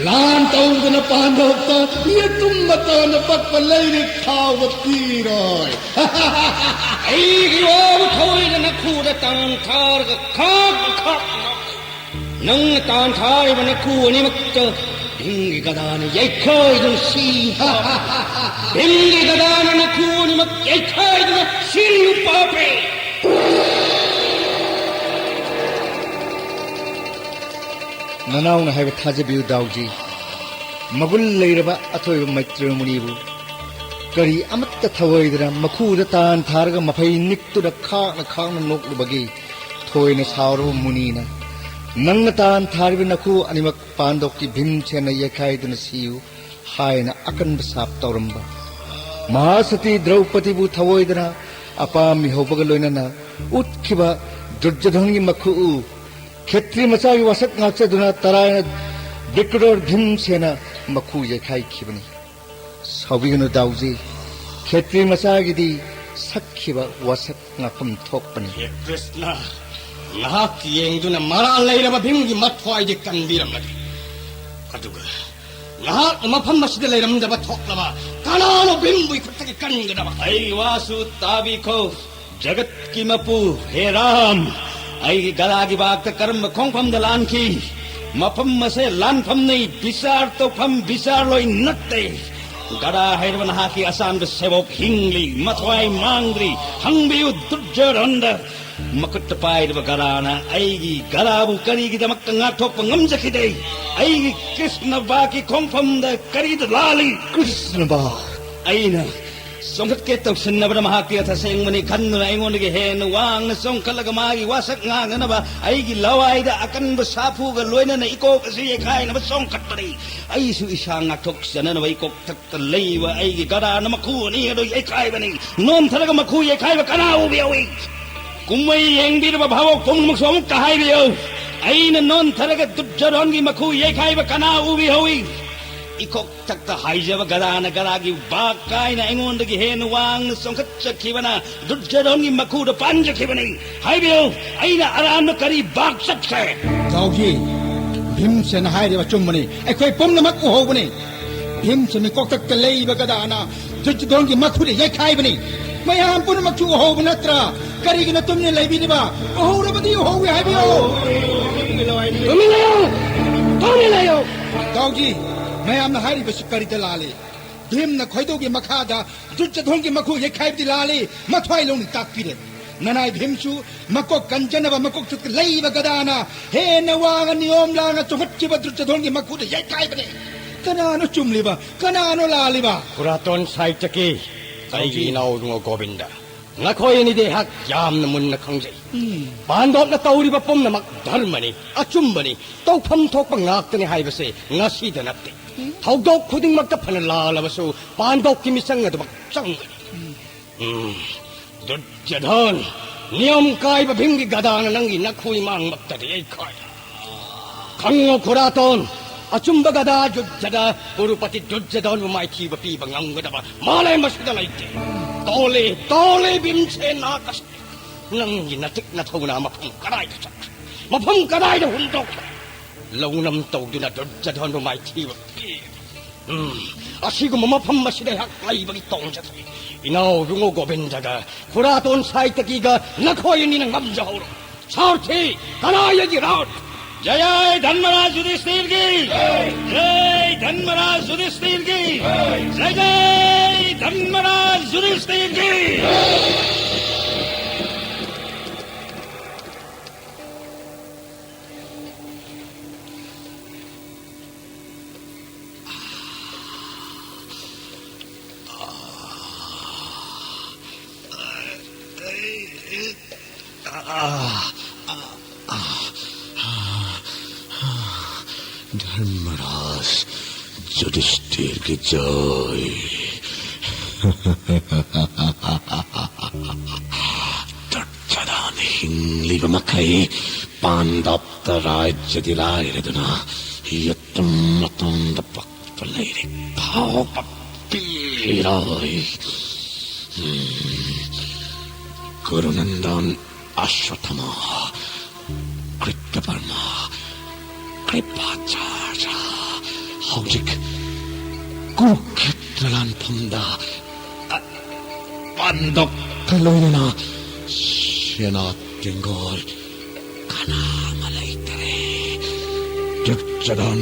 ꯂꯥꯟ ꯇꯧꯗꯅ ꯄꯥꯟꯗꯣꯞꯇ ꯌꯦꯇꯨꯝ ꯃꯇꯥꯅ ꯄꯛꯄ ꯂꯩꯔꯤꯛ ꯊꯥꯎꯕ ꯄꯤꯔꯣꯏ꯫ ꯑꯩꯒꯤ ꯋꯥꯕꯨ ꯊꯑꯣꯏꯅ ꯅꯈꯨꯗ ꯇꯥꯟ ꯊꯥꯔꯒ ꯈꯥꯛ ꯈꯥꯛ ꯅꯪꯅ ꯇꯥꯟ ꯊꯥꯔꯤꯕ ꯅꯈꯨ ꯑꯅꯤꯃꯛꯇ ꯚꯤꯝꯒꯤ ꯒꯗꯥꯅ ꯌꯩꯈꯥꯏꯗꯨꯅ ꯁꯤ ꯚꯤꯝꯒꯤ ꯒꯗꯥꯅ ꯅꯈꯨ ꯑꯅꯤꯃꯛ ꯌꯩꯈꯥꯏꯗꯨꯅ ꯁꯤꯌꯨ ꯄꯥꯄꯤ꯫ ꯅꯅꯥꯎꯅ ꯍꯥꯏꯕ ꯊꯥꯖꯕꯤꯌꯨ ꯗꯥꯎꯖꯤ꯫ ꯃꯒꯨꯟ ꯂꯩꯔꯕ ꯑꯊꯣꯏꯕ ꯃꯩꯇ꯭ꯔꯦꯌ ꯃꯨꯅꯤꯕꯨ ꯀꯔꯤ ꯑꯃꯠꯇ ꯊꯧꯑꯣꯏꯗꯅ ꯃꯈꯨꯗ ꯇꯥꯟ ꯊꯥꯔꯒ ꯃꯐꯩ ꯅꯤꯛꯇꯨꯅ ꯈꯥꯛꯅ ꯈꯥꯛꯅ ꯅꯣꯛꯂꯨꯕꯒꯤ ꯊꯣꯏꯅ ꯁꯥꯎꯔꯕ ꯃꯨꯅꯤꯅ, "ꯅꯪꯅ ꯇꯥꯟ ꯊꯥꯔꯤꯕ ꯅꯈꯨ ꯑꯅꯤꯃꯛ ꯄꯥꯟꯗꯣꯞꯀꯤ ꯚꯤꯝꯁꯦꯟꯅ ꯌꯩꯈꯥꯏꯗꯨꯅ ꯁꯤꯌꯨ" ꯍꯥꯏꯅ ꯑꯀꯟꯕ ꯁꯥꯞ ꯇꯧꯔꯝꯕ꯫ ꯃꯍꯥꯁꯇꯤ ꯗ꯭ꯔꯧꯄꯗꯤꯕꯨ ꯊꯑꯣꯏꯗꯅ ꯑꯄꯥꯝꯃꯤ ꯍꯧꯕꯒ ꯂꯣꯏꯅꯅ ꯎꯠꯈꯤꯕ ꯗꯨꯔꯖꯣꯙꯟꯒꯤ ꯃꯈꯨ ꯈꯦꯇ꯭ꯔꯤ ꯃꯆꯥꯒꯤ ꯋꯥꯁꯛ ꯉꯥꯛꯆꯗꯨꯅ ꯇꯔꯥꯏꯅ ꯕꯤꯀ꯭ꯔꯣꯔ ꯚꯤꯝꯁꯦꯅ ꯃꯈꯨ ꯌꯩꯈꯥꯏꯈꯤꯕꯅꯤ꯫ ꯁꯥꯎꯕꯤꯒꯅꯨ ꯗꯥꯎꯖꯤ, ꯈꯦꯇ꯭ꯔꯤ ꯃꯆꯥꯒꯤꯗꯤ ꯁꯛꯈꯤꯕ ꯋꯥꯁꯛ ꯉꯥꯛꯐꯝ ꯊꯣꯛꯄꯅꯤ꯫ ꯍꯦ ꯀ꯭ꯔꯤꯁꯅ, ꯉꯥꯏꯍꯥꯛ ꯌꯦꯡꯗꯨꯅ ꯃꯔꯥꯜ ꯂꯩꯔꯕ ꯚꯤꯝꯒꯤ ꯃꯊ꯭ꯋꯥꯏꯗꯤ ꯀꯟꯕꯤꯔꯝꯂꯒꯦ꯫ ꯑꯗꯨꯒ ꯉꯥꯏꯍꯥꯛ ꯃꯐꯝ ꯑꯁꯤꯗ ꯂꯩꯔꯝꯗꯕ ꯊꯣꯛꯂꯕ ꯀꯅꯥꯅꯣ ꯚꯤꯝꯕꯨ ꯈꯨꯠꯇꯒꯤ ꯀꯟꯒꯗꯕ? ꯑꯩꯒꯤ ꯋꯥꯁꯨ ꯇꯥꯕꯤꯈꯣ, ꯖꯒꯠꯀꯤ ꯃꯄꯨ ꯍꯦ ꯔꯥꯝ꯫ ꯑꯩꯒꯤ ꯒꯂꯥꯒꯤ ꯕꯥꯛꯇ ꯀꯔꯝꯕ ꯈꯣꯡꯐꯝꯗ ꯂꯥꯟꯈꯤ? ꯃꯐꯝ ꯑꯁꯦ ꯂꯥꯟꯐꯝꯅꯤ, ꯕꯤꯆꯥꯔ ꯇꯧꯐꯝ, ꯕꯤꯆꯥꯔ ꯂꯣꯏ ꯅꯠꯇꯦ꯫ ꯒꯗꯥ ꯍꯥꯏꯔꯤꯕ ꯅꯍꯥꯛꯀꯤ ꯑꯆꯥꯟꯕ ꯁꯦꯕꯣꯛ ꯍꯤꯡꯂꯤ, ꯃꯊ꯭ꯋꯥꯏ ꯃꯥꯡꯗ꯭ꯔꯤ꯫ ꯍꯪꯕꯤꯌꯨ ꯗꯨꯔꯖꯣꯙꯟꯗ꯫ ꯃꯈꯨꯠꯇ ꯄꯥꯏꯔꯤꯕ ꯒꯗꯥꯅ ꯑꯩꯒꯤ ꯒꯗꯥꯕꯨ ꯀꯔꯤꯒꯤꯗꯃꯛꯇ ꯉꯥꯛꯊꯣꯛꯄ ꯉꯝꯖꯈꯤꯗꯦ? ꯑꯩꯒꯤ ꯀ꯭ꯔꯤꯁꯅ ꯕꯥꯒꯤ ꯈꯣꯡꯐꯝꯗ ꯀꯔꯤꯗ ꯂꯥꯜꯂꯤ? ꯀ꯭ꯔꯤꯁꯅ ꯕꯥ꯫ ꯑꯩꯅ ꯆꯣꯡꯈꯠꯀꯦ ꯇꯧꯁꯤꯟꯅꯕꯗ ꯃꯍꯥꯛꯇꯤ ꯑꯊꯥ ꯁꯦꯡꯕꯅꯤ ꯈꯟꯗꯨꯅ ꯑꯩꯉꯣꯟꯗꯒꯤ ꯍꯦꯟꯅ ꯋꯥꯡꯅ ꯆꯣꯡꯈꯠꯂꯒ ꯃꯥꯒꯤ ꯋꯥꯁꯛ ꯉꯥꯡꯅꯅꯕ ꯑꯩꯒꯤ ꯂꯋꯥꯏꯗ ꯑꯀꯟꯕ ꯁꯥꯐꯨꯒ ꯂꯣꯏꯅꯅ ꯏꯀꯣꯛ ꯑꯁꯤ ꯌꯩꯈꯥꯏꯅꯕ ꯆꯣꯡꯈꯠꯄꯅꯤ꯫ ꯑꯩꯁꯨ ꯏꯁꯥ ꯉꯥꯛꯊꯣꯛꯆꯅꯅꯕ ꯏꯀꯣꯛ ꯊꯛꯇ ꯂꯩꯕ ꯑꯩꯒꯤ ꯒꯗꯥꯅ ꯃꯈꯨ ꯑꯅꯤ ꯑꯗꯨ ꯌꯩꯈꯥꯏꯕꯅꯤ꯫ ꯅꯣꯟꯊꯔꯒ ꯃꯈꯨ ꯌꯩꯈꯥꯏꯕ ꯀꯅꯥ ꯎꯕ ꯌꯥꯎꯏ? ꯀꯨꯝꯍꯩ ꯌꯦꯡꯕꯤꯔꯕ ꯚꯥꯕꯣꯛ ꯄꯨꯝꯅꯃꯛꯁꯨ ꯑꯃꯨꯛꯇ ꯍꯥꯏꯕꯤꯌꯨ꯫ ꯑꯩꯅ ꯅꯣꯟꯊꯔꯒ ꯗꯨꯔꯖꯣꯙꯟꯒꯤ ꯃꯈꯨ ꯌꯩꯈꯥꯏꯕ ꯀꯅꯥ ꯎꯕꯤꯍꯧꯏ? ꯏꯀꯣꯛ ꯊꯛꯇ ꯍꯥꯏꯖꯕ ꯒꯗꯥꯅ ꯒꯗꯥꯒꯤ ꯕꯥꯛ ꯀꯥꯏꯅ ꯑꯩꯉꯣꯟꯗꯒꯤ ꯍꯦꯟꯅ ꯋꯥꯡꯅ ꯆꯣꯡꯈꯠꯆꯈꯤꯕꯅ ꯗꯨꯔꯖꯣꯙꯟꯒꯤ ꯃꯈꯨꯗ ꯄꯥꯟꯖꯈꯤꯕꯅꯤ꯫ ꯍꯥꯏꯕꯤꯌꯨ, ꯑꯩꯅ ꯑꯔꯥꯟꯕ ꯀꯔꯤ ꯕꯥꯛ ꯆꯠꯈ꯭ꯔꯦ? ꯇꯥꯎꯖꯤ, ꯚꯤꯝꯁꯦꯟ ꯍꯥꯏꯔꯤꯕ ꯑꯆꯨꯝꯕꯅꯤ꯫ ꯑꯩꯈꯣꯏ ꯄꯨꯝꯅꯃꯛ ꯎꯍꯧꯕꯅꯤ꯫ ꯚꯤꯝꯁꯦꯟ ꯃꯤꯀꯣꯛꯊꯛꯇ ꯂꯩꯕ ꯒꯗꯥꯅ ꯗꯨꯔꯖꯣꯙꯟꯒꯤ ꯃꯈꯨꯗ ꯌꯩꯈꯥꯏꯕꯅꯤ꯫ ꯃꯌꯥꯝ ꯄꯨꯝꯅꯃꯛꯁꯨ ꯎꯍꯧꯕ ꯅꯠꯇ꯭ꯔꯥ? ꯀꯔꯤꯒꯤꯅꯣ ꯇꯨꯃꯤꯟꯅ ꯂꯩꯕꯤꯔꯤꯕ? ꯎꯍꯧꯔꯕꯗꯤ ꯎꯍꯧꯋꯤ ꯍꯥꯏꯕꯤꯌꯨ꯫ ꯇꯨꯃꯤꯟ ꯂꯩꯌꯨ! ꯇꯨꯃꯤꯟ ꯂꯩꯌꯨ! ꯇꯥꯎꯖꯤ, ꯃꯌꯥꯝꯅ ꯍꯥꯏꯔꯤꯕꯁꯤ ꯀꯔꯤꯗ ꯂꯥꯜꯂꯤ? ꯚꯤꯝꯅ ꯈꯣꯏꯗꯧꯒꯤ ꯃꯈꯥꯗ ꯗꯨꯔꯖꯣꯙꯟꯒꯤ ꯃꯈꯨ ꯌꯩꯈꯥꯏꯕꯗꯤ ꯂꯥꯜꯂꯤ꯫ ꯃꯊ꯭ꯋꯥꯏ ꯂꯧꯅ ꯇꯥꯛꯄꯤꯔꯦ꯫ ꯅꯅꯥꯏ ꯚꯤꯝꯁꯨ ꯃꯀꯣꯛ ꯀꯟꯖꯅꯕ ꯃꯀꯣꯛ ꯆꯠꯇ ꯂꯩꯕ ꯒꯗꯥꯅ ꯍꯦꯟꯅ ꯋꯥꯡꯅ ꯅꯤꯌꯣꯝ ꯂꯥꯡꯅ ꯆꯣꯡꯈꯠꯈꯤꯕ ꯗꯨꯔꯖꯣꯙꯟꯒꯤ ꯃꯈꯨꯗ ꯌꯩꯈꯥꯏꯕꯅꯤ꯫ ꯀꯅꯥꯅꯣ ꯆꯨꯝꯂꯤꯕ? ꯀꯅꯥꯅꯣ ꯂꯥꯜꯂꯤꯕ? ꯈꯨꯔꯥꯇꯣꯟ ꯁꯥꯍꯤꯇ꯭ꯌꯀꯤ, ꯑꯩꯒꯤ ꯏꯅꯥꯎ ꯏꯕꯨꯡꯉꯣ ꯒꯣꯕꯤꯟꯗ, ꯅꯈꯣꯏ ꯑꯅꯤꯗꯤ ꯑꯩꯍꯥꯛ ꯌꯥꯝꯅ ꯃꯨꯟꯅ ꯈꯪꯖꯩ꯫ ꯎꯝ꯫ ꯄꯥꯟꯗꯣꯞꯅ ꯇꯧꯔꯤꯕ ꯄꯨꯝꯅꯃꯛ ꯙꯔꯃꯅꯤ, ꯑꯆꯨꯝꯕꯅꯤ, ꯇꯧꯐꯝ ꯊꯣꯛꯄ ꯉꯥꯛꯇꯅꯤ ꯍꯥꯏꯕꯁꯦ ꯉꯁꯤꯗ ꯅꯠꯇꯦ꯫ ꯎꯝ꯫ ꯊꯧꯗꯣꯛ ꯈꯨꯗꯤꯡꯃꯛꯇ ꯐꯅ ꯂꯥꯜꯂꯕꯁꯨ ꯄꯥꯟꯗꯣꯞꯀꯤ ꯃꯤꯆꯪ ꯑꯗꯨꯃꯛ ꯆꯪꯒꯅꯤ꯫ ꯎꯝ꯫ ꯎꯝ, ꯗꯨꯔꯖꯣꯙꯟ, ꯅꯤꯌꯝ ꯀꯥꯏꯕ ꯚꯤꯝꯒꯤ ꯒꯗꯥꯅ ꯅꯪꯒꯤ ꯅꯈꯨ ꯏꯃꯥꯡꯃꯛꯇꯗꯤ ꯌꯩꯈꯥꯏ꯫ ꯈꯪꯉꯨ ꯈꯨꯔꯥꯇꯣꯟ, ꯑꯆꯨꯝꯕ ꯒꯗꯥ ꯌꯨꯗ꯭ꯙꯗ ꯀꯨꯔꯨꯄꯇꯤ ꯗꯨꯔꯖꯣꯙꯟꯕꯨ ꯃꯥꯏꯊꯤꯕ ꯄꯤꯕ ꯉꯝꯒꯗꯕ ꯃꯥꯂꯦꯝ ꯑꯁꯤꯗ ꯂꯩꯇꯦ꯫ ꯇꯣꯜꯂꯤ, ꯇꯣꯜꯂꯤ ꯚꯤꯝꯁꯦꯟ ꯅꯥꯀꯁ꯫ ꯅꯪꯒꯤ ꯅꯇꯤꯛ ꯅꯊꯧꯅ ꯃꯐꯝ ꯀꯗꯥꯏꯗ ꯆꯠꯈ꯭ꯔꯦ? ꯃꯐꯝ ꯀꯗꯥꯏꯗ ꯍꯨꯟꯗꯣꯛꯈ꯭ꯔꯦ? ꯂꯧꯅꯝ ꯇꯧꯗꯨꯅ ꯗꯨꯔꯖꯣꯙꯟꯕꯨ ꯃꯥꯏꯊꯤꯕ ꯄꯤ꯫ ꯎꯝ, ꯑꯁꯤꯒꯨꯝꯕ ꯃꯐꯝ ꯑꯁꯤꯗ ꯑꯩꯍꯥꯛ ꯂꯩꯕꯒꯤ ꯇꯣꯡꯖꯗ꯭ꯔꯦ꯫ ꯏꯅꯥꯎ ꯏꯕꯨꯡꯉꯣ ꯒꯣꯕꯤꯟꯗꯒ ꯈꯨꯔꯥꯇꯣꯟ ꯁꯥꯍꯤꯇ꯭ꯌꯀꯤꯒ ꯅꯈꯣꯏ ꯑꯅꯤꯅ ꯉꯝꯖꯍꯧꯔꯣ꯫ ꯁꯥꯔꯊꯤ, ꯀꯅꯥ ꯑꯩꯒꯤ ꯔꯥꯎꯠ? जय जय धर्मराज युधिष्ठिर की। जय धर्मराज युधिष्ठिर की। जय जय धर्मराज युधिष्ठिर की। धर्मराज युधिष्ठिर की जय। ꯆꯠꯆꯗꯥꯅ ꯍꯤꯡꯂꯤꯕ ꯃꯈꯩ ꯄꯥꯟꯗꯞꯇ ꯔꯥꯖ꯭ꯌꯗꯤ ꯂꯥꯏꯔꯗꯨꯅ ꯌꯦꯇꯨꯝ ꯃꯇꯣꯟꯗ ꯄꯛꯄ ꯂꯩꯔꯤꯛ ꯐꯥꯎꯕ ꯄꯤꯔꯣꯏ꯫ ꯎꯝ, ꯀꯨꯔꯨꯅꯟꯗꯟ ꯑꯁ꯭ꯋꯠꯊꯥꯃꯥ, ꯀ꯭ꯔꯤꯇꯕꯔꯃꯥ, ꯀ꯭ꯔꯤꯄꯥꯆꯥꯔꯌ ꯍꯧꯖꯤꯛ ꯀꯨꯔꯨꯛꯈꯦꯇ꯭ꯔ ꯂꯥꯟꯐꯝꯗ ꯄꯥꯟꯗꯣꯞꯀ ꯂꯣꯏꯅꯅ ꯁꯦꯅꯥ ꯇꯦꯡꯒꯣꯜ ꯀꯅꯥ ꯑꯃ ꯂꯩꯇꯔꯦ꯫ ꯗꯨꯔꯖꯣꯙꯟ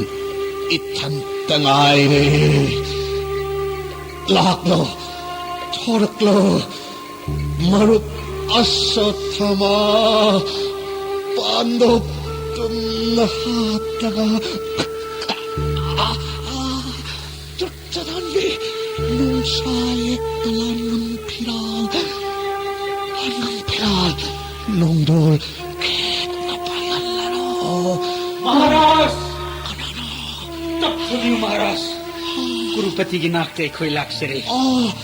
ꯏꯊꯟꯇ ꯉꯥꯏꯔꯦ꯫ ꯂꯥꯛꯂꯣ, ꯊꯣꯔꯛꯂꯣ, ꯃꯔꯨꯞ ꯑꯁ꯭ꯋꯠꯊꯥꯃꯥ, ꯄꯥꯟꯗꯣꯞ ꯇꯨꯝꯅ ꯍꯥꯠꯂꯒ ꯆꯗꯥꯟꯒꯤ ꯅꯨꯡꯁꯥ ꯌꯦꯛꯇ ꯂꯥꯟꯉꯝ ꯐꯤꯔꯥꯜ, ꯂꯥꯟꯉꯝ ꯐꯤꯔꯥꯜ, ꯅꯣꯡꯗꯣꯜ ꯈꯦꯠꯅ ꯄꯥꯏꯍꯜꯂꯔꯣ꯫ ꯃꯍꯥꯔꯥꯖ! ꯀꯅꯥꯅꯣ? ꯇꯞꯊꯨꯅꯤꯌꯨ ꯃꯍꯥꯔꯥꯖ꯫ ꯀꯨꯔꯨꯄꯇꯤꯒꯤ ꯅꯥꯛꯇ ꯑꯩꯈꯣꯏ ꯂꯥꯛꯆꯔꯦ꯫ ꯑꯣ,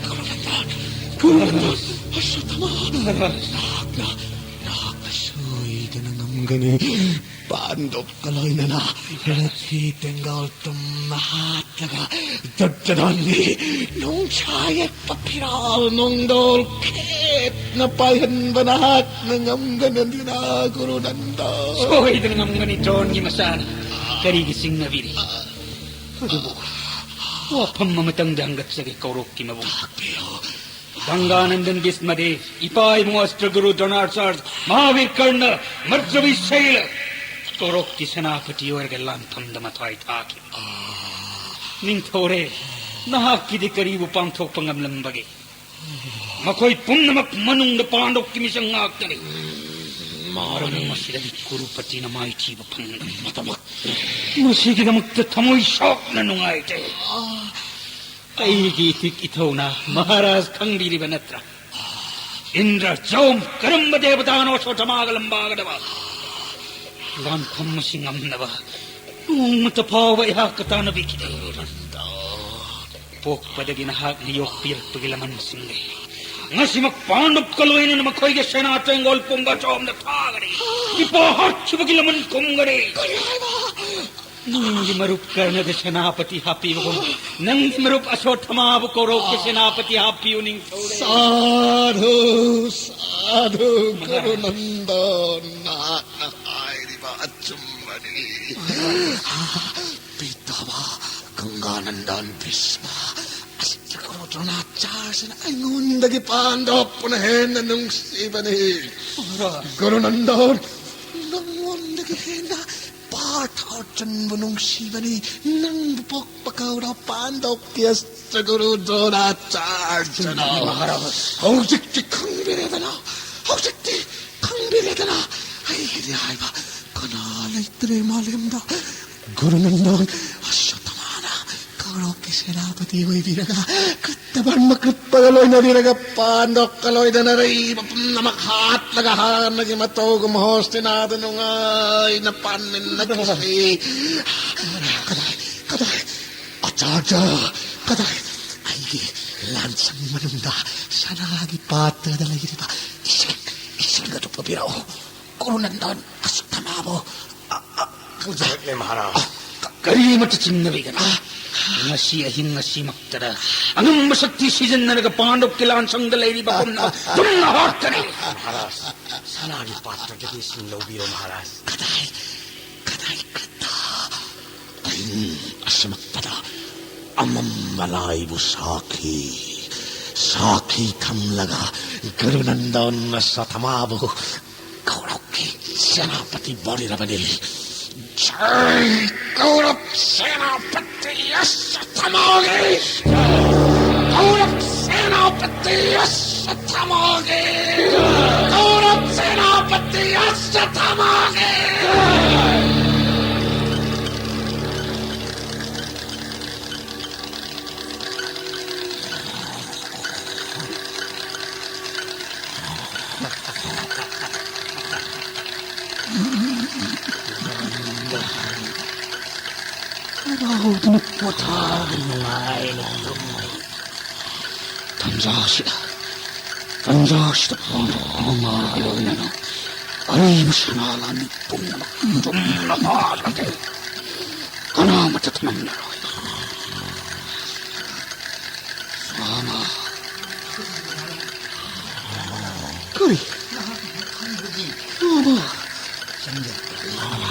ꯀꯨꯔꯨꯅꯟꯗꯟ, ꯀꯨꯔꯨꯅꯟꯗꯟ, ꯑꯁ꯭ꯋꯠꯊꯥꯃꯥ, ꯃꯍꯥꯔꯥꯖ꯫ ꯅꯍꯥꯛꯅ, ꯅꯍꯥꯛꯅ ꯁꯣꯏꯗꯅ ꯉꯝꯒꯅꯤ꯫ ꯄꯥꯟꯗꯣꯞꯀ ꯂꯣꯏꯅꯅ ꯔꯊꯤ ꯇꯦꯡꯒꯜ ꯇꯨꯝꯅ ꯍꯥꯠꯂꯒ ꯗꯨꯔꯖꯣꯙꯟꯒꯤ ꯅꯨꯡꯁꯥ ꯌꯦꯛꯄ ꯐꯤꯔꯥꯜ ꯅꯣꯡꯗꯣꯜ ꯈꯦꯠꯅ ꯄꯥꯏꯍꯟꯕ ꯅꯍꯥꯛꯅ ꯉꯝꯒꯅꯤꯗꯅ, ꯀꯨꯔꯨꯅꯟꯗꯟ꯫ ꯁꯣꯏꯗꯅ ꯉꯝꯒꯅꯤ, ꯗ꯭ꯔꯣꯟꯒꯤ ꯃꯆꯥꯅ꯫ ꯀꯔꯤꯒꯤ ꯆꯤꯡꯅꯕꯤꯔꯤ? ꯑꯗꯨꯕꯨ ꯋꯥꯐꯝ ꯑꯃꯇꯪꯗꯤ ꯍꯪꯒꯠꯆꯒꯦ, ꯀꯧꯔꯣꯛꯀꯤ ꯃꯕꯨꯡ꯫ ꯇꯥꯛꯄꯤꯌꯨ꯫ ꯒꯪꯒꯥꯅꯟꯗꯟ ꯚꯤꯁꯃꯗꯦꯕ, ꯏꯄꯥ ꯏꯕꯨꯡ ꯑꯁꯇ꯭ꯔꯒꯨꯔꯨ ꯗ꯭ꯔꯣꯅꯥꯆꯥꯔ꯭ꯌ, ꯃꯍꯥꯕꯤꯔ ꯀꯔꯅ, ꯃꯔꯨꯞ ꯗ꯭ꯔꯕꯤꯁꯦꯂ, ꯀꯧꯔꯣꯛꯀꯤ ꯁꯦꯅꯥꯄꯇꯤ ꯑꯣꯏꯔꯒ ꯂꯥꯟꯐꯝꯗ ꯃꯊ꯭ꯋꯥꯏ ꯊꯥꯈꯤ꯫ ꯅꯤꯡꯊꯧꯔꯦ, ꯅꯍꯥꯛꯀꯤꯗꯤ ꯀꯔꯤꯕꯨ ꯄꯥꯡꯊꯣꯛꯄ ꯉꯝꯂꯝꯕꯒꯦ? ꯃꯈꯣꯏ ꯄꯨꯝꯅꯃꯛ ꯃꯅꯨꯡꯗ ꯄꯥꯟꯗꯣꯞꯀꯤ ꯃꯤꯆꯪ ꯉꯥꯛꯇꯅꯤ꯫ ꯃꯔꯝ ꯑꯁꯤꯗꯒꯤ ꯀꯨꯔꯨꯄꯇꯤꯅ ꯃꯥꯏꯊꯤꯕ ꯐꯪꯗ꯭ꯔꯦ꯫ ꯃꯁꯤꯒꯤꯗꯃꯛꯇ ꯊꯃꯣꯏ ꯁꯣꯛꯅ ꯅꯨꯡꯉꯥꯏꯇꯦ꯫ ꯑꯩꯒꯤ ꯏꯊꯤꯛ ꯏꯊꯧꯅ ꯃꯍꯥꯔꯥꯖ ꯈꯪꯕꯤꯔꯤꯕ ꯅꯠꯇ꯭ꯔꯥ? ꯏꯟꯗ꯭ꯔ, ꯖꯣꯝ, ꯀꯔꯝꯕ ꯗꯦꯕꯇꯥꯅꯣ ꯑꯁꯣꯊꯃꯥꯒ ꯂꯝꯕꯥꯒꯗꯕ? ꯂꯥꯟꯐꯝ ꯑꯁꯤ ꯉꯝꯅꯕ ꯅꯣꯡꯃꯇ ꯐꯥꯎꯕ ꯑꯩꯍꯥꯛꯀ ꯇꯥꯟꯅꯕꯤꯈꯤꯗꯦ꯫ ꯄꯣꯛꯄꯗꯒꯤ ꯅꯍꯥꯛꯅ ꯌꯣꯛꯄꯤꯔꯛꯄꯒꯤ ꯂꯃꯟꯁꯤꯡꯅꯤ꯫ ꯉꯁꯤꯃꯛ ꯄꯥꯟꯗꯨꯞꯀ ꯂꯣꯏꯅꯅ ꯃꯈꯣꯏꯒꯤ ꯁꯦꯅꯥ ꯇꯦꯡꯒꯣꯜ ꯄꯨꯝꯕ ꯖꯣꯝꯗ ꯊꯥꯒꯅꯤ꯫ ꯏꯄꯥ ꯍꯥꯠꯈꯤꯕꯒꯤ ꯂꯃꯟ ꯀꯨꯝꯒꯅꯤ꯫ ꯅꯪꯒꯤ ꯃꯔꯨꯞ ꯀꯔꯅꯗ ꯁꯦꯅꯥꯄꯇꯤ ꯍꯥꯞꯄꯤꯕꯒꯨꯝ, ꯅꯪꯒꯤ ꯃꯔꯨꯞ ꯑꯁꯣꯊꯃꯥꯕꯨ ꯀꯧꯔꯣꯛꯀꯤ ꯁꯦꯅꯥꯄꯇꯤ ꯍꯥꯞꯄꯤꯌꯨ, ꯅꯤꯡꯊꯧꯔꯦ꯫ ꯁꯥꯙꯨ, ꯁꯥꯙꯨ, ꯃꯍꯥꯔꯥꯖ꯫ ꯀꯔꯨꯅꯟꯗꯣꯟ, ꯅꯍꯥꯛꯅ ꯍꯥꯏꯔꯤꯕ ꯑꯆꯨꯝꯕꯅꯤ꯫ ꯄꯤꯇꯥꯃꯍ ꯒꯪꯒꯥꯅꯟꯗꯟ ꯚꯤꯁꯃ, ꯑꯁꯤꯗ ꯒꯨꯔꯨ ꯗ꯭ꯔꯣꯅꯥꯆꯥꯔ꯭ꯌꯅ ꯑꯩꯉꯣꯟꯗꯒꯤ ꯄꯥꯟꯗꯣꯞꯄꯨꯅ ꯍꯦꯟꯅ ꯅꯨꯡꯁꯤꯕꯅꯤ꯫ ꯃꯍꯥꯔꯥꯖ꯫ ꯒꯨꯔꯨꯅꯟꯗꯣꯟ, ꯅꯪꯉꯣꯟꯗꯒꯤ ꯍꯦꯟꯅ ꯄꯥꯔꯊ ꯑꯔꯖꯨꯟꯕꯨ ꯅꯨꯡꯁꯤꯕꯅꯤ꯫ ꯅꯪꯕꯨ ꯄꯣꯛꯄ ꯀꯧꯔ ꯄꯥꯟꯗꯣꯞꯀꯤ ꯑꯁꯇ꯭ꯔꯒꯨꯔꯨ ꯗ꯭ꯔꯣꯅꯥꯆꯥꯔ꯭ꯌꯅ꯫ ꯃꯍꯥꯔꯥꯖ꯫ ꯍꯧꯖꯤꯛꯇꯤ ꯈꯪꯕꯤꯔꯦꯗꯅ? ꯍꯧꯖꯤꯛꯇꯤ ꯈꯪꯕꯤꯔꯦꯗꯅ? ꯑꯩꯒꯤꯗꯤ ꯍꯥꯏꯕ ꯀꯅꯥ ꯂꯩꯇ꯭ꯔꯦ ꯃꯥꯂꯦꯝꯗ꯫ ꯒꯨꯔꯨꯅꯟꯗꯣꯟ, ꯑꯁ꯭ꯋꯠꯊꯃꯥꯅ ꯀꯧꯔꯣꯛꯀꯤ ꯁꯦꯅꯥꯄꯇꯤ ꯑꯣꯏꯕꯤꯔꯒ, ꯀ꯭ꯔꯤꯇꯕꯔꯃ ꯀ꯭ꯔꯤꯄꯒ ꯂꯣꯏꯅꯕꯤꯔꯒ, ꯄꯥꯟꯗꯣꯞꯀ ꯂꯣꯏꯅꯅ ꯑꯔꯩꯕ ꯄꯨꯝꯅꯃꯛ ꯍꯥꯠꯂꯒ ꯍꯥꯟꯅꯒꯤ ꯃꯇꯧꯒꯨꯝ ꯍꯣꯁꯇꯤꯅꯥꯗ ꯅꯨꯡꯉꯥꯏꯅ ꯄꯥꯟꯃꯤꯟꯅꯈꯤꯁꯤ꯫ ꯀꯗꯥꯏ, ꯀꯗꯥꯏ, ꯑꯆꯥꯔꯌ, ꯀꯗꯥꯏ? ꯑꯩꯒꯤ ꯂꯥꯟꯁꯪ ꯃꯅꯨꯡꯗ ꯁꯅꯥꯒꯤ ꯄꯥꯇ꯭ꯔꯗ ꯂꯩꯔꯤꯕ ꯏꯁꯤꯡ, ꯏꯁꯤꯡ ꯑꯗꯨ ꯄꯨꯕꯤꯔꯛꯎ꯫ ꯒꯨꯔꯨꯅꯟꯗꯣꯟ, ꯑꯁ꯭ꯋꯠꯊꯃꯥꯕꯨ, ꯑ, ꯑ, ꯈꯪꯖꯔꯛꯂꯦ, ꯃꯍꯥꯔꯥꯖ꯫ ꯑ, ꯀ-, ꯀꯔꯤꯃꯠꯇ ꯆꯤꯡꯅꯕꯤꯒꯅꯨ꯫ ꯉꯁꯤ ꯑꯍꯤꯡ ꯑꯁꯤꯃꯛꯇꯗ ꯑꯉꯝꯕ ꯁꯛꯇꯤ ꯁꯤꯖꯤꯟꯅꯔꯒ ꯄꯥꯟꯗꯨꯞꯀꯤ ꯂꯥꯟꯁꯪꯗ ꯂꯩꯔꯤꯕ ꯄꯨꯝꯅꯃꯛ ꯇꯨꯝꯅ ꯍꯥꯠꯀꯅꯤ꯫ ꯃꯍꯥꯔꯥꯖ, ꯁꯅꯥꯒꯤ ꯄꯥꯇ꯭ꯔꯗꯒꯤ ꯏꯁꯤꯡ ꯂꯧꯕꯤꯌꯨ, ꯃꯍꯥꯔꯥꯖ꯫ ꯀꯗꯥꯏ, ꯀꯗꯥꯏ, ꯀꯗꯥꯏ? ꯑꯍꯤꯡ ꯑꯁꯤꯃꯛꯇꯗ ꯑꯃꯝꯕ ꯂꯥꯏꯕꯨ ꯁꯥꯈꯤ꯫ ꯁꯥꯈꯤ ꯊꯝꯂꯒ ꯒꯨꯔꯨꯅꯟꯗꯣꯟ ꯑꯁ꯭ꯋꯠꯊꯥꯃꯥꯕꯨ ꯀꯧꯔꯕꯀꯤ ꯁꯦꯅꯥꯄꯇꯤ ꯕꯣꯔꯤꯔꯕꯅꯤ꯫ ꯖꯩ ꯀꯧꯔꯕ ꯁꯦꯅꯥꯄꯇꯤ ꯑꯁ꯭ꯋꯠꯊꯥꯃꯥꯒꯤ! ꯀꯧꯔꯕ ꯁꯦꯅꯥꯄꯇꯤ ꯑꯁ꯭ꯋꯠꯊꯥꯃꯥꯒꯤ! ꯀꯧꯔꯕ ꯁꯦꯅꯥꯄꯇꯤ ꯑꯁ꯭ꯋꯠꯊꯥꯃꯥꯒꯤ! ꯍꯔꯥꯎꯗꯨꯅ ꯄꯣꯊꯥꯗꯨꯅ ꯅꯨꯡꯉꯥꯏꯅ ꯇꯨꯝꯃꯤ꯫ ꯇꯟꯖꯥꯁꯤꯗ, ꯇꯟꯖꯥꯁꯤꯗ ꯄꯥꯡꯊꯣꯛ ꯑꯃ ꯃꯥꯒꯤ ꯂꯣꯏꯅꯅ ꯑꯔꯤꯕ ꯁꯅꯥ ꯂꯥꯟꯃꯤ ꯄꯨꯝꯅꯃꯛ ꯇꯨꯝꯅ ꯍꯥꯠꯂꯒꯦ꯫ ꯀꯅꯥꯃꯠꯇ ꯊꯝꯂꯔꯣꯏ꯫ ꯃꯥꯃ꯫ ꯀꯔꯤ? ꯃꯥꯃ꯫ ꯆꯪꯗꯦ꯫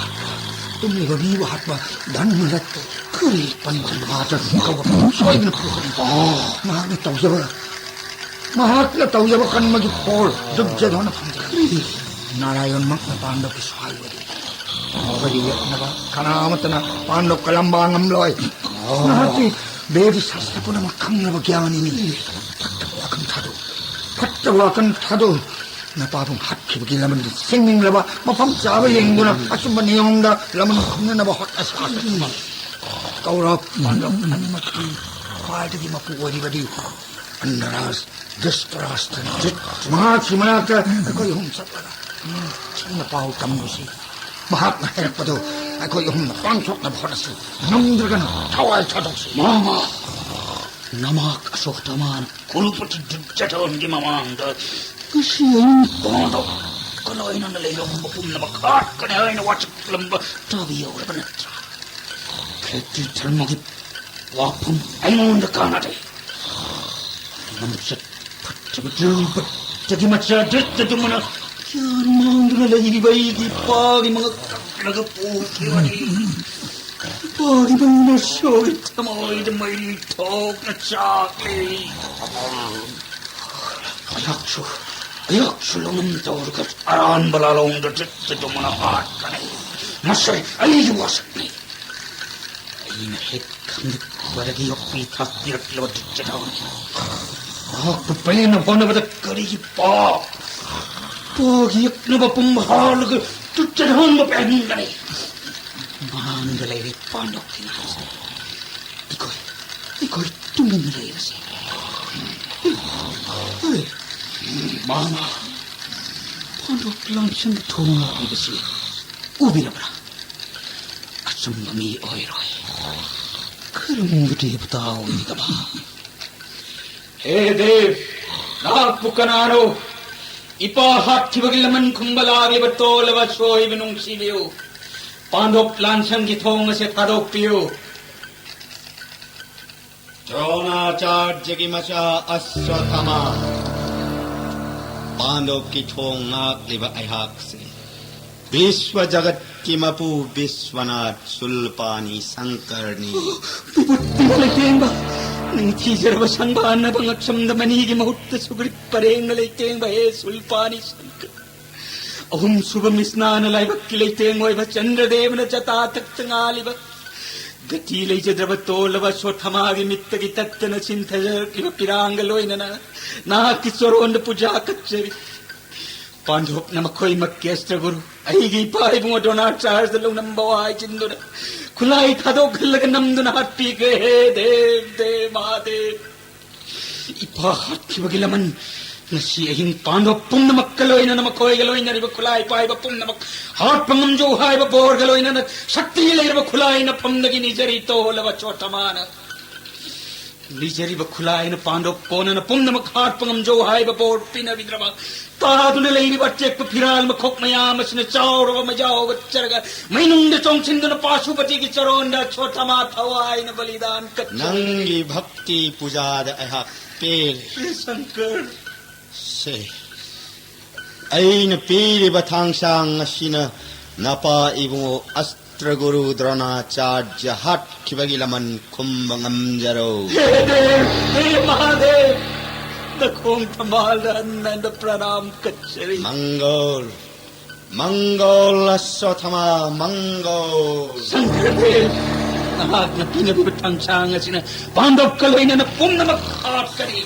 ꯇꯨꯝꯂꯤꯕ ꯃꯤꯕꯨ ꯍꯥꯠꯄ ꯙꯔꯃ ꯅꯠꯇꯦ꯫ ꯀꯔꯤ? ꯄꯟꯊ ꯃꯍꯥꯆꯥꯔ ꯀꯧꯕ ꯁꯣꯏꯗꯅ ꯄꯨꯔꯛꯀꯅꯤ꯫ ꯑꯣ꯫ ꯃꯍꯥꯛꯅ ꯇꯧꯖꯕ, ꯃꯍꯥꯛꯅ ꯇꯧꯖꯕ ꯀꯔꯃꯒꯤ ꯐꯣꯜ ꯗꯨꯔꯖꯣꯙꯅ ꯐꯪꯖꯔꯅꯤ꯫ ꯅꯥꯔꯥꯌꯟꯃꯛꯅ ꯄꯥꯟꯗꯕ ꯁ꯭ꯋꯥꯏ ꯑꯣꯏꯔꯤ꯫ ꯃꯈꯣꯏꯒꯤ ꯌꯦꯛꯅꯕ ꯀꯅꯥ ꯑꯃꯠꯇꯅ ꯄꯥꯟꯗꯕ ꯀꯂꯝꯕ ꯉꯝꯂꯣꯏ꯫ ꯑꯣ꯫ ꯃꯍꯥꯛꯇꯤ ꯕꯦꯗ ꯁꯥꯁꯇ꯭ꯔ ꯄꯨꯝꯅꯃꯛ ꯈꯪꯂꯕ ꯒ꯭ꯌꯥꯅꯤꯅꯤ꯫ ꯐꯠꯇꯕ ꯋꯥꯈꯜ ꯊꯥꯗꯣꯛꯎ꯫ ꯐꯠꯇꯕ ꯋꯥꯈꯜ ꯊꯥꯗꯣꯛꯎ꯫ ꯅꯄꯥꯕꯨꯡ ꯍꯥꯠꯈꯤꯕꯒꯤ ꯂꯃꯟꯗꯨ ꯁꯤꯡꯅꯤꯡꯂꯕ ꯃꯐꯝ ꯆꯥꯕ ꯌꯦꯡꯗꯨꯅ ꯑꯆꯨꯝꯕ ꯅꯤꯌꯣꯝꯗ ꯂꯃꯟ ꯈꯨꯝꯅꯅꯕ ꯍꯣꯠꯅꯁꯤ꯫ ꯀꯧꯔꯕ ꯄꯥꯟꯗꯕ ꯑꯅꯤꯃꯛꯀꯤ ꯈ꯭ꯋꯥꯏꯗꯒꯤ ꯃꯄꯨ ꯑꯣꯏꯔꯤꯕꯗꯤ ꯑꯟꯙꯔꯥꯖ ꯙ꯭ꯔꯤꯇꯔꯥꯁꯇ꯭ꯔꯅꯤ꯫ ꯃꯍꯥꯛꯀꯤ ꯃꯅꯥꯛꯇ ꯑꯩꯈꯣꯏ ꯑꯍꯨꯝ ꯆꯠꯂꯒ ꯅꯤꯡꯊꯤꯅ ꯄꯥꯎ ꯇꯝꯂꯨꯁꯤ꯫ ꯃꯍꯥꯛꯅ ꯍꯥꯏꯔꯛꯄꯗꯨ ꯑꯩꯈꯣꯏ ꯑꯍꯨꯝꯅ ꯄꯥꯡꯊꯣꯛꯅꯕ ꯍꯣꯠꯅꯁꯤ꯫ ꯉꯝꯗ꯭ꯔꯒꯅ ꯊꯋꯥꯏ ꯊꯥꯗꯣꯛꯁꯤ꯫ ꯃꯥꯃ! ꯅꯃꯥꯛ ꯑꯁ꯭ꯋꯠꯊꯥꯃꯥꯅ ꯀꯨꯔꯨꯄꯇꯤ ꯗꯨꯔꯖꯣꯙꯟꯒꯤ ꯃꯃꯥꯡꯗ ꯉꯁꯤ ꯑꯌꯨꯛ ꯄꯥꯡꯊꯣꯛꯀꯅꯤ ꯍꯥꯏꯅ ꯂꯩꯔꯝꯕ ꯄꯨꯝꯅꯃꯛ ꯍꯥꯠꯀꯅꯤ ꯍꯥꯏꯅ ꯋꯥꯁꯛꯂꯝꯕ ꯇꯥꯕꯤꯍꯧꯔꯕ ꯅꯠꯇ꯭ꯔꯥ? ꯈꯦꯇ꯭ꯔꯤ ꯙꯔꯃꯒꯤ ꯋꯥꯐꯝ ꯑꯩꯉꯣꯟꯗ ꯀꯥꯟꯅꯗꯦ꯫ ꯂꯝꯆꯠ ꯐꯠꯇꯕ ꯗ꯭ꯔꯨꯄꯗꯒꯤ ꯃꯆꯥ ꯙ꯭ꯔꯤꯇꯗꯨꯃꯅ ꯒ꯭ꯌꯥꯟ ꯃꯥꯡꯗꯨꯅ ꯂꯩꯔꯤꯕ ꯑꯩꯒꯤ ꯏꯄꯥꯒꯤ ꯃꯉꯛ ꯀꯛꯂꯒ ꯄꯨꯈꯤꯕꯅꯤ꯫ ꯏꯄꯥꯒꯤ ꯃꯩꯅ ꯁꯣꯏ ꯊꯃꯣꯏꯗ ꯃꯩ ꯊꯣꯛꯅ ꯆꯥꯛꯂꯤ꯫ ꯑꯩꯍꯥꯛꯁꯨ, ꯑꯩꯍꯥꯛꯁꯨ ꯂꯧꯅꯝ ꯇꯧꯔꯒ ꯑꯔꯥꯟꯕ ꯂꯥꯂꯣꯡꯗ ꯆꯠꯇꯗꯨꯃꯅ ꯍꯥꯠꯀꯅꯤ꯫ ꯃꯁꯤ ꯑꯩꯒꯤ ꯋꯥꯁꯛꯅꯤ꯫ ꯑꯩꯅ ꯍꯦꯛ ꯈꯪꯂꯛꯄꯗꯒꯤ ꯌꯣꯛꯄꯤ ꯊꯥꯛꯄꯤꯔꯛꯂꯕ ꯇꯨꯆꯦꯗꯥꯎꯅꯤ꯫ ꯃꯍꯥꯛꯄꯨ ꯄꯦꯟꯅ ꯍꯣꯠꯅꯕꯗ ꯀꯔꯤꯒꯤ ꯄꯥꯞ? ꯄꯥꯒꯤ ꯌꯦꯛꯅꯕ ꯄꯨꯝꯕ ꯍꯥꯜꯂꯒ ꯇꯨꯆꯦꯗꯥꯎꯅ ꯄꯦꯟꯒꯅꯤ꯫ ꯃꯥꯡꯗ ꯂꯩꯔꯦ ꯄꯥꯟꯗꯣꯞꯀꯤ ꯂꯥꯟꯁꯦ꯫ ꯑꯩꯈꯣꯏ, ꯑꯩꯈꯣꯏ ꯇꯨꯃꯤꯟꯅ ꯂꯩꯔꯁꯤ꯫ ꯃꯥꯃ, ꯄꯥꯟꯗꯣꯞ ꯂꯥꯟꯁꯪꯒꯤ ꯊꯣꯡ ꯍꯥꯏꯕꯁꯤ ꯎꯕꯤꯔꯕ꯭ꯔꯥ? ꯑꯆꯨꯝꯕ ꯃꯤ ꯑꯣꯏꯔꯣꯏ꯫ ꯀꯔꯝꯕ ꯗꯦꯕꯇꯥ ꯑꯣꯏꯒꯗꯕ? ꯍꯦ ꯗꯦꯕ, ꯅꯍꯥꯛꯄꯨ ꯀꯅꯥꯅꯣ? ꯏꯄꯥ ꯍꯥꯠꯈꯤꯕꯒꯤ ꯂꯃꯟ ꯈꯨꯝꯕ ꯂꯥꯛꯂꯤꯕ ꯇꯣꯜꯂꯕ ꯁꯣꯏꯕ ꯅꯨꯡꯁꯤꯕꯤꯌꯨ꯫ ꯄꯥꯟꯗꯣꯞ ꯂꯥꯟꯁꯪꯒꯤ ꯊꯣꯡ ꯑꯁꯦ ꯊꯥꯗꯣꯛꯄꯤꯌꯨ꯫ ꯗ꯭ꯔꯣꯅꯥꯆꯥꯔꯌꯒꯤ ꯃꯆꯥ ꯑꯁ꯭ꯋꯠꯊꯥꯃꯥ, ꯄꯥꯟꯗꯣꯞꯀꯤ ꯊꯣꯡ ꯉꯥꯛꯂꯤꯕ ꯑꯩꯍꯥꯛꯁꯦ ꯕꯤꯁ꯭ꯋ ꯖꯒꯠꯀꯤ ꯃꯄꯨ ꯕꯤꯁ꯭ꯋꯅꯥꯊ ꯁꯨꯜꯄꯥꯅꯤ ꯁꯪꯀꯔꯅꯤ꯫ ꯄꯤꯕꯨꯠ ꯄꯤꯕ ꯂꯩꯇꯦꯡꯕ, ꯅꯤꯡꯊꯤꯖꯔꯕ ꯁꯪꯕꯥꯟꯅꯕ ꯉꯛꯁꯝꯗ ꯃꯅꯤꯒꯤ ꯃꯍꯨꯠꯇ ꯁꯨꯒ꯭ꯔꯤꯛ ꯄꯔꯦꯡꯅ ꯂꯩꯇꯦꯡꯕ ꯍꯦ ꯁꯨꯜꯄꯥꯅꯤ ꯁꯪꯀꯔ꯫ ꯑꯍꯨꯝꯁꯨꯕ ꯃꯤꯁꯅꯥꯅ ꯂꯥꯏꯕꯛꯀꯤ ꯂꯩꯇꯦꯡ ꯑꯣꯏꯕ ꯆꯟꯗ꯭ꯔꯗꯦꯕꯅ ꯖꯇꯥꯊꯛꯇ ꯉꯥꯜꯂꯤꯕ ꯒꯇꯤ ꯂꯩꯖꯗ꯭ꯔꯕ ꯇꯣꯜꯂꯕ ꯑꯁ꯭ꯋꯠꯊꯥꯃꯥꯒꯤ ꯃꯤꯠꯇꯒꯤ ꯇꯠꯇꯅ ꯆꯤꯟꯊꯖꯔꯛꯂꯤꯕ ꯄꯤꯔꯥꯡꯒ ꯂꯣꯏꯅꯅ ꯅꯍꯥꯛꯀꯤ ꯆꯣꯔꯣꯟꯗ ꯄꯨꯖꯥ ꯀꯠꯆꯔꯤ꯫ ꯄꯥꯟꯗꯣꯞꯅ ꯃꯈꯣꯏꯃꯛꯀꯤ ꯑꯁ꯭ꯇ꯭ꯔ ꯒꯨꯔꯨ ꯑꯩꯒꯤ ꯏꯄꯥ ꯏꯕꯨꯡꯉꯣ ꯗ꯭ꯔꯣꯅꯥꯆꯥꯔꯌꯗ ꯂꯧꯅꯝꯕ ꯋꯥ ꯍꯥꯏꯖꯤꯟꯗꯨꯅ ꯈꯨꯠꯂꯥꯏ ꯊꯥꯗꯣꯛꯍꯜꯂꯒ ꯅꯝꯗꯨꯅ ꯍꯥꯠꯄꯤꯈ꯭ꯔꯦ꯫ ꯍꯦ ꯗꯦꯕ, ꯗꯦꯕ, ꯃꯍꯥꯗꯦꯕ! ꯏꯄꯥ ꯍꯥꯠꯈꯤꯕꯒꯤ ꯂꯃꯟ ꯉꯁꯤ ꯑꯍꯤꯡ ꯄꯥꯟꯗꯣꯞ ꯄꯨꯝꯅꯃꯛꯀ ꯂꯣꯏꯅꯅ ꯃꯈꯣꯏꯒ ꯂꯣꯏꯅꯔꯤꯕ ꯈꯨꯠꯂꯥꯏ ꯄꯥꯏꯕ ꯄꯨꯝꯅꯃꯛ ꯍꯥꯠꯄ ꯉꯝꯖꯧ ꯍꯥꯏꯕ ꯕꯣꯔꯒ ꯂꯣꯏꯅꯅ ꯁꯛꯇꯤ ꯂꯩꯔꯕ ꯈꯨꯠꯂꯥꯏꯅ ꯐꯝꯗꯒꯤ ꯅꯤꯖꯔꯤ ꯇꯣꯜꯂꯕ ꯑꯁ꯭ꯋꯠꯊꯥꯃꯥꯅ꯫ ꯂꯤꯖꯔꯤꯕ ꯈꯨꯠꯂꯥꯏꯅ ꯄꯥꯟꯗꯣꯞ ꯀꯣꯟꯅꯅ ꯄꯨꯝꯅꯃꯛ ꯍꯥꯠꯄ ꯉꯝꯖꯧ ꯍꯥꯏꯕ ꯕꯣꯔ ꯄꯤꯅꯕꯤꯗ꯭ꯔꯕ, ꯇꯥꯗꯨꯅ ꯂꯩꯔꯤꯕ ꯑꯇꯦꯛꯄ ꯐꯤꯔꯥꯜ ꯃꯈꯣꯛ ꯃꯌꯥꯝ ꯑꯁꯤꯅ ꯆꯥꯎꯔꯕ ꯃꯩꯖꯥꯎ ꯍꯧꯒꯠꯆꯔꯒ ꯃꯩꯅꯨꯡꯗ ꯆꯣꯡꯁꯤꯟꯗꯨꯅ ꯄꯥꯁꯨꯄꯇꯤꯒꯤ ꯆꯔꯣꯟꯗ ꯑꯁ꯭ꯋꯠꯊꯥꯃꯥ ꯊꯋꯥꯏꯅ ꯕꯂꯤꯗꯥꯟ ꯀꯠꯆꯔꯤ꯫ ꯅꯪꯒꯤ ꯚꯛꯇꯤ ꯄꯨꯖꯥꯗ ꯑꯩꯍꯥꯛ ꯄꯦꯜꯂꯦ꯫ ꯍꯦ ꯁꯪꯀꯔ꯫ ꯁꯦ, ꯑꯩꯅ ꯄꯤꯔꯤꯕ ꯊꯥꯡꯁꯥꯡ ꯑꯁꯤꯅ ꯅꯄꯥ ꯏꯕꯨꯡꯉꯣ ꯑꯁ ꯅꯠꯇ꯭ꯔꯒꯨꯔꯨ ꯗ꯭ꯔꯣꯅꯥꯆꯥꯔꯌ ꯍꯥꯠꯈꯤꯕꯒꯤ ꯂꯃꯟ ꯈꯨꯝꯕ ꯉꯝꯖꯔꯣ꯫ हे देव, हे महादेव, ꯅꯈꯣꯡ ꯊꯝꯕꯥꯜꯗ ꯍꯟꯅ ꯍꯟꯅ ꯄ꯭ꯔꯅꯥꯝ ꯀꯠꯆꯔꯤ꯫ ꯃꯪꯒꯣꯜ, ꯃꯪꯒꯣꯜ ꯑꯁ꯭ꯋꯠꯊꯥꯃꯥ, ꯃꯪꯒꯣꯜ꯫ ꯁꯪꯀꯔꯗꯦꯕ, ꯅꯍꯥꯛꯅ ꯄꯤꯅꯕꯤꯕ ꯊꯥꯡꯁꯥꯡ ꯑꯁꯤꯅ ꯄꯥꯟꯗꯕꯀ ꯂꯣꯏꯅꯅ ꯄꯨꯝꯅꯃꯛ ꯍꯥꯠꯀꯅꯤ꯫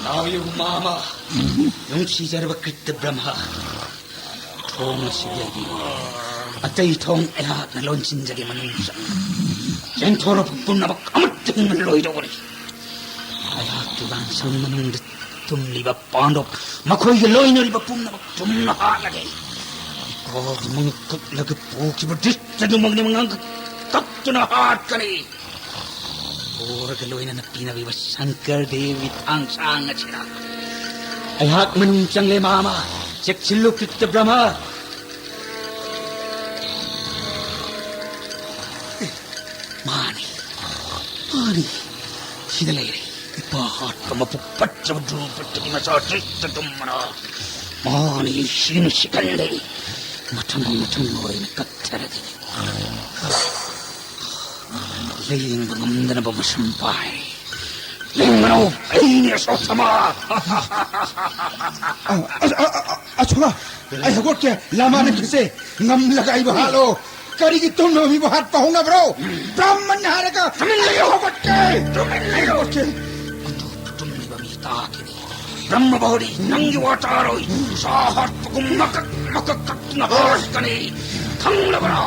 ꯅꯥꯎꯌꯨ ꯃꯥꯃ, ꯅꯨꯡꯁꯤꯖꯔꯕ ꯀ꯭ꯔꯤꯇ ꯕ꯭ꯔꯍꯃ, ꯊꯣꯡ ꯑꯁꯤ ꯌꯩꯕꯤꯌꯨ꯫ ꯑꯇꯩ ꯊꯣꯡ ꯑꯩꯍꯥꯛꯅ ꯂꯣꯟꯁꯤꯟꯖꯒꯦ꯫ ꯃꯅꯨꯡ ꯆꯪ ꯆꯦꯟꯊꯣꯔꯛꯄ ꯄꯨꯝꯅꯃꯛ ꯑꯃꯠꯇ ꯍꯤꯡꯅ ꯂꯣꯏꯗꯧꯕꯅꯤ꯫ ꯑꯩꯍꯥꯛꯀꯤ ꯂꯥꯟꯁꯪ ꯃꯅꯨꯡꯗ ꯇꯨꯝꯂꯤꯕ ꯄꯥꯟꯗꯕ, ꯃꯈꯣꯏꯒ ꯂꯣꯏꯅꯔꯤꯕ ꯄꯨꯝꯅꯃꯛ ꯆꯨꯝꯅ ꯍꯥꯠꯂꯒꯦ꯫ ꯏꯀꯥꯒꯤ ꯃꯉꯛ ꯀꯛꯂꯒ ꯄꯨꯈꯤꯕ ꯗ꯭ꯔꯤꯁꯇꯗꯨꯃꯛꯅꯤ ꯃꯉꯛ ꯀꯛꯇꯨꯅ ꯍꯥꯠꯀꯅꯤ꯫ ꯕꯣꯔꯒ ꯂꯣꯏꯅꯅ ꯄꯤꯅꯕꯤꯕ ꯁꯪꯀꯔ ꯗꯦꯕꯒꯤ ꯊꯥꯡꯁꯥꯡ ꯑꯁꯤꯅ꯫ ꯑꯩꯍꯥꯛ ꯃꯅꯨꯡ ꯆꯪꯂꯦ ꯃꯥꯃ꯫ ꯆꯦꯛꯁꯤꯜꯂꯨ ꯀ꯭ꯔꯤꯇ ꯕ꯭ꯔꯍꯃ꯫ ꯃꯥꯅꯤ, ꯃꯥꯅꯤ, ꯁꯤꯗ ꯂꯩꯔꯦ꯫ ꯏꯄꯥ ꯍꯥꯠꯄ ꯃꯄꯨꯛ ꯄꯠꯇ꯭ꯔꯕ ꯗ꯭ꯔꯨꯄꯗꯒꯤ ꯃꯆꯥ ꯗ꯭ꯔꯤꯁꯇ ꯇꯨꯝꯕꯅ꯫ ꯃꯥꯅꯤ, ꯁꯤꯅ ꯁꯤꯀꯟꯗꯦ꯫ ꯃꯊꯪ ꯃꯊꯪ ꯑꯣꯏꯅ ꯀꯠꯊꯔꯒꯦ꯫ ꯂꯦꯡꯕ ꯉꯝꯗꯅꯕ ꯃꯁꯝ ꯄꯥꯏ꯫ ꯂꯦꯡꯒꯅꯨ, ꯑꯩꯅꯤ ꯑꯁ꯭ꯋꯠꯊꯥꯃꯥ꯫ ꯑ, ꯑ, ꯑ, ꯑ, ꯑꯁꯣꯀꯥ, ꯑꯩ ꯍꯧꯒꯠꯀꯦ꯫ ꯂꯥꯃꯥꯅ ꯈꯤꯁꯦ ꯉꯝꯂꯒ ꯑꯩꯕꯨ ꯍꯥꯠꯂꯣ꯫ ꯀꯔꯤꯒꯤ ꯇꯨꯝꯅꯕ ꯃꯤꯕꯨ ꯍꯥꯠꯄ ꯍꯧꯅꯕ꯭ꯔꯣ? ꯕ꯭ꯔꯥꯍꯃꯟ ꯍꯥꯏꯔꯒ ꯇꯨꯃꯤꯟ ꯂꯩꯌꯨ! ꯍꯧꯒꯠꯀꯦ꯫ ꯇꯨꯃꯤꯟ ꯑꯩ ꯂꯩꯌꯨ! ꯍꯧꯒꯠꯀꯦ꯫ ꯑꯇꯣꯞꯄ ꯇꯨꯝꯂꯤꯕ ꯃꯤ ꯇꯥꯈꯤꯅꯤ꯫ ꯕ꯭ꯔꯍꯃ ꯕꯥꯍꯨꯔꯤ, ꯅꯪꯒꯤ ꯋꯥ ꯇꯥꯔꯣꯏ꯫ ꯁꯥ ꯍꯥꯠꯄꯒꯨꯝ ꯃꯀꯛ ꯃꯀꯛ ꯀꯛꯇꯨꯅ ꯍꯥꯠꯀꯅꯤ꯫ ꯈꯪꯂꯕ꯭ꯔꯥ?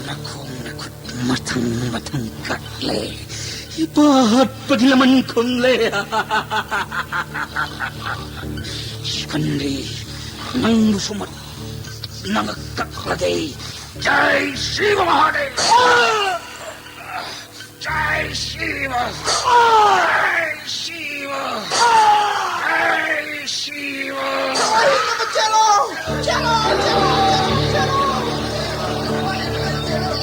ꯅꯈꯣꯡ ꯅꯈꯨꯠ ꯃꯊꯪ ꯃꯊꯪ ꯀꯛꯂꯦ꯫ ꯏꯄꯥ ꯍꯥꯠꯄꯒꯤ ꯂꯃꯟ ꯈꯨꯝꯂꯦ꯫ ꯁꯤꯀꯟꯗꯤ, ꯅꯪꯕꯨꯁꯨ ꯃ-, ꯅꯉꯛ ꯀꯛꯂꯒꯦ꯫ ꯖꯥꯏ ꯁꯤꯕ ꯃꯍꯥꯗꯦꯕ! ꯖꯥꯏ ꯁꯤꯕ! ꯖꯥꯏ ꯁꯤꯕ! ꯖꯥꯏ ꯁꯤꯕ! ꯆꯦꯜꯂꯣ! ꯆꯦꯜꯂꯣ! ꯆꯦꯜꯂꯣ! ꯆꯦꯜꯂꯣ! ꯆꯦꯜꯂꯣ!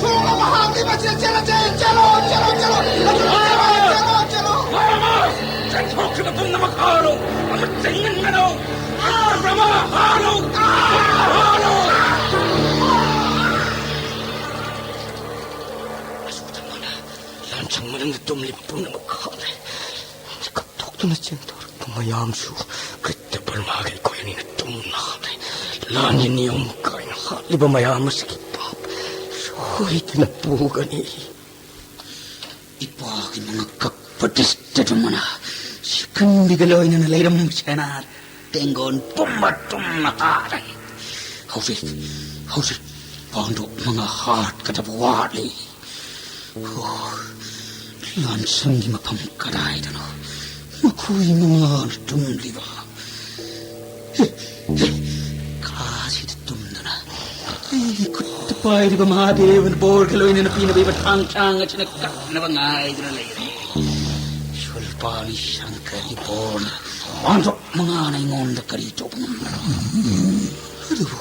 ꯊꯣꯡ ꯑꯃ ꯍꯥꯡꯂꯤꯕꯁꯤꯗ ꯆꯦꯜꯂꯁꯦ! ꯆꯦꯜꯂꯣ! ꯆꯦꯜꯂꯣ! ꯆꯦꯜꯂꯣ! ꯆꯦꯜꯂꯣ! ꯆꯦꯜꯂꯣ! ꯆꯦꯜꯂꯣ! ꯃꯥꯃ! ꯆꯦꯟꯊꯣꯛꯈꯤꯕ ꯄꯨꯝꯅꯃꯛ ꯍꯥꯠꯂꯨ! ꯑꯃꯠꯇ ꯁꯪ ꯃꯅꯨꯡꯗ ꯇꯨꯝꯂꯤꯕ ꯄꯨꯝꯅꯃꯛ ꯍꯥꯠꯂꯦ꯫ ꯀꯞꯊꯣꯛꯇꯨꯅ ꯆꯦꯟꯊꯣꯔꯛꯄ ꯃꯌꯥꯝꯁꯨ ꯀ꯭ꯔꯤꯇ ꯕ꯭ꯔꯍ꯭ꯃꯒ ꯑꯩꯈꯣꯏ ꯑꯅꯤꯅ ꯇꯨꯝꯅ ꯍꯥꯠꯂꯦ꯫ ꯂꯥꯟꯒꯤ ꯅꯤꯌꯣꯝ ꯀꯥꯏꯅ ꯍꯥꯠꯂꯤꯕ ꯃꯌꯥꯝ ꯑꯁꯤꯒꯤ ꯄꯥꯞ ꯁꯣꯏꯗꯅ ꯄꯨꯒꯅꯤ꯫ ꯏꯄꯥꯒꯤ ꯃꯉꯛ ꯀꯛꯄ ꯗ꯭ꯔꯤꯁꯇ ꯗ꯭ꯔꯃꯅ ꯁꯤꯀꯟꯕꯤꯒ ꯂꯣꯏꯅꯅ ꯂꯩꯔꯝꯕ ꯁꯦꯅꯥ ꯇꯦꯡꯒꯣꯟ ꯄꯨꯝꯕ ꯇꯨꯝꯅ ꯍꯥꯠꯂꯦ꯫ ꯍꯧꯖꯤꯛ, ꯍꯧꯖꯤꯛ ꯄꯥꯟꯗꯣꯞ ꯃꯉꯥ ꯍꯥꯠꯀꯗꯕ ꯋꯥꯠꯂꯤ꯫ ꯑꯣ, ꯂꯥꯟꯁꯪꯒꯤ ꯃꯐꯝ ꯀꯗꯥꯏꯗꯅꯣ ꯃꯈꯣꯏ ꯃꯉꯥꯅ ꯇꯨꯝꯂꯤꯕ? ꯍꯦ, ꯍꯦ, ꯀꯥꯁꯤꯗ ꯇꯨꯝꯗꯨꯅ ꯑꯩꯒꯤ ꯈꯨꯠꯇ ꯄꯥꯏꯔꯤꯕ ꯃꯍꯥꯗꯦꯕꯅ ꯕꯣꯔꯒ ꯂꯣꯏꯅꯅ ꯄꯤꯅꯕ ꯊꯥꯡ ꯊꯥꯡ ꯑꯁꯤꯅ ꯀꯛꯅꯕ ꯉꯥꯏꯗꯨꯅ ꯂꯩꯔꯦ꯫ ꯁꯨꯜꯄꯥꯅꯤ ꯁꯪꯀꯔꯒꯤ ꯕꯣꯔꯅ ꯄꯥꯟꯗꯣꯞ ꯃꯉꯥꯅ ꯑꯩꯉꯣꯟꯗ ꯀꯔꯤ ꯇꯧꯕ ꯉꯝꯕꯅꯣ? ꯑꯗꯨꯕꯨ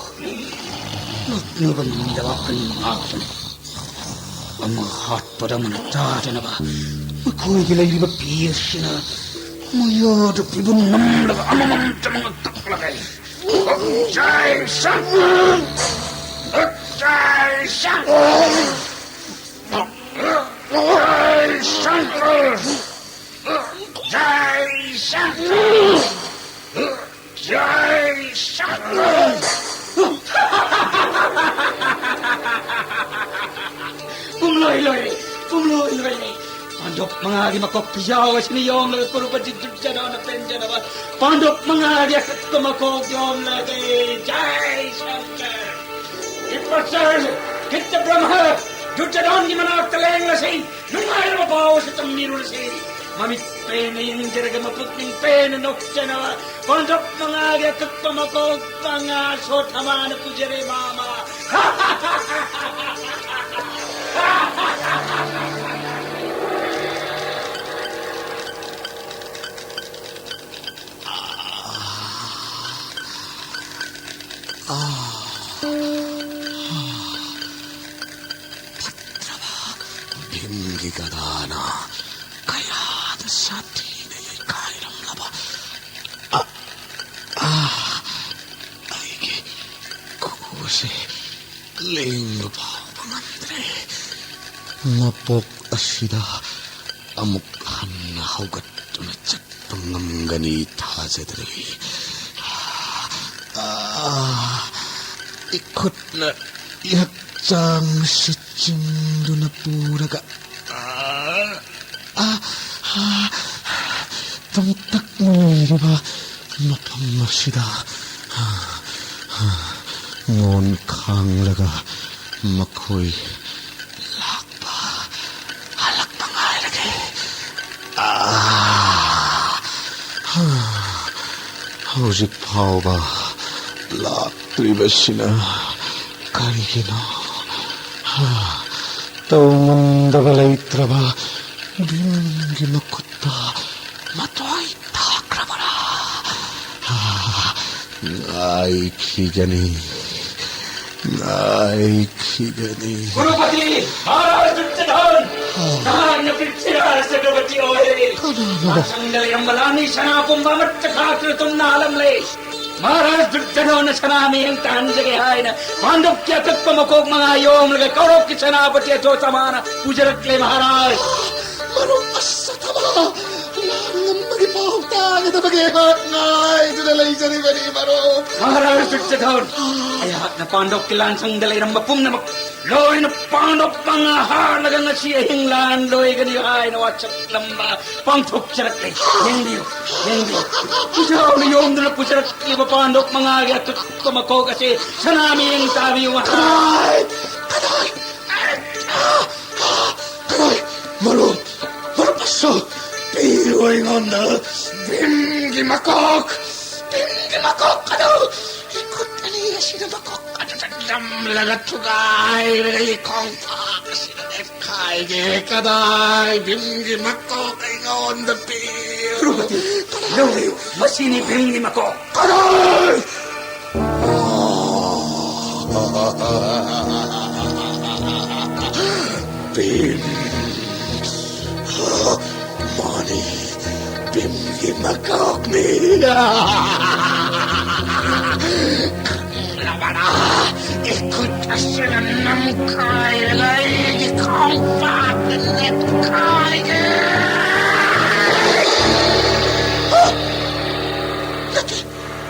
ꯂꯥꯛꯅꯕ ꯉꯝꯗꯕ ꯑꯅꯤ ꯃꯉꯥ ꯈꯛꯇꯅꯤ꯫ ꯑꯃ ꯍꯥꯠꯄꯗ ꯑꯃꯅ ꯇꯥꯗꯅꯕ ꯃꯈꯣꯏꯒꯤ ꯂꯩꯔꯤꯕ ꯄꯤ ꯑꯁꯤꯅ ꯃꯌꯥꯗ ꯄꯤꯕꯨ ꯅꯝꯂꯒ ꯑꯃꯃꯝꯇ ꯃꯉꯛ ꯀꯛꯂꯒ ꯖꯥꯏ ꯁꯪꯀꯔ! ꯖꯥꯏ ꯁꯪꯀꯔ! ꯖꯥꯏ ꯁꯪꯀꯔ! ꯖꯥꯏ ꯁꯪꯀꯔ! ꯖꯥꯏ ꯁꯪꯀꯔ! ꯄꯨꯝꯂꯣꯏ ꯂꯣꯏꯔꯦ, ꯄꯨꯝꯂꯣꯏ ꯂꯣꯏꯔꯦ꯫ ꯄꯥꯟꯗꯣꯞ ꯃꯉꯥꯒꯤ ꯃꯀꯣꯛ ꯈꯨꯌꯥꯎ ꯑꯁꯤꯅ ꯌꯣꯝꯂꯒ ꯀꯨꯔꯨꯄ ꯖꯤꯠ ꯗꯨꯔꯖꯅꯣꯅ ꯄꯦꯟꯖꯅꯕ ꯄꯥꯟꯗꯣꯞ ꯃꯉꯥꯒꯤ ꯑꯀꯛꯄ ꯃꯀꯣꯛ ꯌꯣꯝꯂꯒꯦ꯫ ꯖꯥꯏ ꯁꯪꯀꯔ! ꯏꯄꯥꯆꯔ ꯀꯤꯠꯇ ꯕ꯭ꯔꯍ꯭ꯃ ꯗꯨꯔꯖꯅꯣꯟꯒꯤ ꯃꯅꯥꯛꯇ ꯂꯦꯡꯂꯁꯤ꯫ ꯅꯨꯡꯉꯥꯏꯔꯕ ꯄꯥꯎ ꯑꯁꯤ ꯇꯝꯕꯤꯔꯨꯔꯁꯤ꯫ ꯃꯃꯤꯠ ꯄꯦꯟꯅ ꯌꯦꯡꯖꯔꯒ ꯃꯄꯨꯛꯅꯤꯡ ꯄꯦꯟꯅ ꯅꯣꯛꯆꯅꯕ ꯄꯥꯟꯗꯣꯞ ꯃꯉꯥꯒꯤ ꯑꯀꯛꯄ ꯃꯀꯣꯛ ꯃꯉꯥ ꯁꯣꯊꯃꯥꯅ ꯄꯨꯖꯔꯦ ꯃꯥꯃ꯫ ꯐꯠꯇ꯭ꯔꯕ ꯚꯤꯝꯒꯤ ꯒꯗꯥꯅ ꯀꯌꯥꯗ ꯁꯥꯊꯤꯅ ꯌꯩꯈꯥꯏꯔꯝꯂꯕ꯫ ꯑ, ꯑ, ꯑꯩꯒꯤ ꯈꯨꯎꯁꯦ ꯂꯦꯡꯕ ꯐꯥꯎꯕ ꯉꯝꯗ꯭ꯔꯦ꯫ ꯃꯄꯣꯛ ꯁꯤꯗ ꯑꯃꯨꯛ ꯍꯟꯅ ꯍꯧꯒꯠꯇꯨꯅ ꯆꯠꯄ ꯉꯝꯒꯅꯤ ꯊꯥꯖꯗ꯭ꯔꯦ꯫ ꯑꯥ, ꯏꯈꯨꯠꯅ ꯏꯍꯛꯆꯥꯡꯁꯤ ꯆꯤꯡꯗꯨꯅ ꯄꯨꯔꯒ, ꯑꯥ, ꯑꯥ, ꯑꯥ, ꯇꯝꯇꯛꯅ ꯂꯩꯔꯤꯕ ꯃꯐꯝ ꯑꯁꯤꯗ, ꯑꯥ, ꯑꯥ, ꯉꯣꯟ ꯈꯥꯡꯂꯒ ꯃꯈꯣꯏ ꯂꯥꯛꯄ, ꯍꯜꯂꯛꯄ ꯉꯥꯏꯔꯒꯦ꯫ ꯑꯥ, ꯍꯧꯖꯤꯛ ꯐꯥꯎꯕ ꯂꯥꯛꯇ꯭ꯔꯤꯕꯁꯤꯅ ꯀꯔꯤꯒꯤꯅꯣ? ꯇꯧꯉꯝꯗꯕ ꯂꯩꯇ꯭ꯔꯕ ꯚꯤꯝꯒꯤ ꯃꯈꯨꯠꯇ ꯃꯇꯣꯏ ꯇꯥꯈ꯭ꯔꯕꯔꯥ? ꯉꯥꯏꯈꯤꯒꯅꯤ, ꯉꯥꯏꯈꯤꯒꯅꯤ꯫ ꯀꯨꯔꯨꯄꯇꯤ, ꯃꯍꯥꯔꯥꯖ ꯗꯨꯔꯖꯣꯙꯟ! ꯅꯍꯥꯛꯅ ꯄ꯭ꯔꯤꯊꯤꯕꯤꯗ ꯆꯀ꯭ꯔꯕꯔꯇꯤ ꯑꯣꯏꯔꯦ꯫ ꯀꯅꯥꯅꯣ? ꯃꯊꯪꯗ ꯂꯩꯔꯝꯕ ꯂꯥꯟꯃꯤ ꯁꯅꯥ ꯄꯨꯝꯕ ꯑꯃꯠꯇ ꯈꯥꯛꯇꯅ ꯇꯨꯝꯅ ꯍꯥꯜꯂꯝꯂꯦ꯫ ꯃꯍꯥꯔꯥꯖ ꯗꯨꯔꯖꯣꯙꯟꯅ ꯁꯅꯥ ꯃꯤꯌꯦꯡ ꯇꯥꯍꯟꯖꯒꯦ ꯍꯥꯏꯅ ꯄꯥꯟꯗꯨꯞꯀꯤ ꯑꯀꯛꯄ ꯃꯀꯣꯛ ꯃꯉꯥ ꯌꯣꯝꯂꯒ ꯀꯧꯔꯛꯀꯤ ꯁꯦꯅꯥꯄꯇꯤ ꯑꯊꯣ ꯁꯃꯥꯅ ꯄꯨꯖꯔꯛꯂꯦ ꯃꯍꯥꯔꯥꯖ꯫ ꯃꯔꯨꯞ ꯑꯁꯊꯥꯃꯥ, ꯂꯥꯟ ꯉꯝꯕꯒꯤ ꯄꯥꯎ ꯇꯥꯒꯗꯕꯒꯤ ꯑꯩꯍꯥꯛ ꯉꯥꯏꯗꯨꯅ ꯂꯩꯖꯔꯤꯕꯅꯤ ꯃꯔꯨꯞ꯫ ꯃꯍꯥꯔꯥꯖ ꯗꯨꯔꯖꯣꯙꯟ, ꯑꯩꯍꯥꯛꯅ ꯄꯥꯟꯗꯨꯞꯀꯤ ꯂꯥꯟꯁꯪꯗ ꯂꯩꯔꯝꯕ ꯄꯨꯝꯅꯃꯛ ꯂꯣꯏꯅ ꯄꯥꯟꯗꯨꯞ ꯃꯉꯥ ꯍꯥꯠꯂꯒ ꯉꯁꯤ ꯑꯍꯤꯡ ꯂꯥꯟ ꯂꯣꯏꯒꯅꯤ ꯍꯥꯏꯅ ꯋꯥꯁꯛꯂꯝꯕ ꯄꯥꯡꯊꯣꯛꯆꯔꯛꯂꯦ꯫ ꯌꯦꯡꯕꯤꯌꯨ, ꯌꯦꯡꯕꯤꯌꯨ꯫ ꯏꯆꯥꯎꯅ ꯌꯣꯝꯗꯨꯅ ꯄꯨꯖꯔꯛꯂꯤꯕ ꯄꯥꯟꯗꯨꯞ ꯃꯉꯥꯒꯤ ꯑꯀꯛꯄ ꯃꯀꯣꯛ ꯑꯁꯤ ꯁꯅꯥ ꯃꯤꯌꯦꯡ ꯇꯥꯕꯤꯌꯨ ꯃꯍꯥꯔꯥꯖ꯫ ꯀꯗꯥꯏ? ꯀꯗꯥꯏ? ꯀꯗꯥꯏ? ꯃꯔꯨꯞ, ꯃꯔꯨꯞ ꯑꯁꯨ ꯄꯤꯔꯣ ꯑꯩꯉꯣꯟꯗ ꯚꯤꯝꯒꯤ ꯃꯀꯣꯛ, ꯚꯤꯝꯒꯤ ꯃꯀꯣꯛ ꯑꯗꯨ ꯏꯈꯨꯠ ꯑꯅꯤ ꯑꯁꯤꯅ ꯃꯀꯣꯛ ꯑꯗꯨꯗ ꯅꯝꯂꯒ ꯊꯨꯒꯥꯏꯔꯒ ꯑꯩ ꯈꯣꯡꯄꯥꯛ ꯑꯁꯤꯗ ꯅꯦꯠꯈꯥꯏꯒꯦ꯫ ꯀꯗꯥꯏ ꯚꯤꯝꯒꯤ ꯃꯀꯣꯛ ꯑꯩꯉꯣꯟꯗ ꯄꯤꯌꯨ꯫ ꯀ꯭ꯔꯨꯄꯇꯤ, ꯂꯧꯕꯤꯌꯨ꯫ ꯃꯁꯤꯅꯤ ꯚꯤꯝꯒꯤ ꯃꯀꯣꯛ꯫ ꯀꯗꯥꯏ? ꯚꯤꯝ꯫ ꯃꯥꯅꯤ, ꯚꯤꯝꯒꯤ ꯃꯀꯣꯛꯅꯤ꯫ ꯈꯪꯂꯕꯔꯥ? ꯏꯈꯨꯠ ꯑꯁꯤꯅ ꯅꯝꯈꯥꯏꯔꯒ ꯑꯩꯒꯤ ꯈꯣꯡꯄꯥꯛꯇ ꯅꯦꯠꯈꯥꯏꯒꯦ꯫ ꯅꯠꯇꯦ,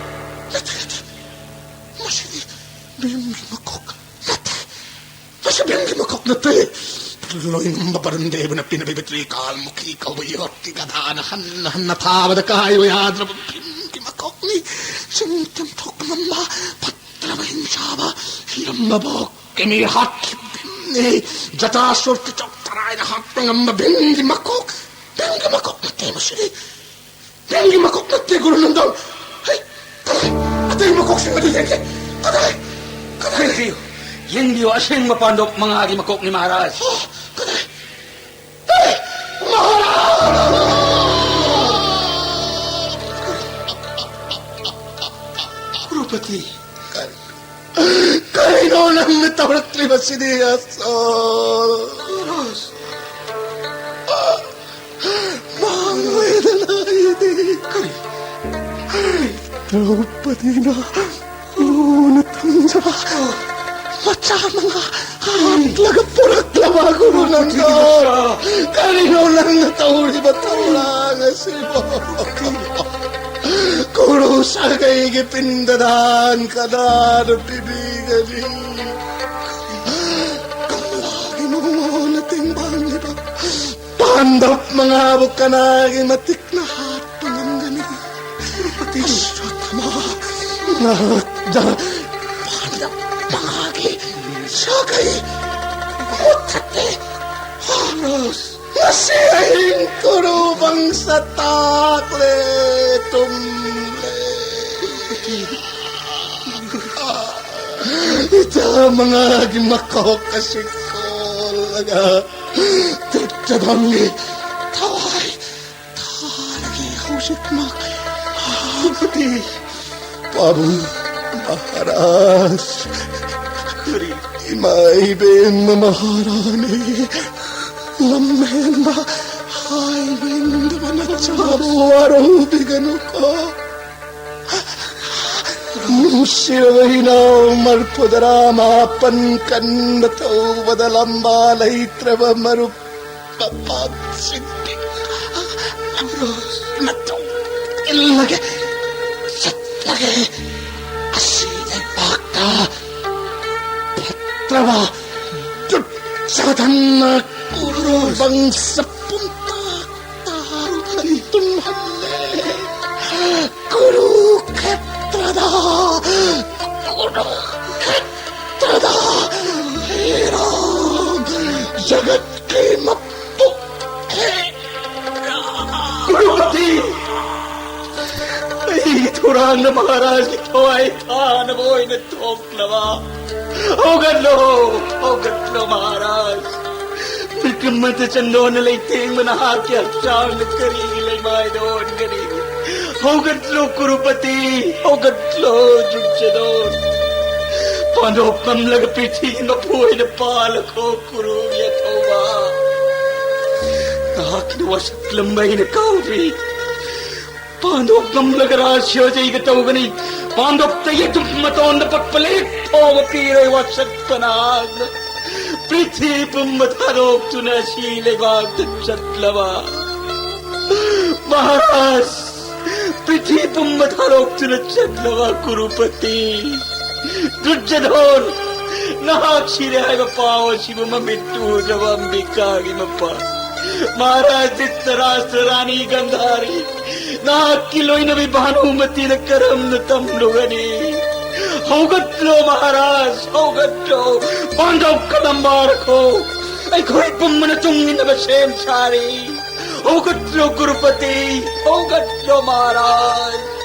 ꯅꯠꯇꯦ, ꯅꯠꯇꯦ꯫ ꯃꯁꯤꯗꯤ ꯚꯤꯝꯒꯤ ꯃꯀꯣꯛ ꯅꯠꯇꯦ꯫ ꯃꯁꯤ ꯚꯤꯝꯒꯤ ꯃꯀꯣꯛ ꯅꯠꯇꯦ꯫ ꯂꯣꯏꯉꯝꯕ ꯕꯔꯨꯟ ꯗꯦꯕꯅ ꯄꯤꯅꯕꯤꯕ ꯇ꯭ꯔꯤꯀꯥꯜꯃꯨꯈꯤ ꯀꯧꯕ ꯌꯣꯠꯀꯤ ꯒꯗꯥꯅ ꯍꯟꯅ ꯍꯟꯅ ꯊꯥꯕꯗ ꯀꯥꯏꯌꯨ ꯌꯥꯗ꯭ꯔꯕ ꯚꯤꯝꯒꯤ ꯃꯀꯣꯛꯅꯤ꯫ ꯆꯤꯡ ꯇꯝꯊꯣꯛꯄ ꯉꯝꯕ ꯐꯠꯇ꯭ꯔꯕ ꯍꯤꯡꯁꯥꯕ ꯍꯤꯔꯝꯕ ꯚꯣꯛꯀꯤ ꯃꯤ ꯍꯥꯠꯈꯤꯕ ꯚꯤꯝꯅꯤ꯫ ꯖꯇꯥꯁꯨꯔ ꯀꯤꯆꯣꯛ ꯇꯔꯥꯏꯅ ꯍꯥꯠꯄ ꯉꯝꯕ ꯚꯤꯝꯒꯤ ꯃꯀꯣꯛ꯫ ꯚꯤꯝꯒꯤ ꯃꯀꯣꯛ ꯅꯠꯇꯦ ꯃꯁꯤꯗꯤ꯫ ꯅꯪꯒꯤ ꯃꯀꯣꯛ ꯅꯠꯇꯦ, ꯒꯨꯔꯨ ꯅꯟꯗꯟ꯫ ꯍꯩ, ꯀꯗꯥꯏ? ꯑꯇꯩ ꯃꯀꯣꯛꯁꯤꯡ ꯑꯗꯨ ꯌꯦꯡꯒꯦ꯫ ꯀꯗꯥꯏ? ꯀꯗꯥꯏ? ꯌꯦꯡꯕꯤꯌꯨ, ꯌꯦꯡꯕꯤꯌꯨ, ꯑꯁꯦꯡꯕ ꯄꯥꯟꯗꯣꯞ ꯃꯉꯥꯒꯤ ꯃꯀꯣꯛꯅꯤ, ꯃꯍꯥꯔꯥꯖ꯫ ꯑꯣ, ꯀꯗꯥꯏ? ꯑꯦ, ꯃꯍꯥꯔꯥꯖ! ꯀ꯭ꯔꯣꯄꯇꯤ꯫ ꯀꯔꯤꯅꯣ ꯅꯪꯅ ꯇꯧꯔꯛꯂꯤꯕꯁꯤꯗꯤ, ꯑꯁꯣꯜ? ꯃꯥꯡꯂꯣꯏꯗꯅ ꯑꯩꯗꯤ꯫ ꯀꯔꯤ? ꯀꯔꯤ? ꯗ꯭ꯔꯧꯄꯗꯤꯅ ꯂꯨꯅ ꯊꯝꯖꯕ ꯃꯆꯥ ꯃꯉꯥ ꯍꯥꯠꯂꯒ ꯄꯨꯔꯛꯂꯕ ꯒꯨꯔꯨ ꯅꯪꯗꯣ꯫ ꯀꯔꯤꯅꯣ ꯅꯪꯅ ꯇꯧꯔꯤꯕ ꯊꯧꯔꯥꯡ ꯑꯁꯤꯕꯣ? ꯒꯨꯔꯨ ꯁꯥꯒꯩꯒꯤ ꯄꯤꯟꯗꯗꯥꯟ ꯀꯅꯥꯅ ꯄꯤꯕꯤꯒꯅꯤ? ꯀꯃꯂꯥꯒꯤ ꯃꯉꯣꯟꯗ ꯇꯦꯡꯕꯥꯡꯂꯤꯕ ꯄꯥꯟꯗꯞ ꯃꯉꯥꯕꯨ ꯀꯅꯥꯒꯤ ꯃꯇꯤꯛꯅ ꯍꯥꯠꯄ ꯉꯝꯒꯅꯤ? ꯑꯁ꯭ꯋꯠꯊꯥꯃꯥ ꯉꯥꯛꯇ ꯄꯥꯟꯗꯞ ꯃꯉꯥꯒꯤ ꯁꯥꯒꯩ ꯃꯨꯠꯊꯠꯂꯦ꯫ ꯉꯁꯤ ꯑꯍꯤꯡ ꯀꯨꯔꯨ ꯕꯪꯁ ꯇꯥꯛꯂꯦ, ꯇꯨꯝꯂꯦ꯫ ꯏꯆꯥ ꯃꯉꯥꯒꯤ ꯃꯀꯣꯛ ꯑꯁꯤ ꯀꯣꯜꯂꯒ ꯗꯨꯔꯖꯣꯙꯟꯒꯤ ꯊꯋꯥꯏ ꯊꯥꯔꯒꯦ ꯍꯧꯖꯤꯛꯃꯛ꯫ ꯄꯥꯕꯨꯡ ꯃꯍꯥꯔꯥꯖ, ꯏꯃꯥ ꯏꯕꯦꯝꯃ ꯃꯍꯥꯔꯥꯅꯤ, ꯂꯝꯍꯦꯟꯕ ꯍꯥꯏꯕ ꯏꯟꯗꯕ ꯅꯆꯥꯕꯨ ꯋꯥꯔꯧꯕꯤꯒꯅꯨꯀꯣ꯫ ꯅꯨꯡꯁꯤꯔꯕ ꯏꯅꯥꯎ ꯃꯔꯐꯨꯗꯔꯥ ꯃꯥꯄꯟ ꯀꯟꯕ ꯊꯧꯕꯗ ꯂꯝꯕꯥ ꯂꯩꯇ꯭ꯔꯕ ꯃꯔꯨꯞ ꯃꯄꯥꯡꯁꯤꯡꯒꯤ ꯃꯇꯨꯡ ꯏꯜꯂꯒꯦ, ꯆꯠꯂꯒꯦ꯫ ꯑꯁꯤ ꯂꯩꯕꯥꯛꯇ ꯐꯠꯇ꯭ꯔꯕ ꯗꯨꯠ ꯁꯥꯊꯟꯅ ꯀꯨꯔꯨ ꯕꯪꯁ ꯄꯨꯝꯇꯥꯛ ꯇꯥꯔꯨꯕ ꯇꯨꯝꯍꯜꯂꯦ꯫ ꯀꯨꯔꯨ ꯈꯦꯇ꯭ꯔꯗ, ꯀꯨꯔꯨ ꯈꯦꯇ꯭ꯔꯗ ꯍꯦꯔꯥ ꯖꯒꯠꯀꯤ ꯃꯄꯨ ꯍꯦꯔꯥ꯫ ꯀꯨꯔꯨꯄꯇꯤ, ꯑꯩꯒꯤ ꯊꯧꯔꯥꯡꯅ ꯃꯍꯥꯔꯥꯖꯒꯤ ꯊꯋꯥꯏ ꯊꯥꯅꯕ ꯑꯣꯏꯅ ꯊꯣꯛꯂꯕ꯫ ꯍꯧꯒꯠꯂꯣ, ꯍꯧꯒꯠꯂꯣ ꯃꯍꯥꯔꯥꯖ꯫ ꯃꯤꯀꯨꯝ ꯑꯃꯠꯇ ꯆꯟꯗꯣꯟꯅ ꯂꯩꯇꯦꯡꯕ ꯅꯍꯥꯛꯀꯤ ꯍꯛꯆꯥꯡꯗ ꯀꯔꯤꯒꯤ ꯂꯩꯃꯥꯏꯗ ꯑꯣꯟꯒꯅꯤ? ꯍꯧꯒꯠꯂꯣ ꯀꯨꯔꯨꯄꯇꯤ, ꯍꯧꯒꯠꯂꯣ ꯗꯨꯔꯖꯣꯙꯟ꯫ ꯄꯥꯟꯗꯣꯞ ꯉꯝꯂꯒ ꯄ꯭ꯔꯤꯊꯤꯕꯤ ꯃꯄꯨ ꯑꯣꯏꯅ ꯄꯥꯜꯂꯈꯣ ꯀꯨꯔꯨꯒꯤ ꯑꯊꯧꯕ꯫ ꯅꯍꯥꯛꯀꯤ ꯋꯥꯁꯛꯂꯝꯕ ꯑꯩꯅ ꯀꯥꯎꯗ꯭ꯔꯤ꯫ ꯄꯥꯟꯗꯣꯞ ꯉꯝꯂꯒ ꯔꯥꯁ ꯌꯣꯖꯩꯒ ꯇꯧꯒꯅꯤ꯫ ꯄꯥꯟꯗꯣꯞꯇ ꯌꯦꯇꯨꯝ ꯃꯇꯣꯟꯗ ꯄꯛꯄ ꯂꯩꯔꯤꯛ ꯐꯥꯎꯕ ꯄꯤꯔꯣꯏ ꯋꯥꯁꯛꯄ ꯅꯍꯥꯛꯅ꯫ ꯄ꯭ꯔꯤꯊꯤ ꯄꯨꯝꯕ ꯊꯥꯗꯣꯛꯇꯨꯅ ꯑꯁꯤ ꯂꯩꯕꯥꯛꯇ ꯆꯠꯂꯕ ꯃꯍꯥꯔꯥꯖ, ꯄ꯭ꯔꯤꯊꯤ ꯄꯨꯝꯕ ꯊꯥꯗꯣꯛꯇꯨꯅ ꯆꯠꯂꯕ ꯀꯨꯔꯨꯄꯇꯤ꯫ ꯗꯨꯔꯖꯣꯙꯟ, ꯅꯍꯥꯛ ꯁꯤꯔꯦ ꯍꯥꯏꯕ ꯄꯥꯎ ꯑꯁꯤꯕꯨ ꯃꯃꯤꯠ ꯎꯗ꯭ꯔꯕ ꯑꯝꯕꯤꯀꯥꯒꯤ ꯃꯄꯥ ꯃꯍꯥꯔꯥꯖ ꯙ꯭ꯔꯤꯇꯔꯥꯁ꯭ꯇ꯭ꯔ, ꯔꯥꯅꯤ ꯒꯟꯙꯥꯔꯤ, ꯅꯍꯥꯛꯀꯤ ꯂꯣꯏꯅꯕꯤ ꯚꯥꯅꯨꯃꯇꯤꯅ ꯀꯔꯝꯅ ꯇꯝꯂꯨꯒꯅꯤ? ꯍꯧꯒꯠꯂꯣ ꯃꯍꯥꯔꯥꯖ, ꯍꯧꯒꯠꯂꯣ꯫ ꯄꯥꯟꯗꯣꯞ ꯀꯂꯝꯕꯥꯔꯈꯣ꯫ ꯑꯩꯈꯣꯏ ꯄꯨꯝꯕꯅ ꯇꯨꯡ ꯏꯟꯅꯕ ꯁꯦꯝ ꯁꯥꯔꯤ꯫ ꯍꯧꯒꯠꯂꯣ ꯀꯨꯔꯨꯄꯇꯤ, ꯍꯧꯒꯠꯂꯣ ꯃꯍꯥꯔꯥꯖ꯫